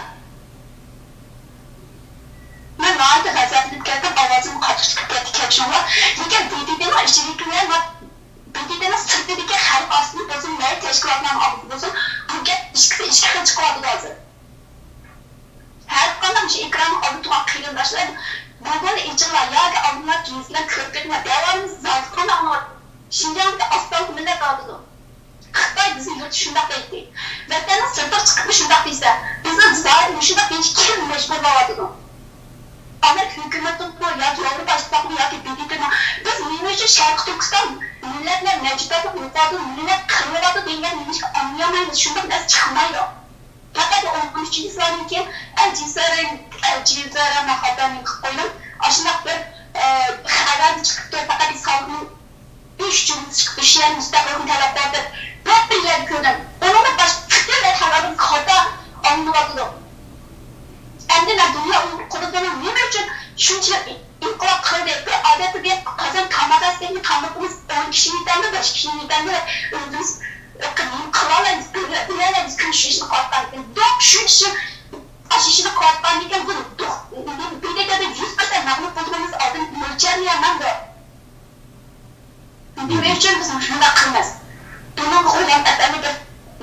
مەن ناھايىتى غەزەپلىنىپ كەتتىم، ئاۋازىم قاتتىق چىقىپ كەتتى، كەچۈرۈڭلار. لېكىن بى بى تىنىڭ ئىچىدىكىلەر، بى بى تىنىڭ سىرتىدىكى خەلق ئاستىدىن بولسۇن، مەيلى تەشكىلاتلارنىڭ ئالدىدا بولسۇن، بۇ گەپ ئىككىسى ئىككى خىل چىقىۋاتىدۇ ھازىر. ھەرقانداق مۇشۇ ئېكراننىڭ ئالدىدا تۇرغان قېرىنداشلار، گوگولنى ئېچىڭلار ياكى ئالدىڭلار گېزىتلەرنى كۆرۈپ بېقىڭلار، دەۋانىمىز زادى قانداق ئاڭلىنىۋاتىدۇ؟ شىنجاڭدىكى ئاز سانلىق مىللەت ئاغرىدۇ. خىتاي بىزنى يۇرتتا شۇنداق دەيتتى. ۋەتەننىڭ سىرتىغا چىقىپمۇ شۇنداق دېسە، بىزنى زادى مۇشۇنداق دېيىشكە كىم مەجبۇرلاۋاتىدۇ؟ ئامېرىكا ھۆكۈمىتىمۇ ياكى ياۋروپا ئىتتىپاقىمۇ ياكى بى بى تىمۇ، بىز نېمە ئۈچۈن شەرقىي تۈركىستان مىللەتلەر مەۋجۇداتلىقى يوقىلىۋاتىدۇ، مىللەت قىرىلىۋاتىدۇ دېگەن گەپنى نېمىشقا ئاڭلىيالمايمىز؟ شۇنداق نەرسە چىقمايدۇ. پەقەت ئون ئۈچىنچى سوئالدىن كېيىن ئەل جەزىرە، ئەل جەزىرە ماقالىنى قىلىپ قويدۇم. ئاشۇنداق بىر، ئە، خەۋەر چىقىپتۇ، پەقەت سالىقنىڭ ئۈچ جۈملە شىئەنى مۇستەقىللىقنى تەلەپ قىلىۋاتىدۇ. بىر، بىر يەردە كۆردۈم. ئۇنىڭدا باشقا پۈتۈن خەلقىمىز خاتا ئاڭلىنىۋاتىدۇ. ئەمدى مەن دۇنيا ئۇيغۇر قۇرۇلتىيىنىڭ نېمە ئۈچۈن شۇنچىلىك ئىنقىلاب قىلدى؟ بىر ئادەتتە بىر قازان تاماق ئەسكەنگە تامىقىمىز ئون كىشى يېتەمدۇ، بەش كىشى يېتەمدۇ، ئۆزىمىز نېمە قىلالايمىز، بىلەلەيمىز، كۈن شۇنى قىلىۋاتقان ئىكەن. دوق شۇ كىشى ئاشۇ ئىشنى قىلىۋاتقاندىكىن، بۇ دوق، بىر دەقىقىدە يۈز پىرسەنت مەغلۇپ بولىدىغىنىمىز ئالدىن مۆلچەرلىيەلمەمدۇ؟ نېمە ئۈچۈن بىز مۇشۇنداق قىلىمىز؟ بۇنىڭغا غۇلام ئەپەندى بىر،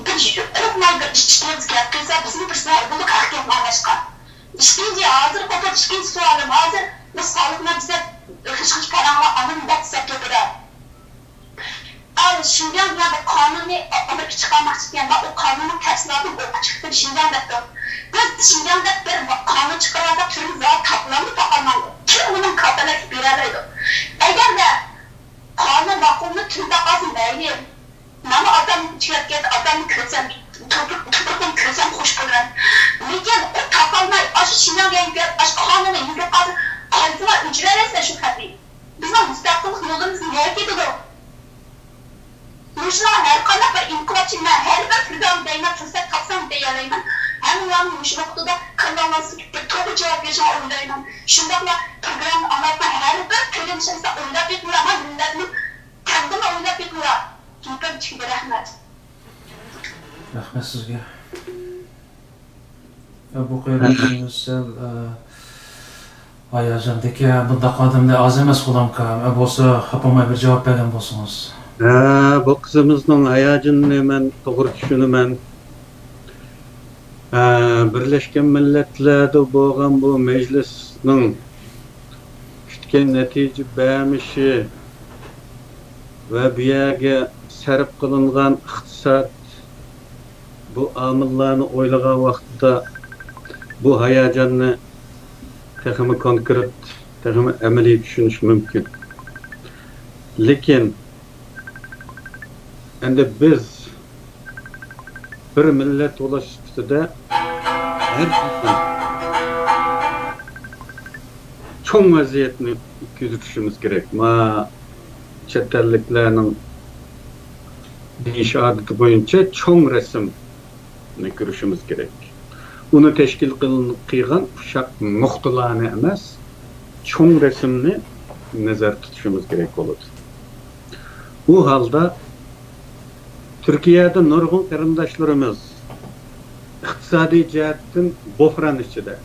بىر قورقماي بىر ئىككى ئېغىز گەپ قىلسا، بىزمۇ بىر سەۋەب بولدۇق ھەق گەپ ئاڭلاشقا. ئىككىنچى، ھازىر قوپۇپ، ئىككىنچى سوئالىم، ھازىر بىز خەلقنى بىزدە غىش-غىش پاراڭلار ئالىمىز دەپ سەپ گېپىدە. ئەل شىنجاڭ دېگەن بىر قانۇننى ئامېرىكا چىقارماقچى ئىكەن، مەن ئۇ قانۇننىڭ تەپسىلاتىنى ئوقۇپ چىقتىم، شىنجاڭ دەپتۇ. بىز شىنجاڭ دەپ بىر قانۇن چىقىرىۋالساق، تۈرمىدە زادى تاپىلامدۇ، تاپالمامدۇ؟ كىم ئۇنىڭ كاپالەتلىك بېرەلەيدۇ؟ ئەگەردە قانۇن ماقۇلنى تۈن تاپالسا مەيلى. مانا ئاتامنى كۆرسەم، ئاتامنى كۆرسەم، تۇپرىقىمنى كۆرسەم خوش بولىمەن. لېكىن ئۇ تاپالماي، ئاشۇ شىنجاڭ دېگەن گەپ، ئاشۇ قانۇننى يېزىپ قالسا، قايسىلار ئۆچۈرەلەيسىلەر شۇ خەتنى؟ بىزنىڭ مۇستەقىللىق يولىمىز نەگە كېتىدۇ؟ مۇشۇلار ھەر قانداق بىر ئىنقىلابچى، مەن ھەر بىر پىردام دەيمەن، پۇرسەت تاپسام دېيەلەيمەن. ھەممىڭلارنىڭ مۇشۇ نۇقتىدا كاللاڭلار سىقىپ بىر توغرا جاۋاب بېرىشىڭلارنى ئويلايمەن. شۇنداقلا پروگراممىنى ئاڭلاۋاتقان ھەر بىر تۆلەمچىلەر ئويلاپ بېقىڭلار، ما مىللەتنىڭ تەقدىرىنى ئويلاپ بېقىڭلار. گېپىم تۈگىدى، رەھمەت. رەھمەت سىزگە. يا، بۇ قېرىندىشىمىز سەل، ئە، ھاياجاندىكەن، بۇنداق ئادەملەر ئاز ئەمەس غۇلامكا. ئە، بولسا خاپىماي بىر جاۋاب بەرگەن بولسىڭىز. ھە، بۇ قىزىمىزنىڭ ھاياجىنىنى مەن توغرا چۈشىنىمەن. ئە، بىرلەشكەن مىللەتلەردە بولغان بۇ مەجلىسنىڭ كۈتكەن نەتىجە بەرمىشى ۋە بۇ يەرگە سەرپ قىلىنغان ئىقتىساد، بۇ ئامىللارنى ئويلىغان ۋاقىتتا، بۇ ھاياجاننى تېخىمۇ كونكرېت، تېخىمۇ ئەمەلىي چۈشىنىش مۇمكىن. لېكىن، ئەمدى بىز بىر مىللەت بولۇش سۈپىتىدە ھەر چوڭ ۋەزىيەتنى كۆزىتىشىمىز كېرەك. ما چەت ئەللىكلەرنىڭ دېيىش ئادىتى بويىچە چوڭ رەسىمنى كۆرۈشىمىز كېرەك. ئۇنى تەشكىل قىل-، قىلغان ئۇششاق نۇقتىلارنى ئەمەس، چوڭ رەسىمنى نەزەردە تۇتۇشىمىز كېرەك بولىدۇ. ئۇ ھالدا تۈركىيەدە نۇرغۇن قېرىنداشلىرىمىز ئىقتىسادىي جەھەتتىن بوھران ئىچىدە.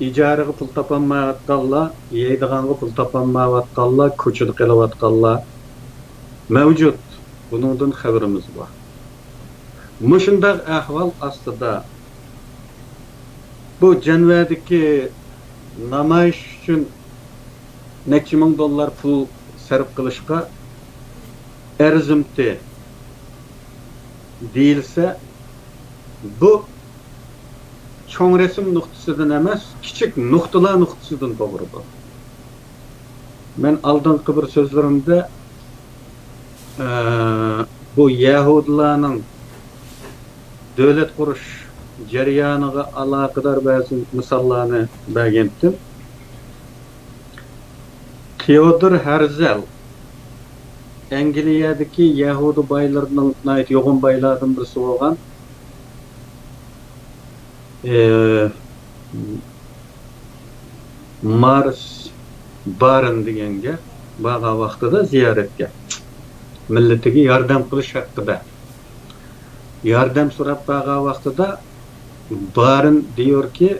ئىجارىغا پۇل تاپالمايۋاتقانلار، يەيدىغانغا پۇل تاپالمايۋاتقانلار، كوچىدا قېلىۋاتقانلار مەۋجۇت. بۇنىڭدىن خەۋىرىمىز بار. مۇشۇنداق ئەھۋال ئاستىدا بۇ جەنۋەدىكى نامايىش ئۈچۈن نەچچە مىڭ دوللار پۇل سەرپ قىلىشقا ئەرزىمتى دېيىلسە، بۇ چوڭ رەسىم نۇقتىسىدىن ئەمەس، كىچىك نۇقتىلار نۇقتىسىدىن توغرىدۇر. مەن ئالدىنقى بىر سۆزلىرىمدە، ئە، بۇ يەھۇدىيلارنىڭ دۆلەت قۇرۇش جەريانىغا ئالاقىدار بەزى مىساللارنى بەرگەنتىم. تېئودور ھەرزەل ئەنگلىيەدىكى يەھۇدىي بايلىرىنىڭ ناھايىتى يوغان بايلاردىن بىرسى بولغان، ئى، مارس بارن دېگەنگە بارغان ۋاقتىدا زىيارەتكە، مىللىتىگە ياردەم قىلىش ھەققىدە ياردەم سوراپ بارغان ۋاقتىدا، بارن دېيۇركى،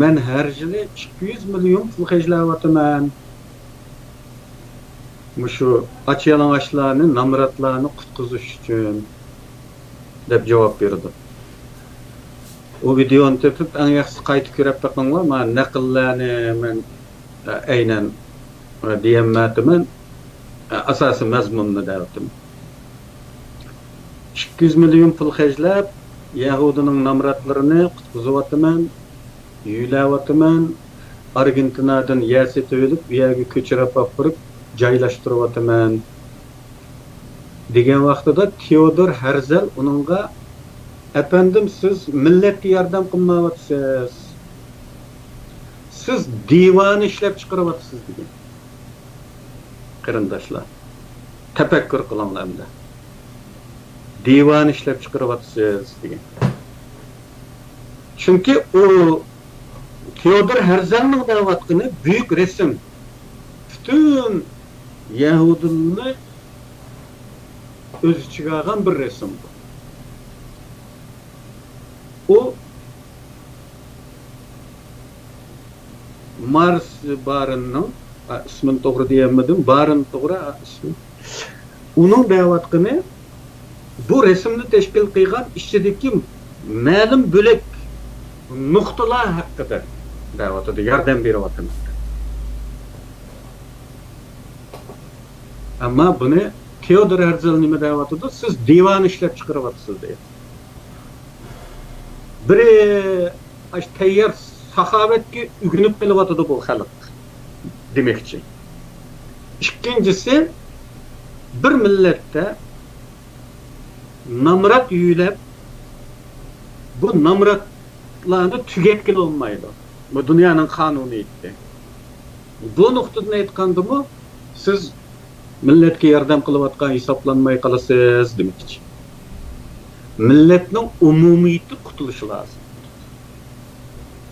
مەن ھەر يىلى ئىككى يۈز مىليون پۇل خەجلەۋاتىمەن، مۇشۇ ئاچ-يالىڭاچلارنى، نامراتلارنى قۇتقۇزۇش ئۈچۈن، دەپ جاۋاب بېرىدۇ. ئۇ ۋىدېئونى تېپىپ، ئەڭ ياخشىسى قايتا كۆرۈپ بېقىڭلار. مانا نەقىللەرنى مەن، ئە، ئەينەن، ئە، دېيەلمەيتتىمەن. ئە، ئاساسىي مەزمۇننى دەۋاتىمەن. ئىككى يۈز مىليون پۇل خەجلەپ، يەھۇدىينىڭ نامراتلىرىنى قۇتقۇزۇۋاتىمەن، يۆلەۋاتىمەن، ئارگېنتىنادىن يەر سېتىۋېلىپ، ئۇ يەرگە كۆچۈرۈپ ئاپىرىپ جايلاشتۇرۇۋاتىمەن، دېگەن ۋاقتىدا تېئودور ھەرزەل ئۇنىڭغا، ئەپەندىم، سىز مىللەتكە ياردەم قىلمايۋاتىسىز، سىز دىۋانە ئىشلەپ چىقىرىۋاتىسىز، دېگەن. قېرىنداشلار، تەپەككۇر قىلىڭلار ئەمدى. دىۋانە ئىشلەپ چىقىرىۋاتىسىز دېگەن. چۈنكى ئۇ تېئودور ھەرزەلنىڭ دەۋاتقىنى بۈيۈك رەسىم. پۈتۈن يەھۇدىيلارنى ئۆز ئىچىگە ئالغان بىر رەسىم بۇ. ئۇ مارس بارىننىڭ، ئا، ئىسمىنى توغرا دېيەلمىدىم، بارىن توغرا، ئا، ئىسمى. ئۇنىڭ دەۋاتقىنى بۇ رەسىمنى تەشكىل قىلغان ئىچىدىكى مەلۇم بۆلەك نۇقتىلار ھەققىدە دەۋاتىدۇ، ياردەم بېرىۋاتىمەن. ئەمما بۇنى تېئودور ھەرزەل نېمە دەۋاتىدۇ؟ سىز دىۋانە ئىشلەپ چىقىرىۋاتىسىز دەيدۇ. بىرى، ئاشۇ تەييار ساخاۋەتكە ئۆگىنىپ قېلىۋاتىدۇ بۇ خەلق دېمەكچى. ئىككىنچىسى، بىر مىللەتتە نامرات يۆلەپ، بۇ نامراتلارنى تۈگەتكىلى بولمايدۇ. بۇ دۇنيانىڭ قانۇنىيىتى. بۇ نۇقتىدىن ئېيتقاندىمۇ، سىز مىللەتكە ياردەم قىلىۋاتقان ھېسابلانماي قالىسىز دېمەكچى. مىللەتنىڭ ئومۇمىيىتى قۇتۇلۇشى لازىم.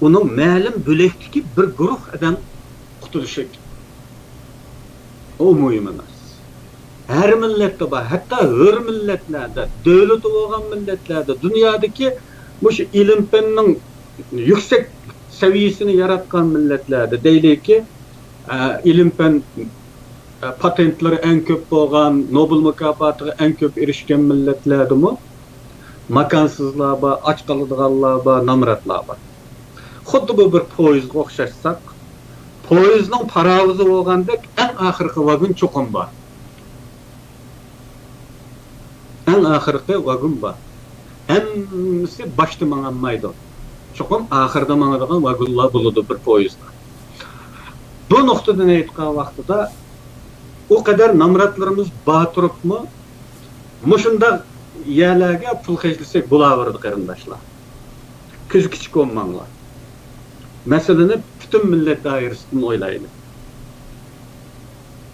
ئۇنىڭ مەلۇم بۆلەكتىكى بىر گۇرۇھ ئادەم قۇتۇلۇشى، ئۇ مۇھىم ئەمەس. ھەر مىللەتتە بار، ھەتتا ھۆر مىللەتلەردە، دۆلىتى بولغان مىللەتلەردە، دۇنيادىكى مۇشۇ ئىلىم-پەننىڭ يۈكسەك سەۋىيەسىنى ياراتقان مىللەتلەردە دەيلىكى، ئە، ئىلىم-پەن، ئە، پاتېنتلىرى ئەڭ كۆپ بولغان، نوبېل مۇكاپاتىغا ئەڭ كۆپ ئېرىشكەن مىللەتلەردىمۇ ماكانسىزلار بار، ئاچ قالىدىغانلار بار، نامراتلار بار. خۇددى بۇ بىر پويىزغا ئوخشاشتۇرساق، پويىزنىڭ پاراۋۇزى بولغاندەك ئەڭ ئاخىرقى ۋاگون چوقۇم بار. ئەڭ ئاخىرقى ۋاگون بار. ھەممىسى باشتا ماڭالمايدۇ. چوقۇم ئاخىردا ماڭىدىغان ۋاگونلار بولىدۇ بىر پويىزدا. بۇ نۇقتىدىن ئېيتقان ۋاقتىدا، ئۇ قەدەر نامراتلىرىمىز بار تۇرۇپمۇ، مۇشۇنداق يەرلەرگە پۇل خەجلىسەك بولاۋېرىدۇ، قېرىنداشلار. كۆزى كىچىك بولماڭلار. مەسىلىنى پۈتۈن مىللەت دائىرىسىدىن ئويلايلى.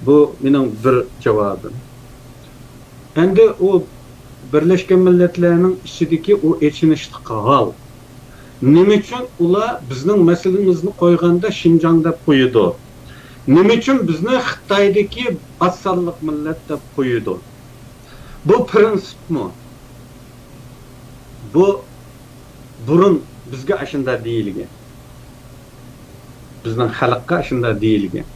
بۇ مېنىڭ بىر جاۋابىم. ئەمدى ئۇ بىرلەشكەن مىللەتلەرنىڭ ئىچىدىكى ئۇ ئېچىنىشلىق ھال. نېمە ئۈچۈن ئۇلار بىزنىڭ مەسىلىمىزنى قويغاندا شىنجاڭ دەپ قويىدۇ؟ نېمە ئۈچۈن بىزنى خىتايدىكى ئاز سانلىق مىللەت دەپ قويىدۇ؟ بۇ پىرىنسىپمۇ؟ بۇ بۇرۇن بىزگە ئاشۇنداق دېيىلگەن. بىزنىڭ خەلققە ئاشۇنداق دېيىلگەن.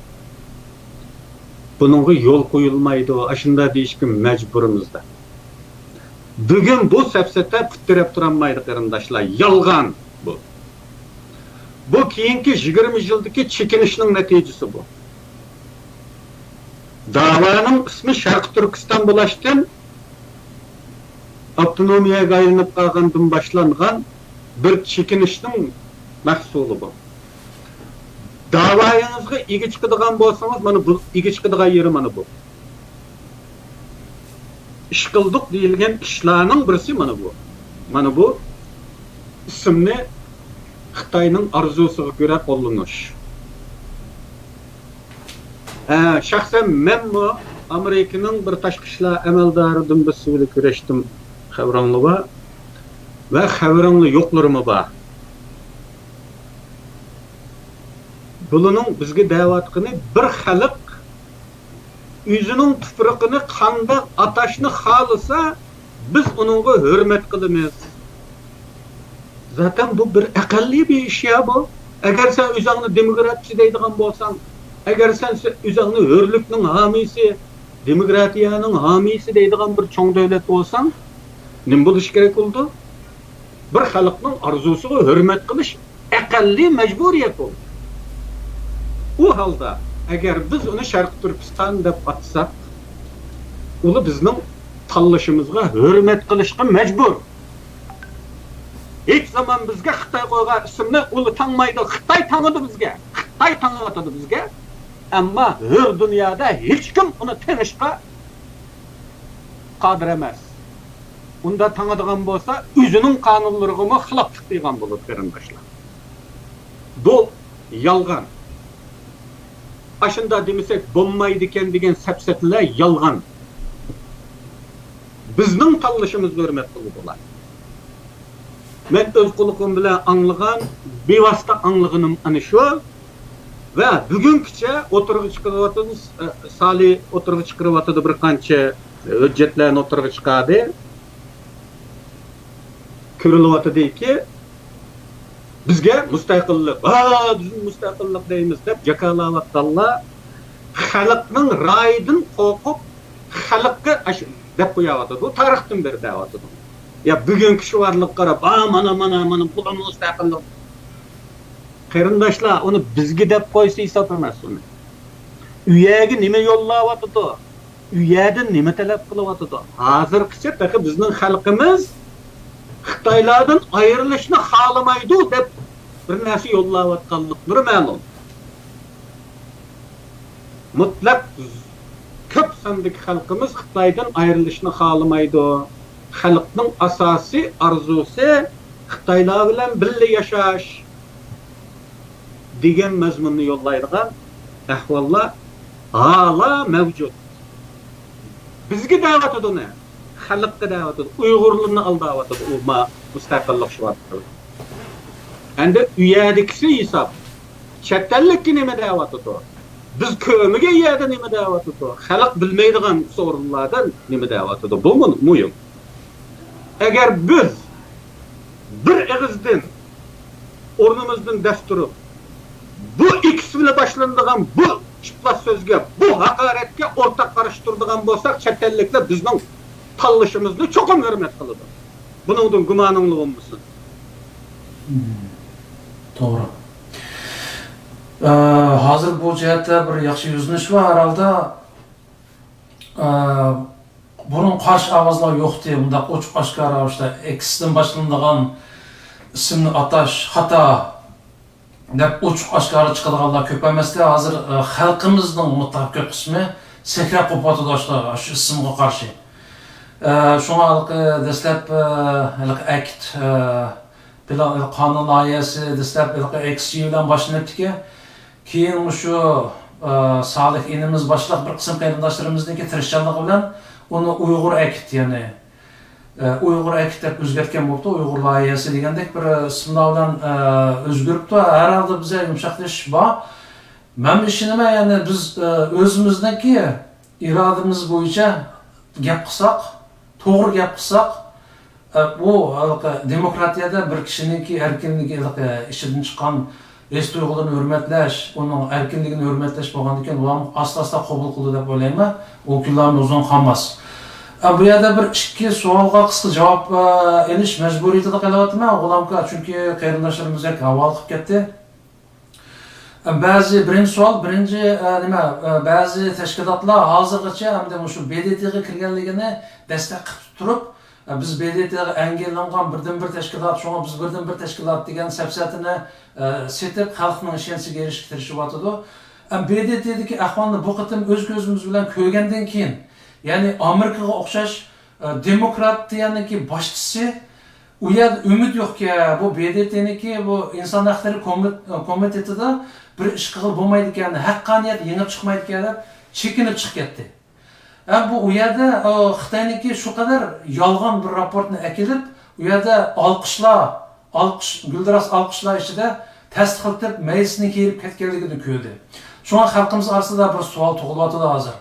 بۇنىڭغا يول قويۇلمايدۇ، ئاشۇنداق دېيىشكە مەجبۇرمىز دەپ. بۈگۈن بۇ سەپسەتە پۇت تىرەپ تۇرالمايدۇ، قېرىنداشلار. يالغان بۇ. بۇ كېيىنكى يىگىرمە يىلدىكى چېكىنىشنىڭ نەتىجىسى بۇ. داۋانىڭ ئىسمى شەرقىي تۈركىستان بولۇشتىن، ئاپتونومىيەگە ئايلىنىپ قالغاندىن باشلانغان بىر چېكىنىشنىڭ مەھسۇلى بۇ. داۋايىڭىزغا ئىگە چىقىدىغان بولسىڭىز، مانا بۇ ئىگە چىقىدىغان يېرى مانا بۇ. ئىش قىلدۇق دېيىلگەن ئىشلارنىڭ بىرسى مانا بۇ. مانا بۇ ئىسىمنى خىتاينىڭ ئارزۇسىغا كۆرە قوللىنىش. ھە، شەخسەن مەنمۇ ئامېرىكىنىڭ بىر تاشقى ئىشلار ئەمەلدارىدىن بىرسى بىلەن كۆرۈشتۈم، خەۋىرىڭلار بار. ۋە خەۋىرىڭلار يوقلىرىمۇ بار. بۇلارنىڭ بىزگە دەۋاتقىنى، بىر خەلق ئۆزىنىڭ تۇپرىقىنى قانداق ئاتاشنى خالىسا، بىز ئۇنىڭغا ھۆرمەت قىلىمىز. زاتەن بۇ بىر ئەقەللىي بىر ئىش يا بۇ. ئەگەر سەن ئۆزۈڭنى دېموكراتچى دەيدىغان بولساڭ، ئەگەر سەن ئۆزۈڭنى ھۆرلۈكنىڭ ھامىيسى، دېموكراتىيەنىڭ ھامىيسى دەيدىغان بىر چوڭ دۆلەت بولساڭ، نېمە بولۇشى كېرەك بولىدۇ؟ بىر خەلقنىڭ ئارزۇسىغا ھۆرمەت قىلىش ئەقەللىي مەجبۇرىيەت بولىدۇ. ئۇ ھالدا، ئەگەر بىز ئۇنى شەرقىي تۈركىستان دەپ ئاتىساق، ئۇلار بىزنىڭ تاللىشىمىزغا ھۆرمەت قىلىشقا مەجبۇر. ھېچ زامان بىزگە خىتاي قويغان ئىسىمنى ئۇلار تاڭمايدۇ. خىتاي تاڭىدۇ بىزگە. خىتاي تاڭىۋاتىدۇ بىزگە. ئەمما ھۆر دۇنيادا ھېچكىم ئۇنى تېڭىشقا قادىر ئەمەس. ئۇنداق تاڭىدىغان بولسا، ئۆزىنىڭ قانۇنلىرىغىمۇ خىلاپلىق قىلغان بولىدۇ، قېرىنداشلار. بۇ يالغان. ئاشۇنداق دېمىسەك بولمايدىكەن دېگەن سەپسەتىلەر يالغان. بىزنىڭ تاللىشىمىزنى ھۆرمەت قىلىدۇ ئۇلار. مەن ئۆز قۇلىقىم بىلەن ئاڭلىغان، بىۋاسىتە ئاڭلىغىنىم ئەنە شۇ. ۋە بۈگۈنگىچە ئوتتۇرىغا چىقىرىۋاتىدۇ، سالى ئوتتۇرىغا چىقىرىۋاتىدۇ، بىر قانچە ھۆججەتلەرنى ئوتتۇرىغا چىقاردى. كۆرۈلۈۋاتىدۇكى، بىزگە مۇستەقىللىق، ھا، بىز مۇستەقىللىق دەيمىز دەپ جاكارلاۋاتقانلار خەلقنىڭ رايىدىن قورقۇپ، خەلققە ئاشۇ دەپ قويۇۋاتىدۇ، تارىختىن بېرى دەۋاتىدۇ. يا بۈگۈنكى شوئارلىققا قاراپ، ھا، مانا، مانا، مانا، بۇلار مۇستەقىللىق. قېرىنداشلار، ئۇنى بىزگە دەپ قويسا ھېساب ئەمەس ئۇنى. ئۇ يەرگە نېمە يوللاۋاتىدۇ؟ ئۇ يەردىن نېمە تەلەپ قىلىۋاتىدۇ؟ ھازىرغىچە تېخى بىزنىڭ خەلقىمىز خىتايلاردىن ئايرىلىشنى خالىمايدۇ دەپ بىر نەرسە يوللاۋاتقانلىقلىرى مەلۇم. مۇتلەق كۆپ ساندىكى خەلقىمىز خىتايدىن ئايرىلىشنى خالىمايدۇ. خەلقنىڭ ئاساسىي ئارزۇسى خىتايلار بىلەن بىللە ياشاش دېگەن مەزمۇننى يوللايدىغان ئەھۋاللار ھالا مەۋجۇت. بىزگە دەۋاتىدۇ ئۇنى، خەلققە دەۋاتىدۇ، ئۇيغۇرلارنى ئالداۋاتىدۇ ئۇ ما-، مۇستەقىللىق شوئارى. ئەمدى ئۇ يەردىكىسى ھېساب. چەت ئەللىككە نېمە دەۋاتىدۇ؟ بىز كۆرمىگەن يەردە نېمە دەۋاتىدۇ؟ خەلق بىلمەيدىغان سورۇنلاردا نېمە دەۋاتىدۇ؟ بۇ مۇ-، مۇھىم. ئەگەر بىز بىر ئېغىزدىن ئورنىمىزدىن دەس تۇرۇپ، بۇ ئېكس بىلەن باشلىنىدىغان بۇ ئىپلاس سۆزگە، بۇ ھاقارەتكە ئورتاق قارشى تۇرىدىغان بولساق، چەت ئەللىكلەر بىزنىڭ تاللىشىمىزنى چوقۇم ھۆرمەت قىلىدۇ. بۇنىڭدىن گۇمانىڭلار بولمىسۇن. مم. توغرا. ئە، ھازىر بۇ جەھەتتە بىر ياخشى يۈزلىنىش بار ھەر ھالدا. ئە، بۇرۇن قارشى ئاۋازلار يوقتى، مۇنداق ئوچۇق ئاشكارا ئىشتا ئېكستىن باشلىنىدىغان ئىسىمنى ئاتاش خاتا دەپ ئوچۇق ئاشكارا چىقىدىغانلار كۆپ ئەمەستى. ھازىر، ئە، خەلقىمىزنىڭ مۇتتەپىقى قىسمى سەكرەپ قوپۇۋاتىدۇ ئاشۇ، ئاشۇ ئىسىمغا قارشى. ئە، شۇڭا ھېلىقى دەسلەپ، ئە، ھېلىقى ئەكت، ئە، پىلان، قانۇن لايىھەسى دەسلەپ ھېلىقى ئېكس جى بىلەن باشلىنىپتىكەن. كېيىن مۇشۇ، ئە، سالىھ ئىنىمىز باشلىق بىر قىسىم قېرىنداشلىرىمىزنىڭكى تىرىشچانلىقى بىلەن ئۇنى ئۇيغۇر ئەكت، يەنى، ئە، ئۇيغۇر ئەكت دەپ ئۆزگەرتكەن بوپتۇ، ئۇيغۇر لايىھەسى دېگەندەك بىر ئىسىملار بىلەن، ئە، ئۆزگىرىپتۇ. ھەر ھالدا بىزدە يۇمشاقلىشىش بار. مەن ئىشىنىمەن، يەنى بىز، ئە، ئۆزىمىزنىڭكى ئىرادىمىز بويىچە گەپ قىلساق، توغرا گەپ قىلساق، ئە، بۇ ھېلىقى دېموكراتىيەدە بىر كىشىنىڭكى ئەركىنلىكى، ھېلىقى ئىچىدىن چىققان ھېس تۇيغۇلىرىنى ھۆرمەتلەش، ئۇنىڭ ئەركىنلىكىنى ھۆرمەتلەش بولغاندىكىن، ئۇلار ئاستا-ئاستا قوبۇل قىلىدۇ دەپ ئويلايمەن. ئۇ كۈنلەرمۇ ئۇزۇن قالماس. ئە، بۇ يەردە بىر ئىككى سوئالغا قىسقا جاۋاب، ئە، ئېلىش مەجبۇرىيىتىدە قېلىۋاتىمەن، غۇلامكا، چۈنكى قېرىنداشلىرىمىز بەك ھاۋالىقىپ كەتتى. بەزى، بىرىنچى سوئال، بىرىنچى، ئە، نېمە، ئە، بەزى تەشكىلاتلار ھازىرغىچە ئەمدى مۇشۇ بې دې تېغا كىرگەنلىكىنى دەستەك قىلىپ تۇرۇپ، ئە، بىز بې دې تېغا ئەڭگىللەنگەن بىردىنبىر تەشكىلات، شۇڭا بىز بىردىنبىر تەشكىلات دېگەن سەپسەتىنى، ئە، سېتىپ، خەلقنىڭ ئىشەنچىگە ئېرىشىشكە تىرىشىۋاتىدۇ. ئە، بې دې تېدىكى ئەھۋالنى بۇ قېتىم ئۆز كۆزىمىز بىلەن كۆرگەندىن كېيىن، يەنى ئامېرىكىغا ئوخشاش، ئە، دېموكراتىيەنىڭكى باشچىسى ئۇ يەردە ئۈمىد يوقكەن، بۇ بې دې تېنىڭكى بۇ ئىنسان ھەقلىرى كومىت-، كومىتېتىدا بىر ئىش قىلغىلى بولمايدىكەن، ھەققانىيەت يېڭىپ چىقمايدىكەن دەپ چېكىنىپ چىقىپ كەتتى. ھەم بۇ ئۇ يەردە، ئۇ، خىتاينىڭكى شۇ قەدەر يالغان بىر راپورتنى ئەكېلىپ، ئۇ يەردە ئالقىشلار، ئالقىش، گۈلدۈراس ئالقىشلار ئىچىدە تەستىقلىتىپ، مەيدىسىنى كىيدۈرۈپ كەتكەنلىكىنى كۆردى. شۇڭا خەلقىمىز ئارىسىدا بىر سوئال تۇغۇلۇۋاتىدۇ ھازىر.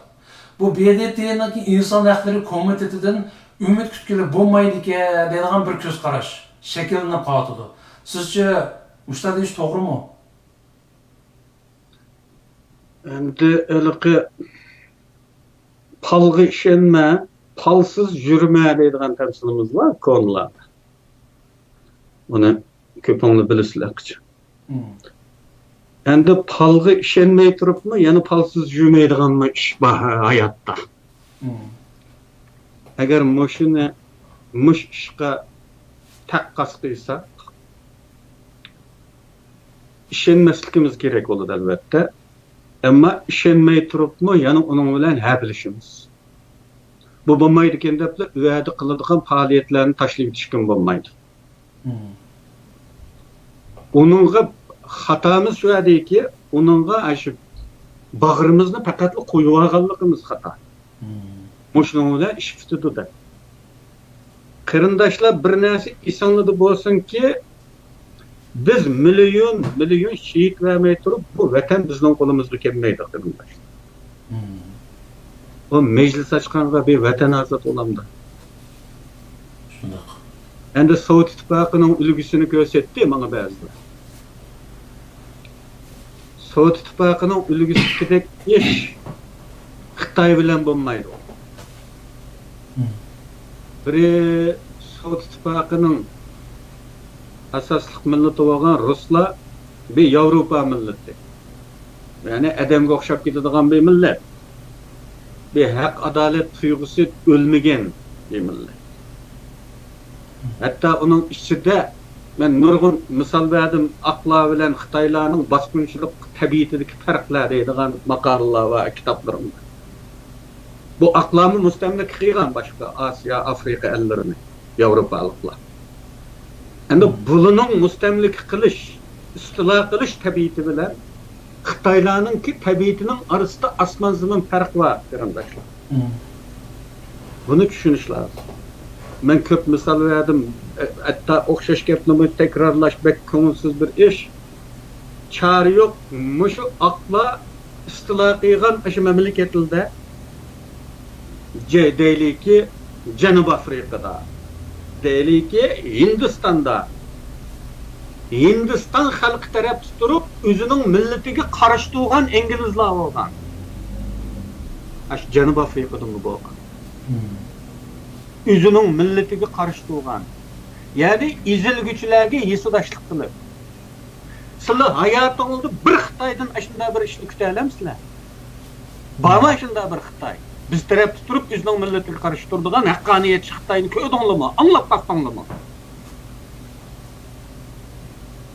بۇ بې دې تېنىڭكى ئىنسان ھەقلىرى كومىتېتىدىن ئۈمىد كۈتكىلى بولمايدىكەن دەيدىغان بىر كۆز قاراش شەكىللىنىپ قېلىۋاتىدۇ. سىزچە مۇشۇنداق دېيىش توغرىمۇ؟ ئەمدى ھېلىقى پالغا ئىشەنمە، پالسىز يۈرمە دەيدىغان تەمسىلىمىز بار كونىلاردا. ئۇنى كۆپۈڭلار بىلىسىلەر قىچا. ئەمدى پالغا ئىشەنمەي تۇرۇپمۇ يەنە پالسىز يۈرمەيدىغانمۇ ئىش بار ھاياتتا. ئەگەر مۇشۇنى، مۇشۇ ئىشقا تەققاس قىلساق، ئىشەنمەسلىكىمىز كېرەك بولىدۇ، ئەلۋەتتە. ئەمما ئىشەنمەي تۇرۇپمۇ يەنە ئۇنىڭ بىلەن ھەپىلىشىمىز. بۇ بولمايدىكەن دەپلا ئۇ يەردە قىلىدىغان پائالىيەتلەرنى تاشلىۋېتىشكىمۇ بولمايدۇ. ئۇنىڭغا خاتامىز شۇ يەردىكى، ئۇنىڭغا ئاشۇ باغرىمىزنى پەقەتلا قويۇۋالغانلىقىمىز خاتا. مۇشۇنىڭ بىلەن ئىش پۈتىدۇ دەپ. قېرىنداشلار، بىر نەرسە ئېسىڭلاردا بولسۇنكى، بىز مىليون، مىليون شېھىت بەرمەي تۇرۇپ، بۇ ۋەتەن بىزنىڭ قولىمىزغا كەلمەيدۇ، قېرىنداشلار. مم. بۇ مەجلىس ئاچقانغا بىر ۋەتەن ئازاد بولامدۇ؟ شۇنداق. ئەمدى سوۋېت ئىتتىپاقىنىڭ ئۈلگىسىنى كۆرسەتتى ماڭا بەزىلەر. سوۋېت ئىتتىپاقىنىڭ ئۈلگىسىدىكىدەك ئىش خىتاي بىلەن بولمايدۇ. مم. بىرى، سوۋېت ئىتتىپاقىنىڭ ئاساسلىق مىللىتى بولغان رۇسلار بىر ياۋروپا مىللىتى. يەنى ئادەمگە ئوخشاپ كېتىدىغان بىر مىللەت. بىر ھەق-ئادالەت تۇيغۇسى ئۆلمىگەن بىر مىللەت. ھەتتا ئۇنىڭ ئىچىدە مەن نۇرغۇن مىسال بەردىم، ئاقلار بىلەن خىتايلارنىڭ باسقۇنچىلىق تەبىئىتىدىكى پەرقلەر دەيدىغان ماقالىلەر بار كىتابلىرىمدا. بۇ ئاقلارمۇ مۇستەملىكە قىلغان باشقا ئاسىيا، ئافرىقا ئەللىرىنى، ياۋروپالىقلار. ئەمدى بۇلىنىڭ مۇستەملىكە قىلىش، ئىستىلا قىلىش تەبىئىتى بىلەن خىتايلارنىڭكى تەبىئىتىنىڭ ئارىسىدا ئاسمان زېمىن پەرق بار، قېرىنداشلار. مم. بۇنى چۈشىنىش لازىم. مەن كۆپ مىسال بەردىم، ھەتتا ئوخشاش گەپنىمۇ تەكرارلاش بەك كۆڭۈلسىز بىر ئىش. چارە يوق، مۇشۇ ئاقلار ئىستىلا قىلغان ئاشۇ مەملىكەتلەردە، جە-، دەيلىكى، جەنۇب ئافرىقىدا، دەيلىكى، ھىندىستاندا، ھىندىستان خەلقى تەرەپتە تۇرۇپ، ئۆزىنىڭ مىللىتىگە قارشى تۇرغان ئىنگلىزلار بولغان. ئاشۇ جەنۇب ئافرىقىدىمۇ بولغان. مم. ئۆزىنىڭ مىللىتىگە قارشى تۇرغان. يەنى ئېزىلگۈچىلەرگە ھېسداشلىق قىلىپ. سىلەر ھاياتىڭلاردا بىر خىتايدىن ئاشۇنداق بىر ئىشنى كۈتەلەمسىلەر؟ بارمۇ ئاشۇنداق بىر خىتاي؟ بىز تەرەپتە تۇرۇپ، ئۆزىنىڭ مىللىتىگە قارشى تۇرىدىغان ھەققانىيەتچى خىتاينى كۆردۈڭلارمۇ؟ ئاڭلاپ باقتىڭلارمۇ؟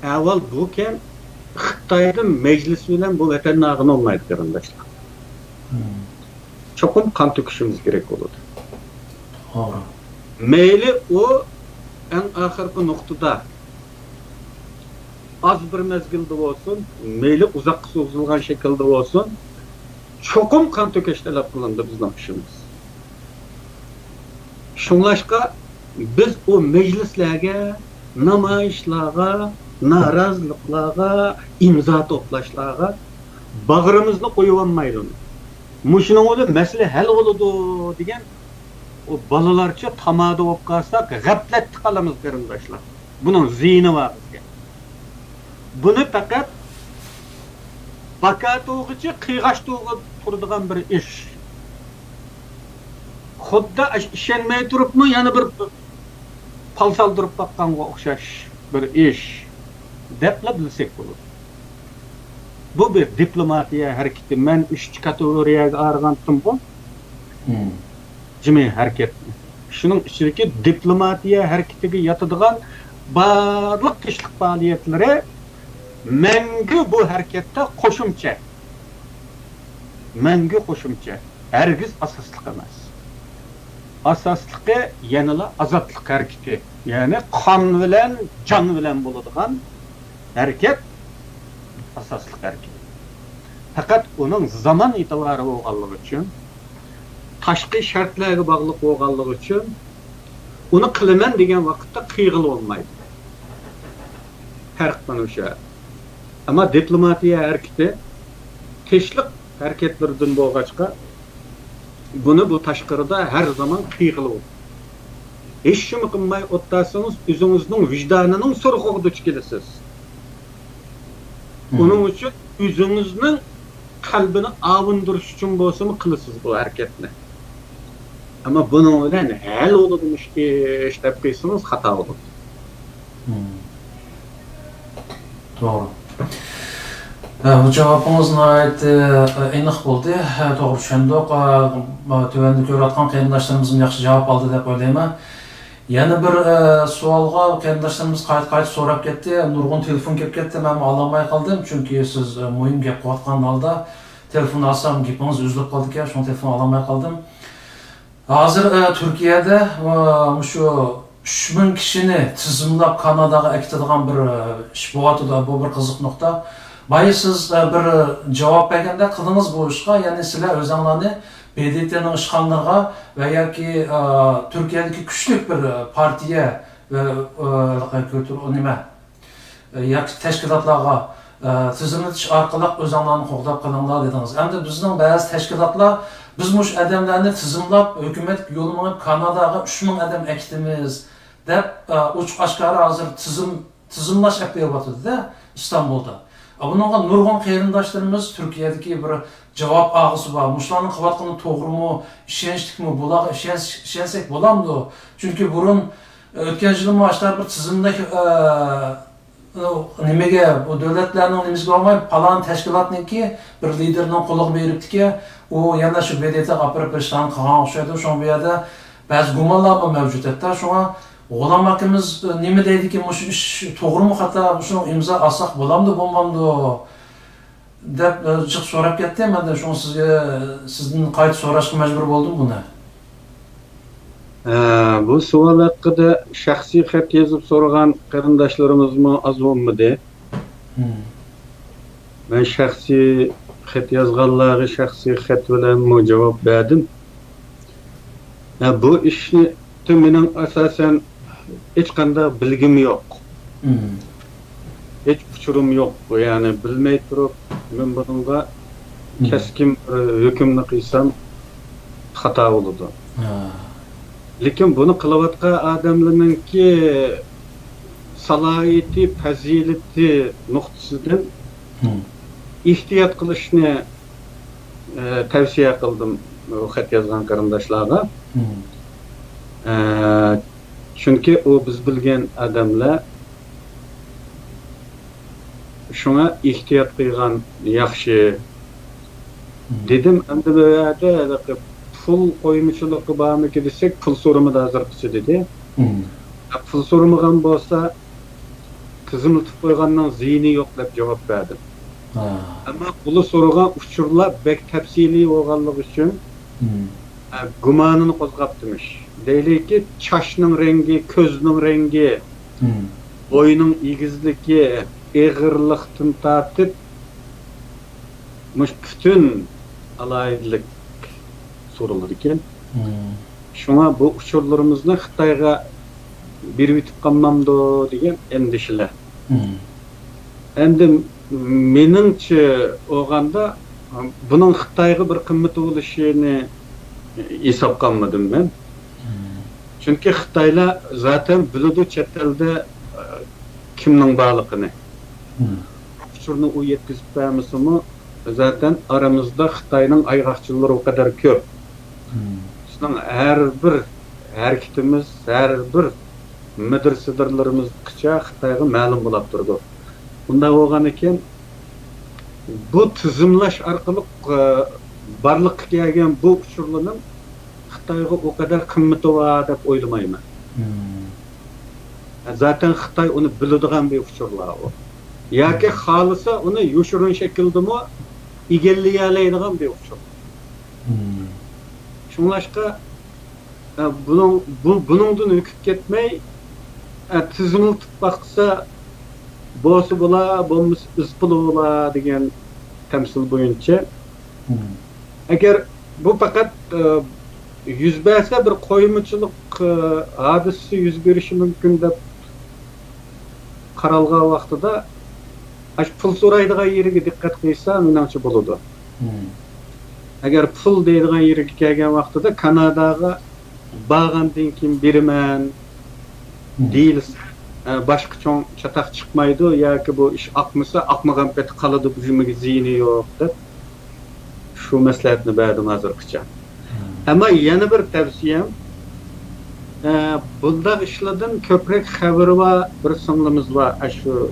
ئەھۋال بۇكەن، خىتايدا مەجلىس بىلەن بۇ ۋەتەننى ئالغىلى بولمايدۇ، قېرىنداشلار. مم. چوقۇم قان تۆكۈشىمىز كېرەك بولىدۇ. توغرا. مەيلى ئۇ ئەڭ ئاخىرقى نۇقتىدا ئاز بىر مەزگىلدە بولسۇن، مەيلى ئۇزاققا سوزۇلغان شەكىلدە بولسۇن، چوقۇم قان تۆكۈش تەلەپ قىلىنىدۇ بىزنىڭ ئىشىمىز. شۇڭلاشقا بىز ئۇ مەجلىسلەرگە، نامايىشلارغا، نارازىلىقلارغا، ئىمزا توپلاشلارغا باغرىمىزنى قويۇۋالمايلى. مۇشۇنىڭ بىلەن مەسىلە ھەل بولىدۇ دېگەن ئۇ بالىلارچە تامادا بولۇپ قالساق، غەپلەتتە قالىمىز، قېرىنداشلار. بۇنىڭ زىيىنى بار بىزگە. بۇنى پەقەت باكا تۇغىچە قىيغاچ تۇغا تۇرىدىغان بىر ئىش. خۇددى ئىش-، ئىشەنمەي تۇرۇپمۇ يەنە بىر پال سالدۇرۇپ باققانغا ئوخشاش بىر ئىش دەپلا بىلسەك بولىدۇ. بۇ بىر دىپلوماتىيە ھەرىكىتى. مەن ئۈچ كاتېگورىيەگە ئايرىغانتىمغۇ. مم. جىمى ھەرىكەتنى. شۇنىڭ ئىچىدىكى دىپلوماتىيە ھەرىكىتىگە ياتىدىغان بارلىق تىنچلىق پائالىيەتلىرى مەڭگۈ بۇ ھەرىكەتتە قوشۇمچە. مەڭگۈ قوشۇمچە. ھەرگىز ئاساسلىق ئەمەس. ئاساسلىقى يەنىلا ئازادلىق ھەرىكىتى. يەنى قان بىلەن، جان بىلەن بولىدىغان ھەرىكەت ئاساسلىق ھەرىكەت. پەقەت ئۇنىڭ زامان ئېتىبارى بولغانلىقى ئۈچۈن، تاشقى شەرتلەرگە باغلىق بولغانلىقى ئۈچۈن، ئۇنى قىلىمەن دېگەن ۋاقىتتا قىيغىلى بولمايدۇ. پەرق مانا شۇ. ئەمما دىپلوماتىيە ھەرىكىتى تىنچلىق ھەرىكەتلىرىدىن بولغاچقا، بۇنى بۇ تاشقىرىدا ھەر زامان قىيغىلى بولىدۇ. ھېچنېمە قىلماي ئولتۇرسىڭىز، ئۆزىڭىزنىڭ ۋىجدانىنىڭ سورىقىغا دۇچ كېلىسىز. مم. ئۇنىڭ ئۈچۈن ئۆزىڭىزنىڭ قەلبىنى ئاۋۇندۇرۇش ئۈچۈن بولسىمۇ قىلىسىز بۇ ھەرىكەتنى. ئەمما بۇنىڭ بىلەن ھەل بولىدۇ مۇشۇ ئىش دەپ قويسىڭىز خاتا بولىدۇ. مم. توغرا. ھە، بۇ جاۋابىڭىز ناھايىتى، ئە، ئېنىق بولدى. ھە، توغرا چۈشەندۇق. ئە، تۆۋەندە كۆرۈۋاتقان قېرىنداشلىرىمىزمۇ ياخشى جاۋاب ئالدى دەپ ئويلايمەن. يەنە بىر، ئە، سوئالغا قېرىنداشلىرىمىز قايتا-قايتا سوراپ كەتتى. نۇرغۇن تېلېفون كېلىپ كەتتى، مەنمۇ ئالالماي قالدىم. چۈنكى سىز، ئە، مۇھىم گەپ قىلىۋاتقان ھالدا تېلېفون ئالسام گېپىڭىز ئۈزۈلۈپ قالىدىكەن، شۇڭا تېلېفون ئالالماي قالدىم. ھازىر، ئە، تۈركىيەدە، ئە، مۇشۇ ئۈچ مىڭ كىشىنى تىزىملاپ كاناداغا ئەكېتىدىغان بىر، ئە، ئىش بولۇۋاتىدۇ. بۇ بىر قىزىق نۇقتا. بايا سىز، ئە، بىر جاۋاب بەرگەندەك قىلدىڭىز بۇ ئىشقا، يەنى سىلەر ئۆزۈڭلارنى ب د ت نىڭ ئىشخانىلىرىغا ۋە ياكى، ئا، تۈركىيەدىكى كۈچلۈك بىر، ئا، پارتىيە ۋە، ئا، نېمە، ئا، ياكى تەشكىلاتلارغا، ئا، تىزىملىتىش ئارقىلىق ئۆزۈڭلارنى قوغداپ قېلىڭلار دېدىڭىز. ئەمدى بىزنىڭ بەزى تەشكىلاتلار، بىز مۇشۇ ئادەملەرنى تىزىملاپ، ھۆكۈمەت يولى مېڭىپ، كاناداغا ئۈچ مىڭ ئادەم ئەكېتىمىز، دەپ، ئا، ئوچۇق ئاشكارا ھازىر تىزىم، تىزىملاش ئەپ بېرىۋاتىدۇ-دە، ئىستانبۇلدا. ئا، بۇنىڭغا نۇرغۇن قېرىنداشلىرىمىز تۈركىيەدىكى بىر جاۋاب ئالغۇسى بار. مۇشۇلارنىڭ قىلىۋاتقىنى توغرىمۇ، ئىشەنچلىكمۇ، بۇلارغا ئىشەنس-، ئىشەنسەك بولامدۇ؟ چۈنكى بۇرۇن، ئۆتكەن يىلمۇ ئاشۇنداق بىر تىزىملىك، ئا، نېمىگە، بۇ دۆلەتلەرنىڭ نېمىسىگە بارماي، پالان تەشكىلاتنىڭكى بىر لىدېرنىڭ قولىغا بېرىپتىكەن، ئۇ يەنە شۇ ب د ت غا ئاپىرىپ بېرىشلارنى قىلغان ئوخشايدۇ. شۇڭا بۇ يەردە بەزى گۇمانلارمۇ مەۋجۇت. ھەتتا شۇڭا غۇلام ئاكىمىز، ئە، نېمە دەيدىكىن، مۇشۇ ئىش توغرىمۇ خاتا، مۇشۇ ئىمزا ئالساق بولامدۇ، بولمامدۇ؟ دەپ، ئە، جىق سوراپ كەتتى. مەن دە شۇڭا سىزگە، سىزدىن قايتا سوراشقا مەجبۇر بولدۇم بۇنى. ئە، بۇ سوئال ھەققىدە شەخسىي خەت يېزىپ سورىغان قېرىنداشلىرىمىزمۇ ئاز بولمىدى. مم. مەن شەخسىي خەت يازغانلارغا شەخسىي خەت بىلەنمۇ جاۋاب بەردىم. ئە، بۇ ئىشنى مېنىڭ ئاساسەن ھېچقانداق بىلگۈم يوق. مم. ھېچ ئۇچۇرۇم يوق. يەنى بىلمەي تۇرۇپ، مەن بۇنىڭغا مم. كەسكىن بىر ھۆكۈمنى قىلسام خاتا بولىدۇ. ھا. لېكىن بۇنى قىلىۋاتقان ئادەملەرنىڭكى سالاھىيىتى، پەزىلىتى نۇقتىسىدىن مم. ئېھتىيات قىلىشنى، ئە، تەۋسىيە قىلدىم بۇ خەت يازغان قېرىنداشلارغا. مم. ئە، چۈنكى ئۇ بىز بىلگەن ئادەملەر. شۇڭا ئېھتىيات قىلغان ياخشى. مم. دېدىم، ئەمدى بۇ يەردە ھېلىقى پۇل قويمىچىلىقى بارمىكى دېسەك، پۇل سورىمىدى ھازىرغىچە دېدى. مم. پۇل سورىمىغان بولسا، تىزىملىتىپ قويغاننىڭ زىيىنى يوق دەپ جاۋاب بەردىم. ھا. ئەمما ئۇلار سورىغان ئۇچۇرلار بەك تەپسىلىي بولغانلىقى ئۈچۈن، مم. ئە، گۇمانىنى قوزغاپتىمىش. دەيلىكى، چاچنىڭ رەڭگى، كۆزنىڭ رەڭگى، مم. بوينىڭ ئېگىزلىكى، ئېغىرلىقتىن تارتىپ، مۇشۇ پۈتۈن ئالاھىدىلىك سورىلىدىكەن. مم. شۇڭا بۇ ئۇچۇرلىرىمىزنى خىتايغا بېرىۋېتىپ قالمامدۇ دېگەن ئەندىشىلەر. مم. ئەمدى مېنىڭچە بولغاندا، بۇنىڭ خىتايغا بىر قىممىتى بولۇشىنى ھېسابقا ئالمىدىم مەن. مم. چۈنكى خىتايلار زاتەن بىلىدۇ چەت ئەلدە، ئە، كىمنىڭ بارلىقىنى. مم. ئۇچۇرنى ئۇ يەتكۈزۈپ بەرمىسىمۇ، زاتەن ئارىمىزدا خىتاينىڭ ئايغاقچىلىرى ئۇ قەدەر كۆپ. مم. بىزنىڭ ھەر بىر ھەرىكىتىمىز، ھەر بىر مىدىر-سىدىرلىرىمىزغىچە خىتايغا مەلۇم بولاپ تۇرىدۇ. بۇنداق بولغانىكەن، بۇ تىزىملاش ئارقىلىق، ئە، بارلىققا كەلگەن بۇ ئۇچۇرلارنىڭ خىتايغا ئۇ قەدەر قىممىتى بار دەپ ئويلىمايمەن. مم. زاتەن خىتاي ئۇنى بىلىدىغان بىر ئۇچۇرلار ئۇ. ياكى مم. خالىسا ئۇنى يوشۇرۇن شەكىلدىمۇ ئىگىلىيەلەيدىغان بىر ئۇچۇر. مم. شۇڭلاشقا، ئە، بۇنىڭ، بۇ، بۇنىڭدىن ھۆكۈپ كەتمەي، ئە، تىزىملىتىپ باقسا، بولسا بولا، بولمىسا ئىز پۇلى بولا دېگەن تەمسىل بويىچە. مم. ئەگەر بۇ پەقەت، ئە، يۈز بەرسە، بىر قويمىچىلىق، ئە، ھادىسىسى يۈز بېرىشى مۇمكىن دەپ قارالغان ۋاقتىدا، ئاشۇ پۇل سورايدىغان يېرىگە دىققەت قىلسا، مېنىڭچە بولىدۇ. مم. ئەگەر پۇل دەيدىغان يېرىگە كەلگەن ۋاقتىدا، كاناداغا بارغاندىن كېيىن بېرىمەن مم. دېيىلسە، ئە، باشقا چوڭ چاتاق چىقمايدۇ ياكى بۇ ئىش ئاقمىسا، ئاقمىغان پېتى قالىدۇ، بۇ نېمىگە زىيىنى يوق دەپ، شۇ مەسلىھەتنى بەردىم ھازىرغىچە. مم. ئەمما يەنە بىر تەۋسىيەم، ئە، بۇنداق ئىشلاردىن كۆپرەك خەۋىرى بار بىر سىڭلىمىز بار، ئاشۇ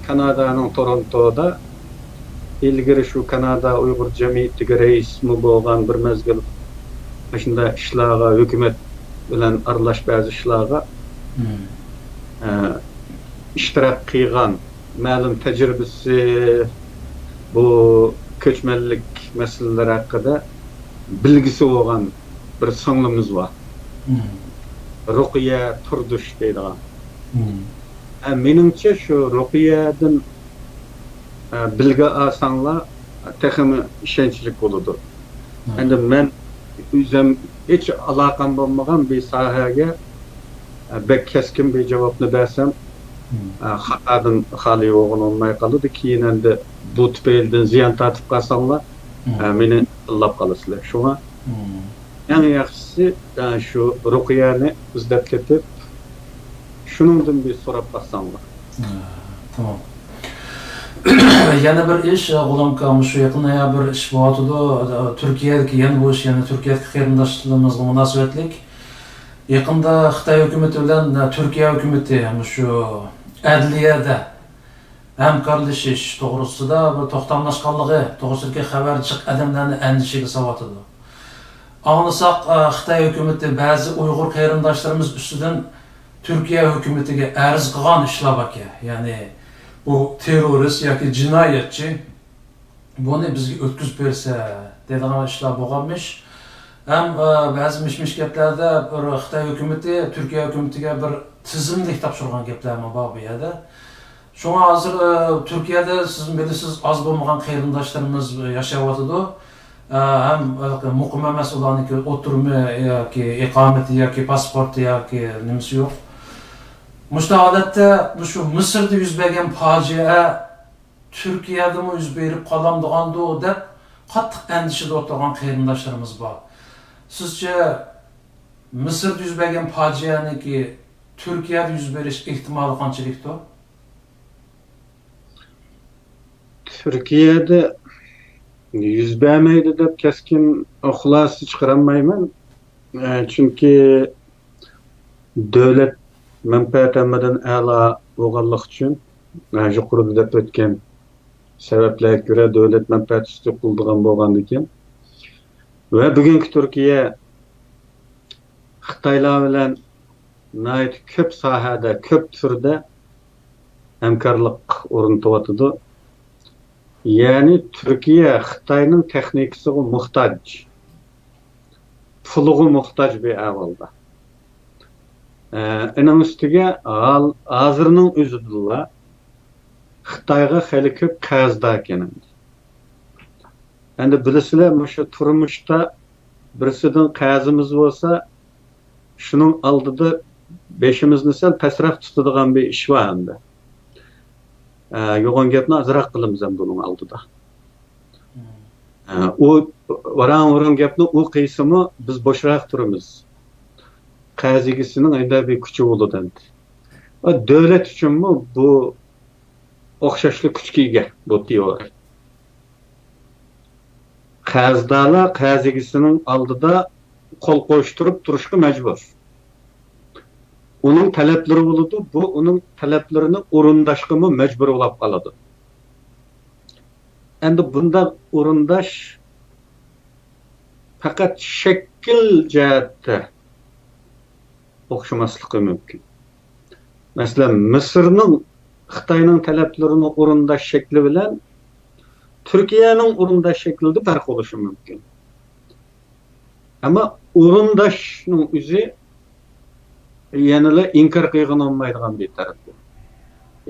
كانادانىڭ تورونتودا. ئىلگىرى شۇ كانادا ئۇيغۇر جەمئىيىتىگە رەئىسمۇ بولغان، بىر مەزگىل ئاشۇنداق ئىشلارغا، ھۆكۈمەت بىلەن ئارىلاش بەزى ئىشلارغا، مم. ئە، ئىشتىراك قىلغان، مەلۇم تەجرىبىسى، بۇ كۆچمەنلىك مەسىلىلىرى ھەققىدە بىلگۈسى بولغان بىر سىڭلىمىز بار. مم. رۇقىيە تۇردۇش دەيدىغان. مم. ئە، مېنىڭچە شۇ رۇقىيەدىن، ئە، بىلگە ئالساڭلار تېخىمۇ ئىشەنچلىك بولىدۇ. ئەمدى مەن ئۆزۈم ھېچ ئالاقەم بولمىغان بىر ساھەگە، ئە، بەك كەسكىن بىر جاۋابنى بەرسەم، ئە، خاتادىن خالىي بولغىلى بولماي قالىدۇ. كېيىن ئەمدى بۇ تۈپەيلىدىن زىيان تارتىپ قالساڭلار، ئە، مېنى تىللاپ قالىسىلەر. شۇڭا ئەڭ ياخشىسى، ئە، شۇ رۇقىيەنى ئىزدەپ تېپىپ، شۇنىڭدىن بىر سوراپ باقساڭلار. تامام. يەنە بىر ئىش، غۇلامكا، مۇشۇ يېقىندا يا بىر ئىش بولۇۋاتىدۇ. تۈركىيەدىكى، يەنە بۇ ئىش، يەنە تۈركىيەدىكى قېرىنداشلىرىمىزغا مۇناسىۋەتلىك. يېقىندا خىتاي ھۆكۈمىتى بىلەن تۈركىيە ھۆكۈمىتى مۇشۇ ئەدلىيەدە ھەمكارلىشىش توغرىسىدا بىر توختاملاشقانلىقى توغرىسىدىكى خەۋەر جىق ئادەملەرنى ئەندىشىگە سالىۋاتىدۇ. ئاڭلىساق، ئە، خىتاي ھۆكۈمىتى بەزى ئۇيغۇر قېرىنداشلىرىمىز ئۈستىدىن تۈركىيە ھۆكۈمىتىگە ئەرز قىلغان ئىشلار باركەن. يەنى بۇ تېررورىست ياكى جىنايەتچى، بۇنى بىزگە ئۆتكۈزۈپ بەرسە دەيدىغان ئىشلار بولغانمىش. ھەم، ئە، بەزى مىش-مىش گەپلەردە بىر خىتاي ھۆكۈمىتى تۈركىيە ھۆكۈمىتىگە بىر تىزىملىك تاپشۇرغان گەپلەرمۇ بار بۇ يەردە. شۇڭا ھازىر، ئە، تۈركىيەدە سىز بىلىسىز، ئاز بولمىغان قېرىنداشلىرىمىز ياشاۋاتىدۇ. ئە، ھەم، ئە، مۇقىم ئەمەس ئۇلارنىڭكى ئولتۇرما ياكى ئىقامىتى ياكى پاسپورتى ياكى نېمىسى يوق. مۇشۇنداق ھالەتتە مۇشۇ مىسىردا يۈز بەرگەن پاجىئە تۈركىيەدىمۇ يۈز بېرىپ قالامدىغاندۇ دەپ قاتتىق ئەندىشىدە ئولتۇرغان قېرىنداشلىرىمىز بار. سىزچە مىسىردا يۈز بەرگەن پاجىئەنىڭكى تۈركىيەدە يۈز بېرىش ئېھتىمالى قانچىلىكتۇ؟ تۈركىيەدە يۈز بەرمەيدۇ دەپ كەسكىن خۇلاسە چىقىرالمايمەن. ئە، چۈنكى دۆلەت مەنپەئەتى ھەممىدىن ئەلا بولغانلىقى ئۈچۈن، ئە، يۇقىرىدا دەپ ئۆتكەن سەۋەبلەرگە كۆرە دۆلەت مەنپەئەتى ئۈستى قىلىدىغان بولغاندىكىن ۋە بۈگۈنكى تۈركىيە خىتايلار بىلەن ناھايىتى كۆپ ساھەدە، كۆپ تۈردە ھەمكارلىق ئورنىتىۋاتىدۇ. يەنى تۈركىيە خىتاينىڭ تېخنىكىسىغا موھتاج، پۇلىغا موھتاج بىر ئەھۋالدا. ئە، ئېنىڭ ئۈستىگە ھال-، ھازىرنىڭ ئۆزىدىلا خىتايغا خېلى كۆپ قەرزداركەن ئەمدى. ئەمدى بىلىسىلەر، مۇشۇ تۇرمۇشتا بىرسىدىن قەرزىمىز بولسا، شۇنىڭ ئالدىدا بېشىمىزنى سەل پەسرەك تۇتىدىغان بىر ئىش بار ئەمدى. ئە، يوغان گەپنى ئازراق قىلىمىز ئەمدى ئۇنىڭ ئالدىدا. ئە، ئۇ ۋاراڭ-ۋۇرۇڭ گەپنى ئۇ قىلسىمۇ بىز بوشراق تۇرىمىز. قەرز ئىگىسىنىڭ ئەندە بىر كۈچى بولىدۇ ئەمدى. ئە، دۆلەت ئۈچۈنمۇ بۇ ئوخشاشلا كۈچكە ئىگە بۇ تېئورىيە. قەرزدارلار قەرز ئىگىسىنىڭ ئالدىدا قول قوشتۇرۇپ تۇرۇشقا مەجبۇر. ئۇنىڭ تەلەپلىرى بولىدۇ، بۇ ئۇنىڭ تەلەپلىرىنى ئورۇنداشقىمۇ مەجبۇر بولاپ قالىدۇ. ئەمدى بۇنداق ئورۇنداش پەقەت شەكىل جەھەتتە ئوخشىماسلىقى مۇمكىن. مەسىلەن، مىسىرنىڭ خىتاينىڭ تەلەپلىرىنى ئورۇنداش شەكلى بىلەن تۈركىيەنىڭ ئورۇنداش شەكلىدە پەرق بولۇشى مۇمكىن. ئەمما ئورۇنداشنىڭ ئۆزى يەنىلا ئىنكار قىلغىلى بولمايدىغان بىر تەرەپ بۇ.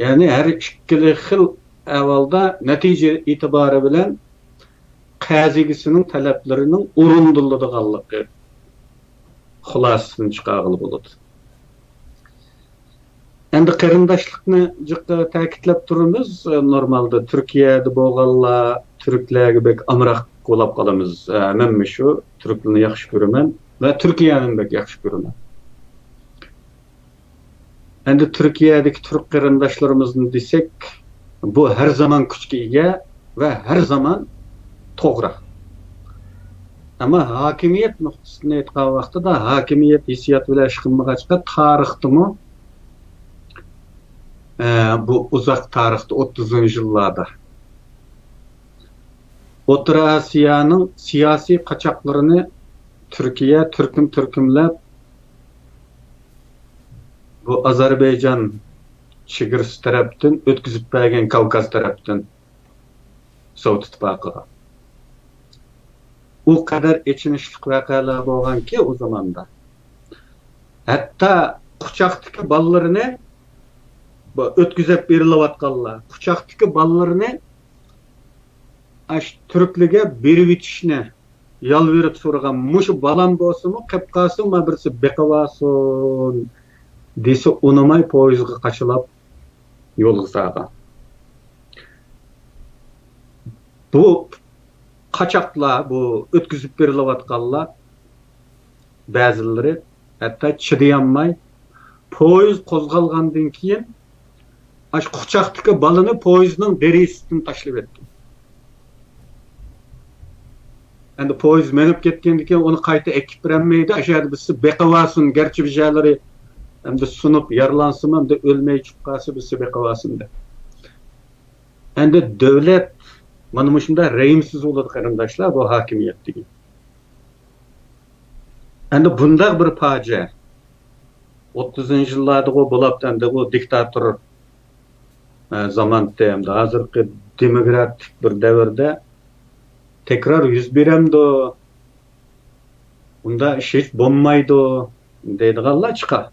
يەنى ھەر ئىككىلا خىل ئەھۋالدا نەتىجە ئېتىبارى بىلەن قەرز ئىگىسىنىڭ تەلەپلىرىنىڭ ئورۇندىلىدىغانلىقى خۇلاسىسىنى چىقارغىلى بولىدۇ. ئەمدى قېرىنداشلىقنى جىق تەكىتلەپ تۇرىمىز. نورمالدا تۈركىيەدە بولغانلار تۈركلەرگە بەك ئامراق بولاپ قالىمىز. مەنمۇ شۇ تۈركلەرنى ياخشى كۆرىمەن ۋە تۈركىيەنىمۇ بەك ياخشى كۆرىمەن. ئەمدى تۈركىيەدىكى تۈرك قېرىنداشلىرىمىزنى دېسەك، بۇ ھەر زامان كۈچكە ئىگە ۋە ھەر زامان توغرا. ئەمما ھاكىمىيەت نۇقتىسىدىن ئېيتقان ۋاقتىدا، ھاكىمىيەت ھېسسىيات بىلەن ئىش قىلمىغاچقا، تارىختىمۇ، ئە، بۇ ئۇزاق تارىختا، ئوتتۇزىنچى يىللاردا ئوتتۇرا ئاسىيانىڭ سىياسىي قاچاقلىرىنى تۈركىيە تۈركۈم-تۈركۈملەپ، بۇ ئازەربەيجان چېگرىسى تەرەپتىن ئۆتكۈزۈپ بەرگەن كاۋكاز تەرەپتىن سوۋېت ئىتتىپاقىغا. ئۇ قەدەر ئېچىنىشلىق ۋەقەلەر بولغانكى ئۇ زاماندا. ھەتتا قۇچاقتىكى بالىلىرىنى، بۇ ئۆتكۈزۈپ بېرىلىۋاتقانلار، قۇچاقتىكى بالىلىرىنى ئاشۇ تۈركلەرگە بېرىۋېتىشنى يالۋۇرۇپ سورىغان، مۇشۇ بالام بولسىمۇ قېپ قالسۇن، مانا بىرسى بېقىۋالسۇن دېسە ئۇنىماي، پويىزغا قاچىلاپ يولغا سالغان. بۇ قاچاقلار، بۇ ئۆتكۈزۈپ بېرىلىۋاتقانلار بەزىلىرى ھەتتا چىدىيالماي، پويىز قوزغالغاندىن كېيىن ئاشۇ قۇچاقتىكى بالىنى پويىزنىڭ دېرىزىسىدىن تاشلىۋەتكەن. ئەمدى پويىز مېڭىپ كەتكەندىن كېيىن ئۇنى قايتا ئەكىپ بېرەلمەيدۇ. ئاشۇ يەردە بىرسى بېقىۋالسۇن، گەرچە بىر يەرلىرى ئەمدى سۇنۇپ، يارىلانسىمۇ، ئەمدى ئۆلمەي چىقىپ قالسا، بىرسى بېقىۋالسۇن دەپ. ئەمدى دۆلەت مانا مۇشۇنداق رەھىمسىز بولىدۇ، قېرىنداشلار، بۇ ھاكىمىيەتتىكى. ئەمدى بۇنداق بىر پاجىئە، ئوتتۇزىنچى يىللاردىغۇ بولاپتۇ، ئەمدى ئۇ دىكتاتور، ئە، زامانتى، ئەمدى ھازىرقى دېموكراتىك بىر دەۋردە تەكرار يۈز بېرەمدۇ؟ ئۇنداق ئىش ھېچ بولمايدۇ دەيدىغانلار چىقار.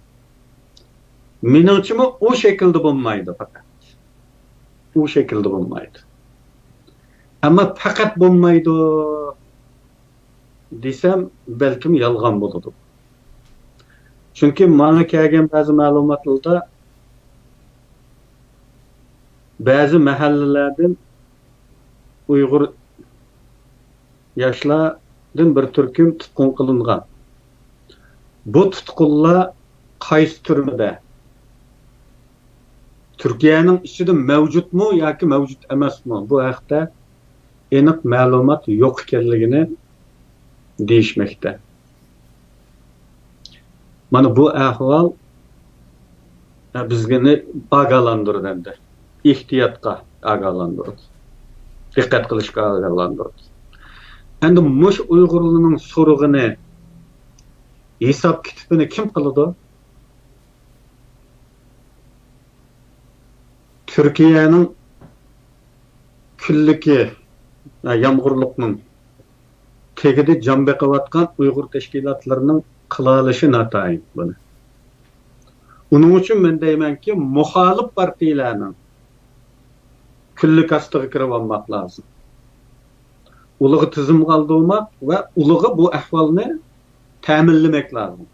مېنىڭچىمۇ ئۇ شەكىلدە بولمايدۇ پەقەت. ئۇ شەكىلدە بولمايدۇ. ئەمما پەقەت بولمايدۇ دېسەم، بەلكىم يالغان بولىدۇ. چۈنكى ماڭا كەلگەن بەزى مەلۇماتلاردا بەزى مەھەللىلەردىن ئۇيغۇر ياشلاردىن بىر تۈركۈم تۇتقۇن قىلىنغان. بۇ تۇتقۇنلار قايسى تۈرمىدە، تۈركىيەنىڭ ئىچىدە مەۋجۇتمۇ ياكى مەۋجۇت ئەمەسمۇ، بۇ ھەقتە ئېنىق مەلۇمات يوق ئىكەنلىكىنى دېيىشمەكتە. مانا بۇ ئەھۋال، ئە، بىزنى ئاگاھلاندۇرىدۇ ئەمدى. ئېھتىياتقا ئاگاھلاندۇرىدۇ. دىققەت قىلىشقا ئاگاھلاندۇرىدۇ. ئەمدى مۇشۇ ئۇيغۇرلارنىڭ سورىقىنى، ھېساب كىتابىنى كىم قىلىدۇ؟ تۈركىيەنىڭ كۈنلۈكى، ئە، يامغۇرلۇقنىڭ تېگىدە جان بېقىۋاتقان ئۇيغۇر تەشكىلاتلىرىنىڭ قىلالىشى ناتايىن بۇنى. ئۇنىڭ ئۈچۈن مەن دەيمەنكى، مۇخالىپ پارتىيىلەرنىڭ كۈنلۈك ئاستىغا كىرىۋالماق لازىم. ئۇلىغا تىزىمغا ئالدۇرماق ۋە ئۇلىغا بۇ ئەھۋالنى تەمىنلىمەك لازىم.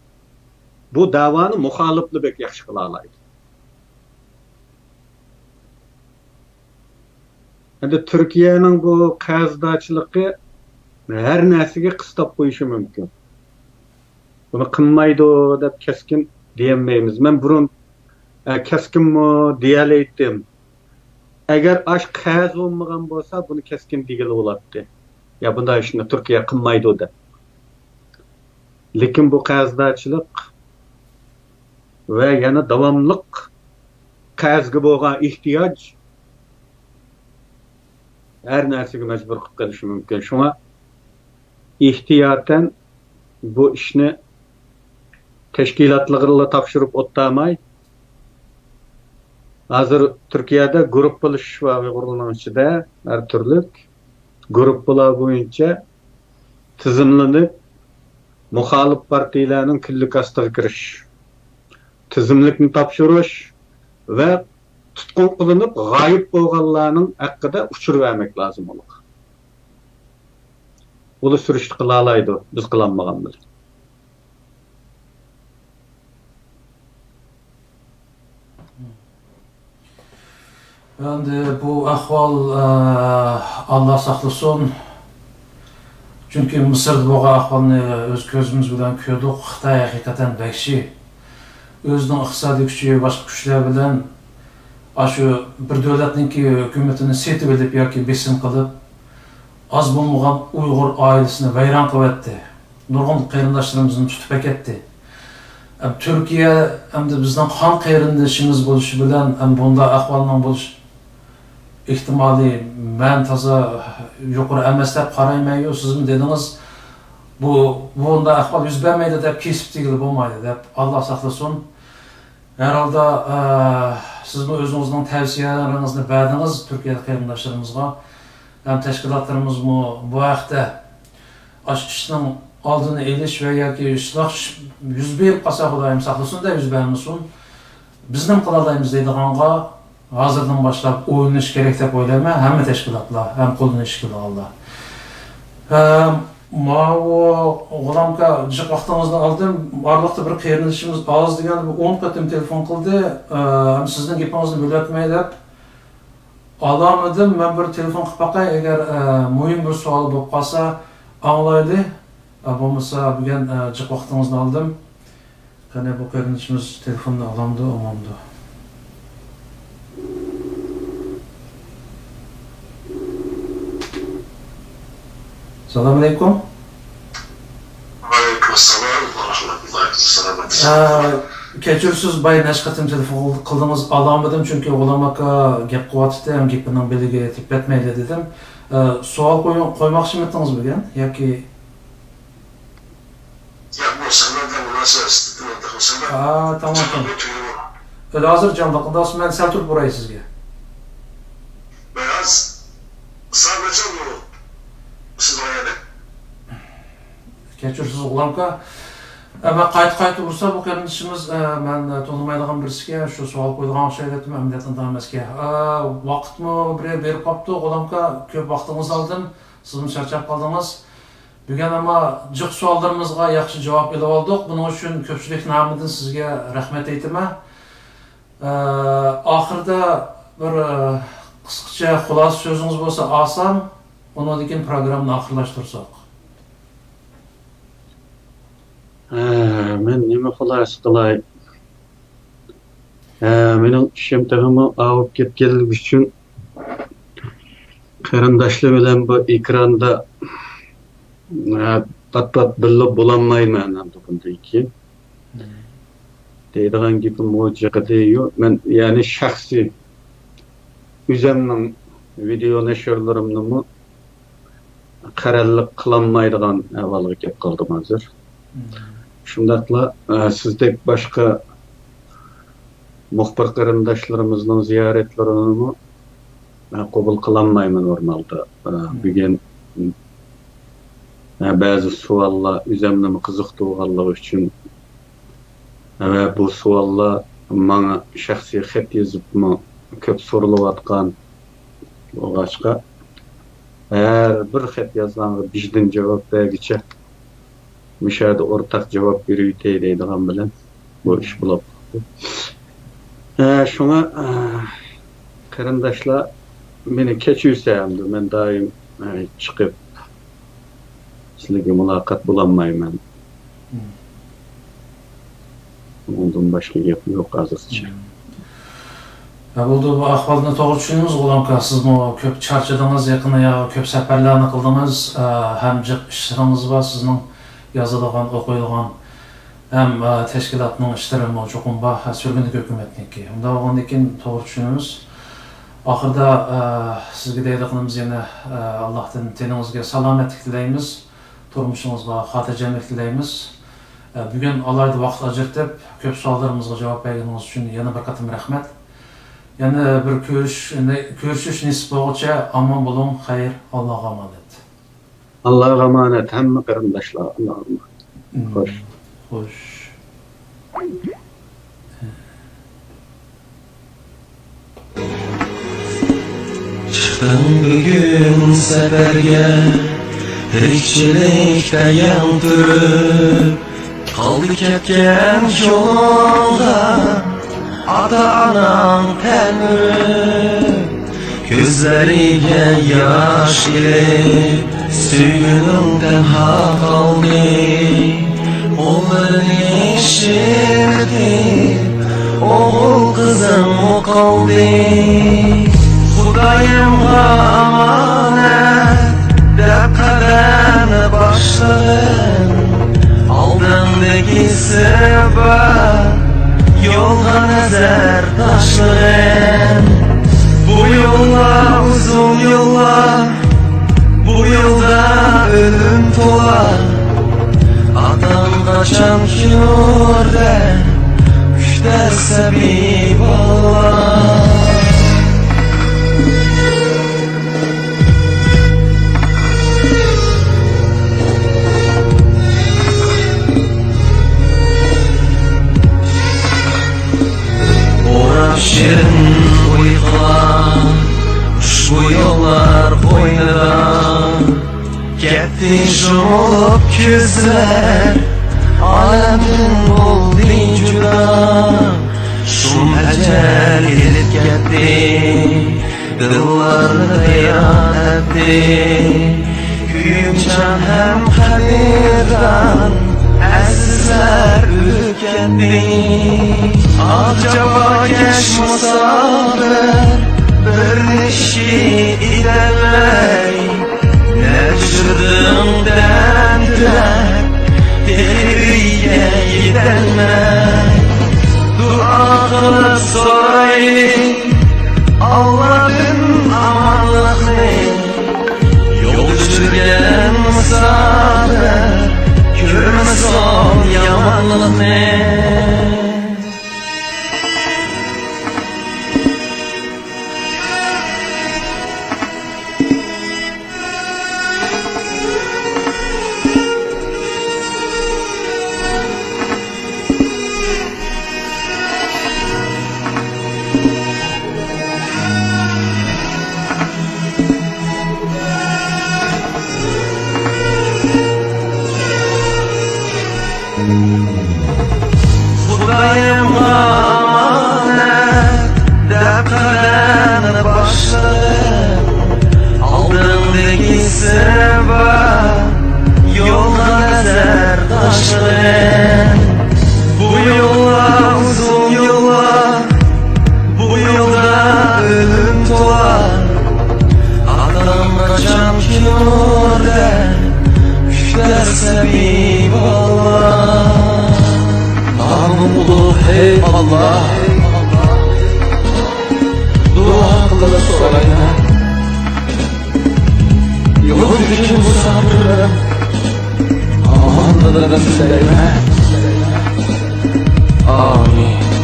بۇ دەۋانى مۇخالىپلا بەك ياخشى قىلالايدۇ. ئەمدى تۈركىيەنىڭ بۇ قەرزدارچىلىقى ھەر نەرسىگە قىستاپ قويۇشى مۇمكىن. بۇنى قىلمايدۇ دەپ كەسكىن دېيەلمەيمىز. مەن بۇرۇن، ئە، كەسكىنمۇ دېيەلەيتتىم. ئەگەر ئاش قەرز بولمىغان بولسا، بۇنى كەسكىن دېگىلى بولاتتى. يا بۇنداق ئىشنى تۈركىيە قىلمايدۇ دەپ. لېكىن بۇ قەرزدارچىلىق ۋە يەنە داۋاملىق قەرزگە بولغان ئېھتىياج ھەر نەرسىگە مەجبۇر قىلىپ قېلىشى مۇمكىن. شۇڭا ئېھتىياتەن بۇ ئىشنى تەشكىلاتلىرىغا تاپشۇرۇپ ئولتۇرماي، ھازىر تۈركىيەدە گۇرۇپپىلىشىش بار ئۇيغۇرلارنىڭ ئىچىدە، ھەر تۈرلۈك گۇرۇپپىلار بويىچە تىزىملىنىپ، مۇخالىپ پارتىيىلەرنىڭ كۈنلۈك ئاستىغا كىرىش، تىزىملىكنى تاپشۇرۇش ۋە تۇتقۇن قىلىنىپ غايىب بولغانلارنىڭ ھەققىدە ئۇچۇر بەرمەك لازىم ئۇلارغا. ئۇلار سۈرۈشتە قىلالايدۇ، بىز قىلالمىغان بىلەن. ئەمدى بۇ ئەھۋال، ئە، ئاللا ساقلىسۇن. چۈنكى مىسىردا بولغان ئەھۋالنى ئۆز كۆزىمىز بىلەن كۆردۇق. خىتاي ھەقىقەتەن ۋەھشىي. ئۆزىنىڭ ئىقتىسادىي كۈچى، باشقا كۈچلەر بىلەن ئاشۇ بىر دۆلەتنىڭكى ھۆكۈمىتىنى سېتىۋېلىپ ياكى بېسىم قىلىپ، ئاز بولمىغان ئۇيغۇر ئائىلىسىنى ۋەيران قىلىۋەتتى. نۇرغۇن قېرىنداشلىرىمىزنى تۇتۇپ ئەكەتتى. ئەم، تۈركىيە ئەمدى بىزنىڭ قان قېرىندىشىمىز بولۇشى بىلەن، ئەم، بۇنداق ئەھۋالنىڭ بولۇش ئېھتىمالى، مەن تازا يۇقىرى ئەمەس دەپ قارايمەن. يو، سىزمۇ دېدىڭىز، بۇ، بۇنداق ئەھۋال يۈز بەرمەيدۇ دەپ كېسىپ تېگىلى بولمايدۇ دەپ، ئاللا ساقلىسۇن. ھەر ھالدا، ئە، سىزمۇ ئۆزىڭىزنىڭ تەۋسىيەلىرىڭىزنى بەردىڭىز تۈركىيە قېرىنداشلىرىمىزغا. ھەم تەشكىلاتلىرىمىزمۇ بۇ ھەقتە ئاشۇ ئىشنىڭ ئالدىنى ئېلىش ۋە ياكى شۇنداق ئىش يۈز بېرىپ قالسا، خۇدايىم ساقلىسۇن-دە، يۈز بەرمىسۇن، بىزنىمۇ قىلالايمىز دەيدىغانغا ھازىردىن باشلاپ ئويلىنىش كېرەك دەپ ئويلايمەن، ھەممە تەشكىلاتلار ھەم قولىنى ئىش قىلىدىغانلار. ھەم ماۋۇ غۇلامكا، جىق ۋاقتىڭىزنى ئالدىم. ئارىلىقتا بىر قېرىندىشىمىز ئاز دېگەندە بىر ئون قېتىم تېلېفون قىلدى. ئە، ھەم سىزنىڭ گېپىڭىزنى بۆلۈۋەتمەي دەپ. ئالامىدىم، مەن بىر تېلېفون قىلىپ باقاي، ئەگەر، ئە، مۇھىم بىر سوئال بولۇپ قالسا ئاڭلايلى. ئە، بولمىسا بۈگۈن، ئە، جىق ۋاقتىڭىزنى ئالدىم. قېنى، بۇ قېرىندىشىمىز تېلېفوننى ئالامدۇ، ئالمامدۇ؟ سالامئەلەيكۇم. ۋەئەلەيكۇمۇسسالام ۋە رەھمەتۇللاھى ۋە بەرىكاتۇھۇ. ئە، كەچۈرسىز، بايا نەچچە قېتىم تېلېفون قىلدىڭىز، ئالالمىدىم، چۈنكى غۇلام ئاكا گەپ قىلىۋاتىدۇ، ھەم گېپىنىڭ بېلىگە تېگىپ كەتمەيلى دېدىم. ئە، سوئال قويۇڭ، قويماقچىمىدىڭىزمىكەن ياكى؟ ياق، بۇ سەنلەردە مۇناسىۋەتسىز، ھا، تامام، تامام. ھازىر جانلىق، ئۇنداق مەن سەل تۇرۇپ ئۇراي سىزگە. بىراز ساغلىچىڭ بۇ سىز ئايالى. كەچۈرسىز، غۇلامكا. ئە، مەن قايتا-قايتا ئۇرسا، بۇ قېرىندىشىمىز، ئە، مەن، ئە، تونۇمايدىغان بىرسىكەن، شۇ سوئال قويىدىغان ئوخشايدۇ، ئەمەلىيەتتە ئۇنداق ئەمەسكەن. ئە، ۋاقىتمۇ بىر بېرىپ قاپتۇ، غۇلامكا، كۆپ ۋاقتىڭىزنى ئالدىم، سىزمۇ چارچاپ قالدىڭىز. بۈگۈن ئەمما جىق سوئاللىرىمىزغا ياخشى جاۋاب ئېلىۋالدۇق. بۇنىڭ ئۈچۈن كۆپچىلىك نامىدىن سىزگە رەھمەت ئېيتىمەن. ئە، ئاخىرىدا بىر، ئە، قىسقىچە خۇلاسە سۆزىڭىز بولسا ئالسام، ئۇنىڭدىن كېيىن پروگراممىنى ئاخىرلاشتۇرساق. ھە، مەن نېمە خۇلاسە قىلاي؟ ھە، مېنىڭ ئىشىم تېخىمۇ ئاۋۇپ كەتكەنلىكى ئۈچۈن قېرىنداشلار بىلەن بۇ ئېكراندا، ھە، پات-پات بىللە بولالمايمەن ئەمدى بۇندىن كېيىن. دەيدىغان گېپىم بۇ جىقىدى. يو، مەن يەنى شەخسىي ئۆزەمنىڭ ۋىدېئو نەشرلىرىمنىمۇ قەرەللىك قىلالمايدىغان ئەھۋالغا كەپ قالدىم ھازىر. شۇنداقلا، ئە، سىزدەك باشقا مۇخبىر قېرىنداشلىرىمىزنىڭ زىيارەتلىرىنىمۇ، ئە، قوبۇل قىلالمايمەن نورمالدا. ئە، بۈگۈن، ئە، بەزى سوئاللار ئۆزەمنىمۇ قىزىقتۇرغانلىقى ئۈچۈن ۋە بۇ سوئاللار ماڭا شەخسىي خەت يېزىپمۇ كۆپ سورىلىۋاتقان بولغاچقا، ھەر بىر خەت يازغانغا بىردىن جاۋاب بەرگۈچە، مۇشۇ يەردە ئورتاق جاۋاب بېرىۋېتەي دەيدىغان بىلەن بۇ ئىش بولۇپ قالدى. ھە، شۇڭا، ئە، قېرىنداشلار مېنى كەچۈرسە ئەمدى، مەن دائىم، ئە، چىقىپ سىلەرگە مۇلاقات بولالمايمەن. ئۇنىڭدىن باشقا گەپ يوق ھازىرچە. ھە، بولدى، بۇ ئەھۋالنى توغرا چۈشىنىمىز، غۇلامكا. سىزمۇ كۆپ چارچىدىڭىز، يېقىندا يا كۆپ سەپەرلەرنى قىلدىڭىز، ئە، ھەم جىق ئىشلىرىڭىز بار سىزنىڭ، يازىدىغان، ئوقۇيدىغان، ھەم، ئە، تەشكىلاتنىڭ ئىشلىرىمۇ چوقۇم بار، ھە، سۈرگۈندىكى ھۆكۈمەتنىڭكى. ئۇنداق بولغاندىن كېيىن توغرا چۈشىنىمىز. ئاخىرىدا، ئە، سىزگە دەيدىغىنىمىز يەنە، ئە، ئاللاھتىن تېنىڭىزگە سالامەتلىك تىلەيمىز، تۇرمۇشىڭىزغا خاتىرجەملىك تىلەيمىز. ئە، بۈگۈن ئالاھىدە ۋاقىت ئاجرىتىپ، كۆپ سوئاللىرىمىزغا جاۋاب بەرگىنىڭىز ئۈچۈن يەنە بىر قېتىم رەھمەت. يەنە بىر كۆرۈش-، كۆرۈشۈش نېسىپ بولغۇچە ئامان بولۇڭ، خەير، ئاللاغا ئامانەت. ئاللاغا ئامانەت ھەممە قېرىنداشلار، ئاللاغا ئامانەت. خوش. خوش. چىقتىڭ بۈگۈن سەپەرگە، تىرىكچىلىكتە يەڭ تۈرۈپ، قالدى كەتكەن يولۇڭغا ئاتا-ئاناڭ تەلمۈرۈپ، كۆزلىرىگە ياش ئېلىپ، سۆيگۈنۈڭ تەنھا قالدى. قوللىرىنى شىللىتىپ، ئوغۇل قىزىڭمۇ قالدى. خۇدايىمغا ئامانەت دەپ قەدەمنى باشلىغىن، ئالدىڭدىكى سىربار يولغا نەزەر تاشلىغىن. بۇ يوللار ئۇزۇن يوللار، بۇ يولدا ئۆلۈم تولا. ئاتاڭ قاچان كېلۇر دەپ كۈتەر سەبىي بالىلار. ئوراپ شېرىن ئۇيقۇلار ئۇشبۇ يوللار قوينىدا. كەتتى يۇمۇپ كۆزلەر، ئالەمدىن بولدى جۇدا. شۇم ئەجەل ئېلىپ كەتتى، دىللارنى ۋەيران ئەتتى. كۆيۈمچان ھەم قەدىردان ئەزىزلەر ئۆلۈپ كەتتى. ئاق جاپاكەش مۇساپىر بىر نېشى ئېتەلمەي، نەچچىردىن دەم تىلەپ، تېخى ئۆيگە يېتەلمەي. دۇئا قىلىپ سورايلى ئاللادىن ئامانلىقنى. يول چۈشۈرگەن مۇساپىر كۆرمىسۇن يامانلىقنى. خۇدايىمغا ئامانەت دەپ قەدەمنى باشلىدىم. ئالدىڭدىكى سىرىم بار يولغا نەزەر تاشلىدىم. بۇ يوللار ئۇزۇن يوللار، بۇ يولدا ئۆلۈم تولا. ئاتام قاچان كېلۇر دەپ كۈتەر سەبىي بالىلار. نامىڭ ئۇلۇغ، ھەي ئاللا، دۇئا قىلىپ سورايمەن. يولدىكى مۇساپىرلىرىم ئامانلىقىنى تىلەيمەن. ئامىن.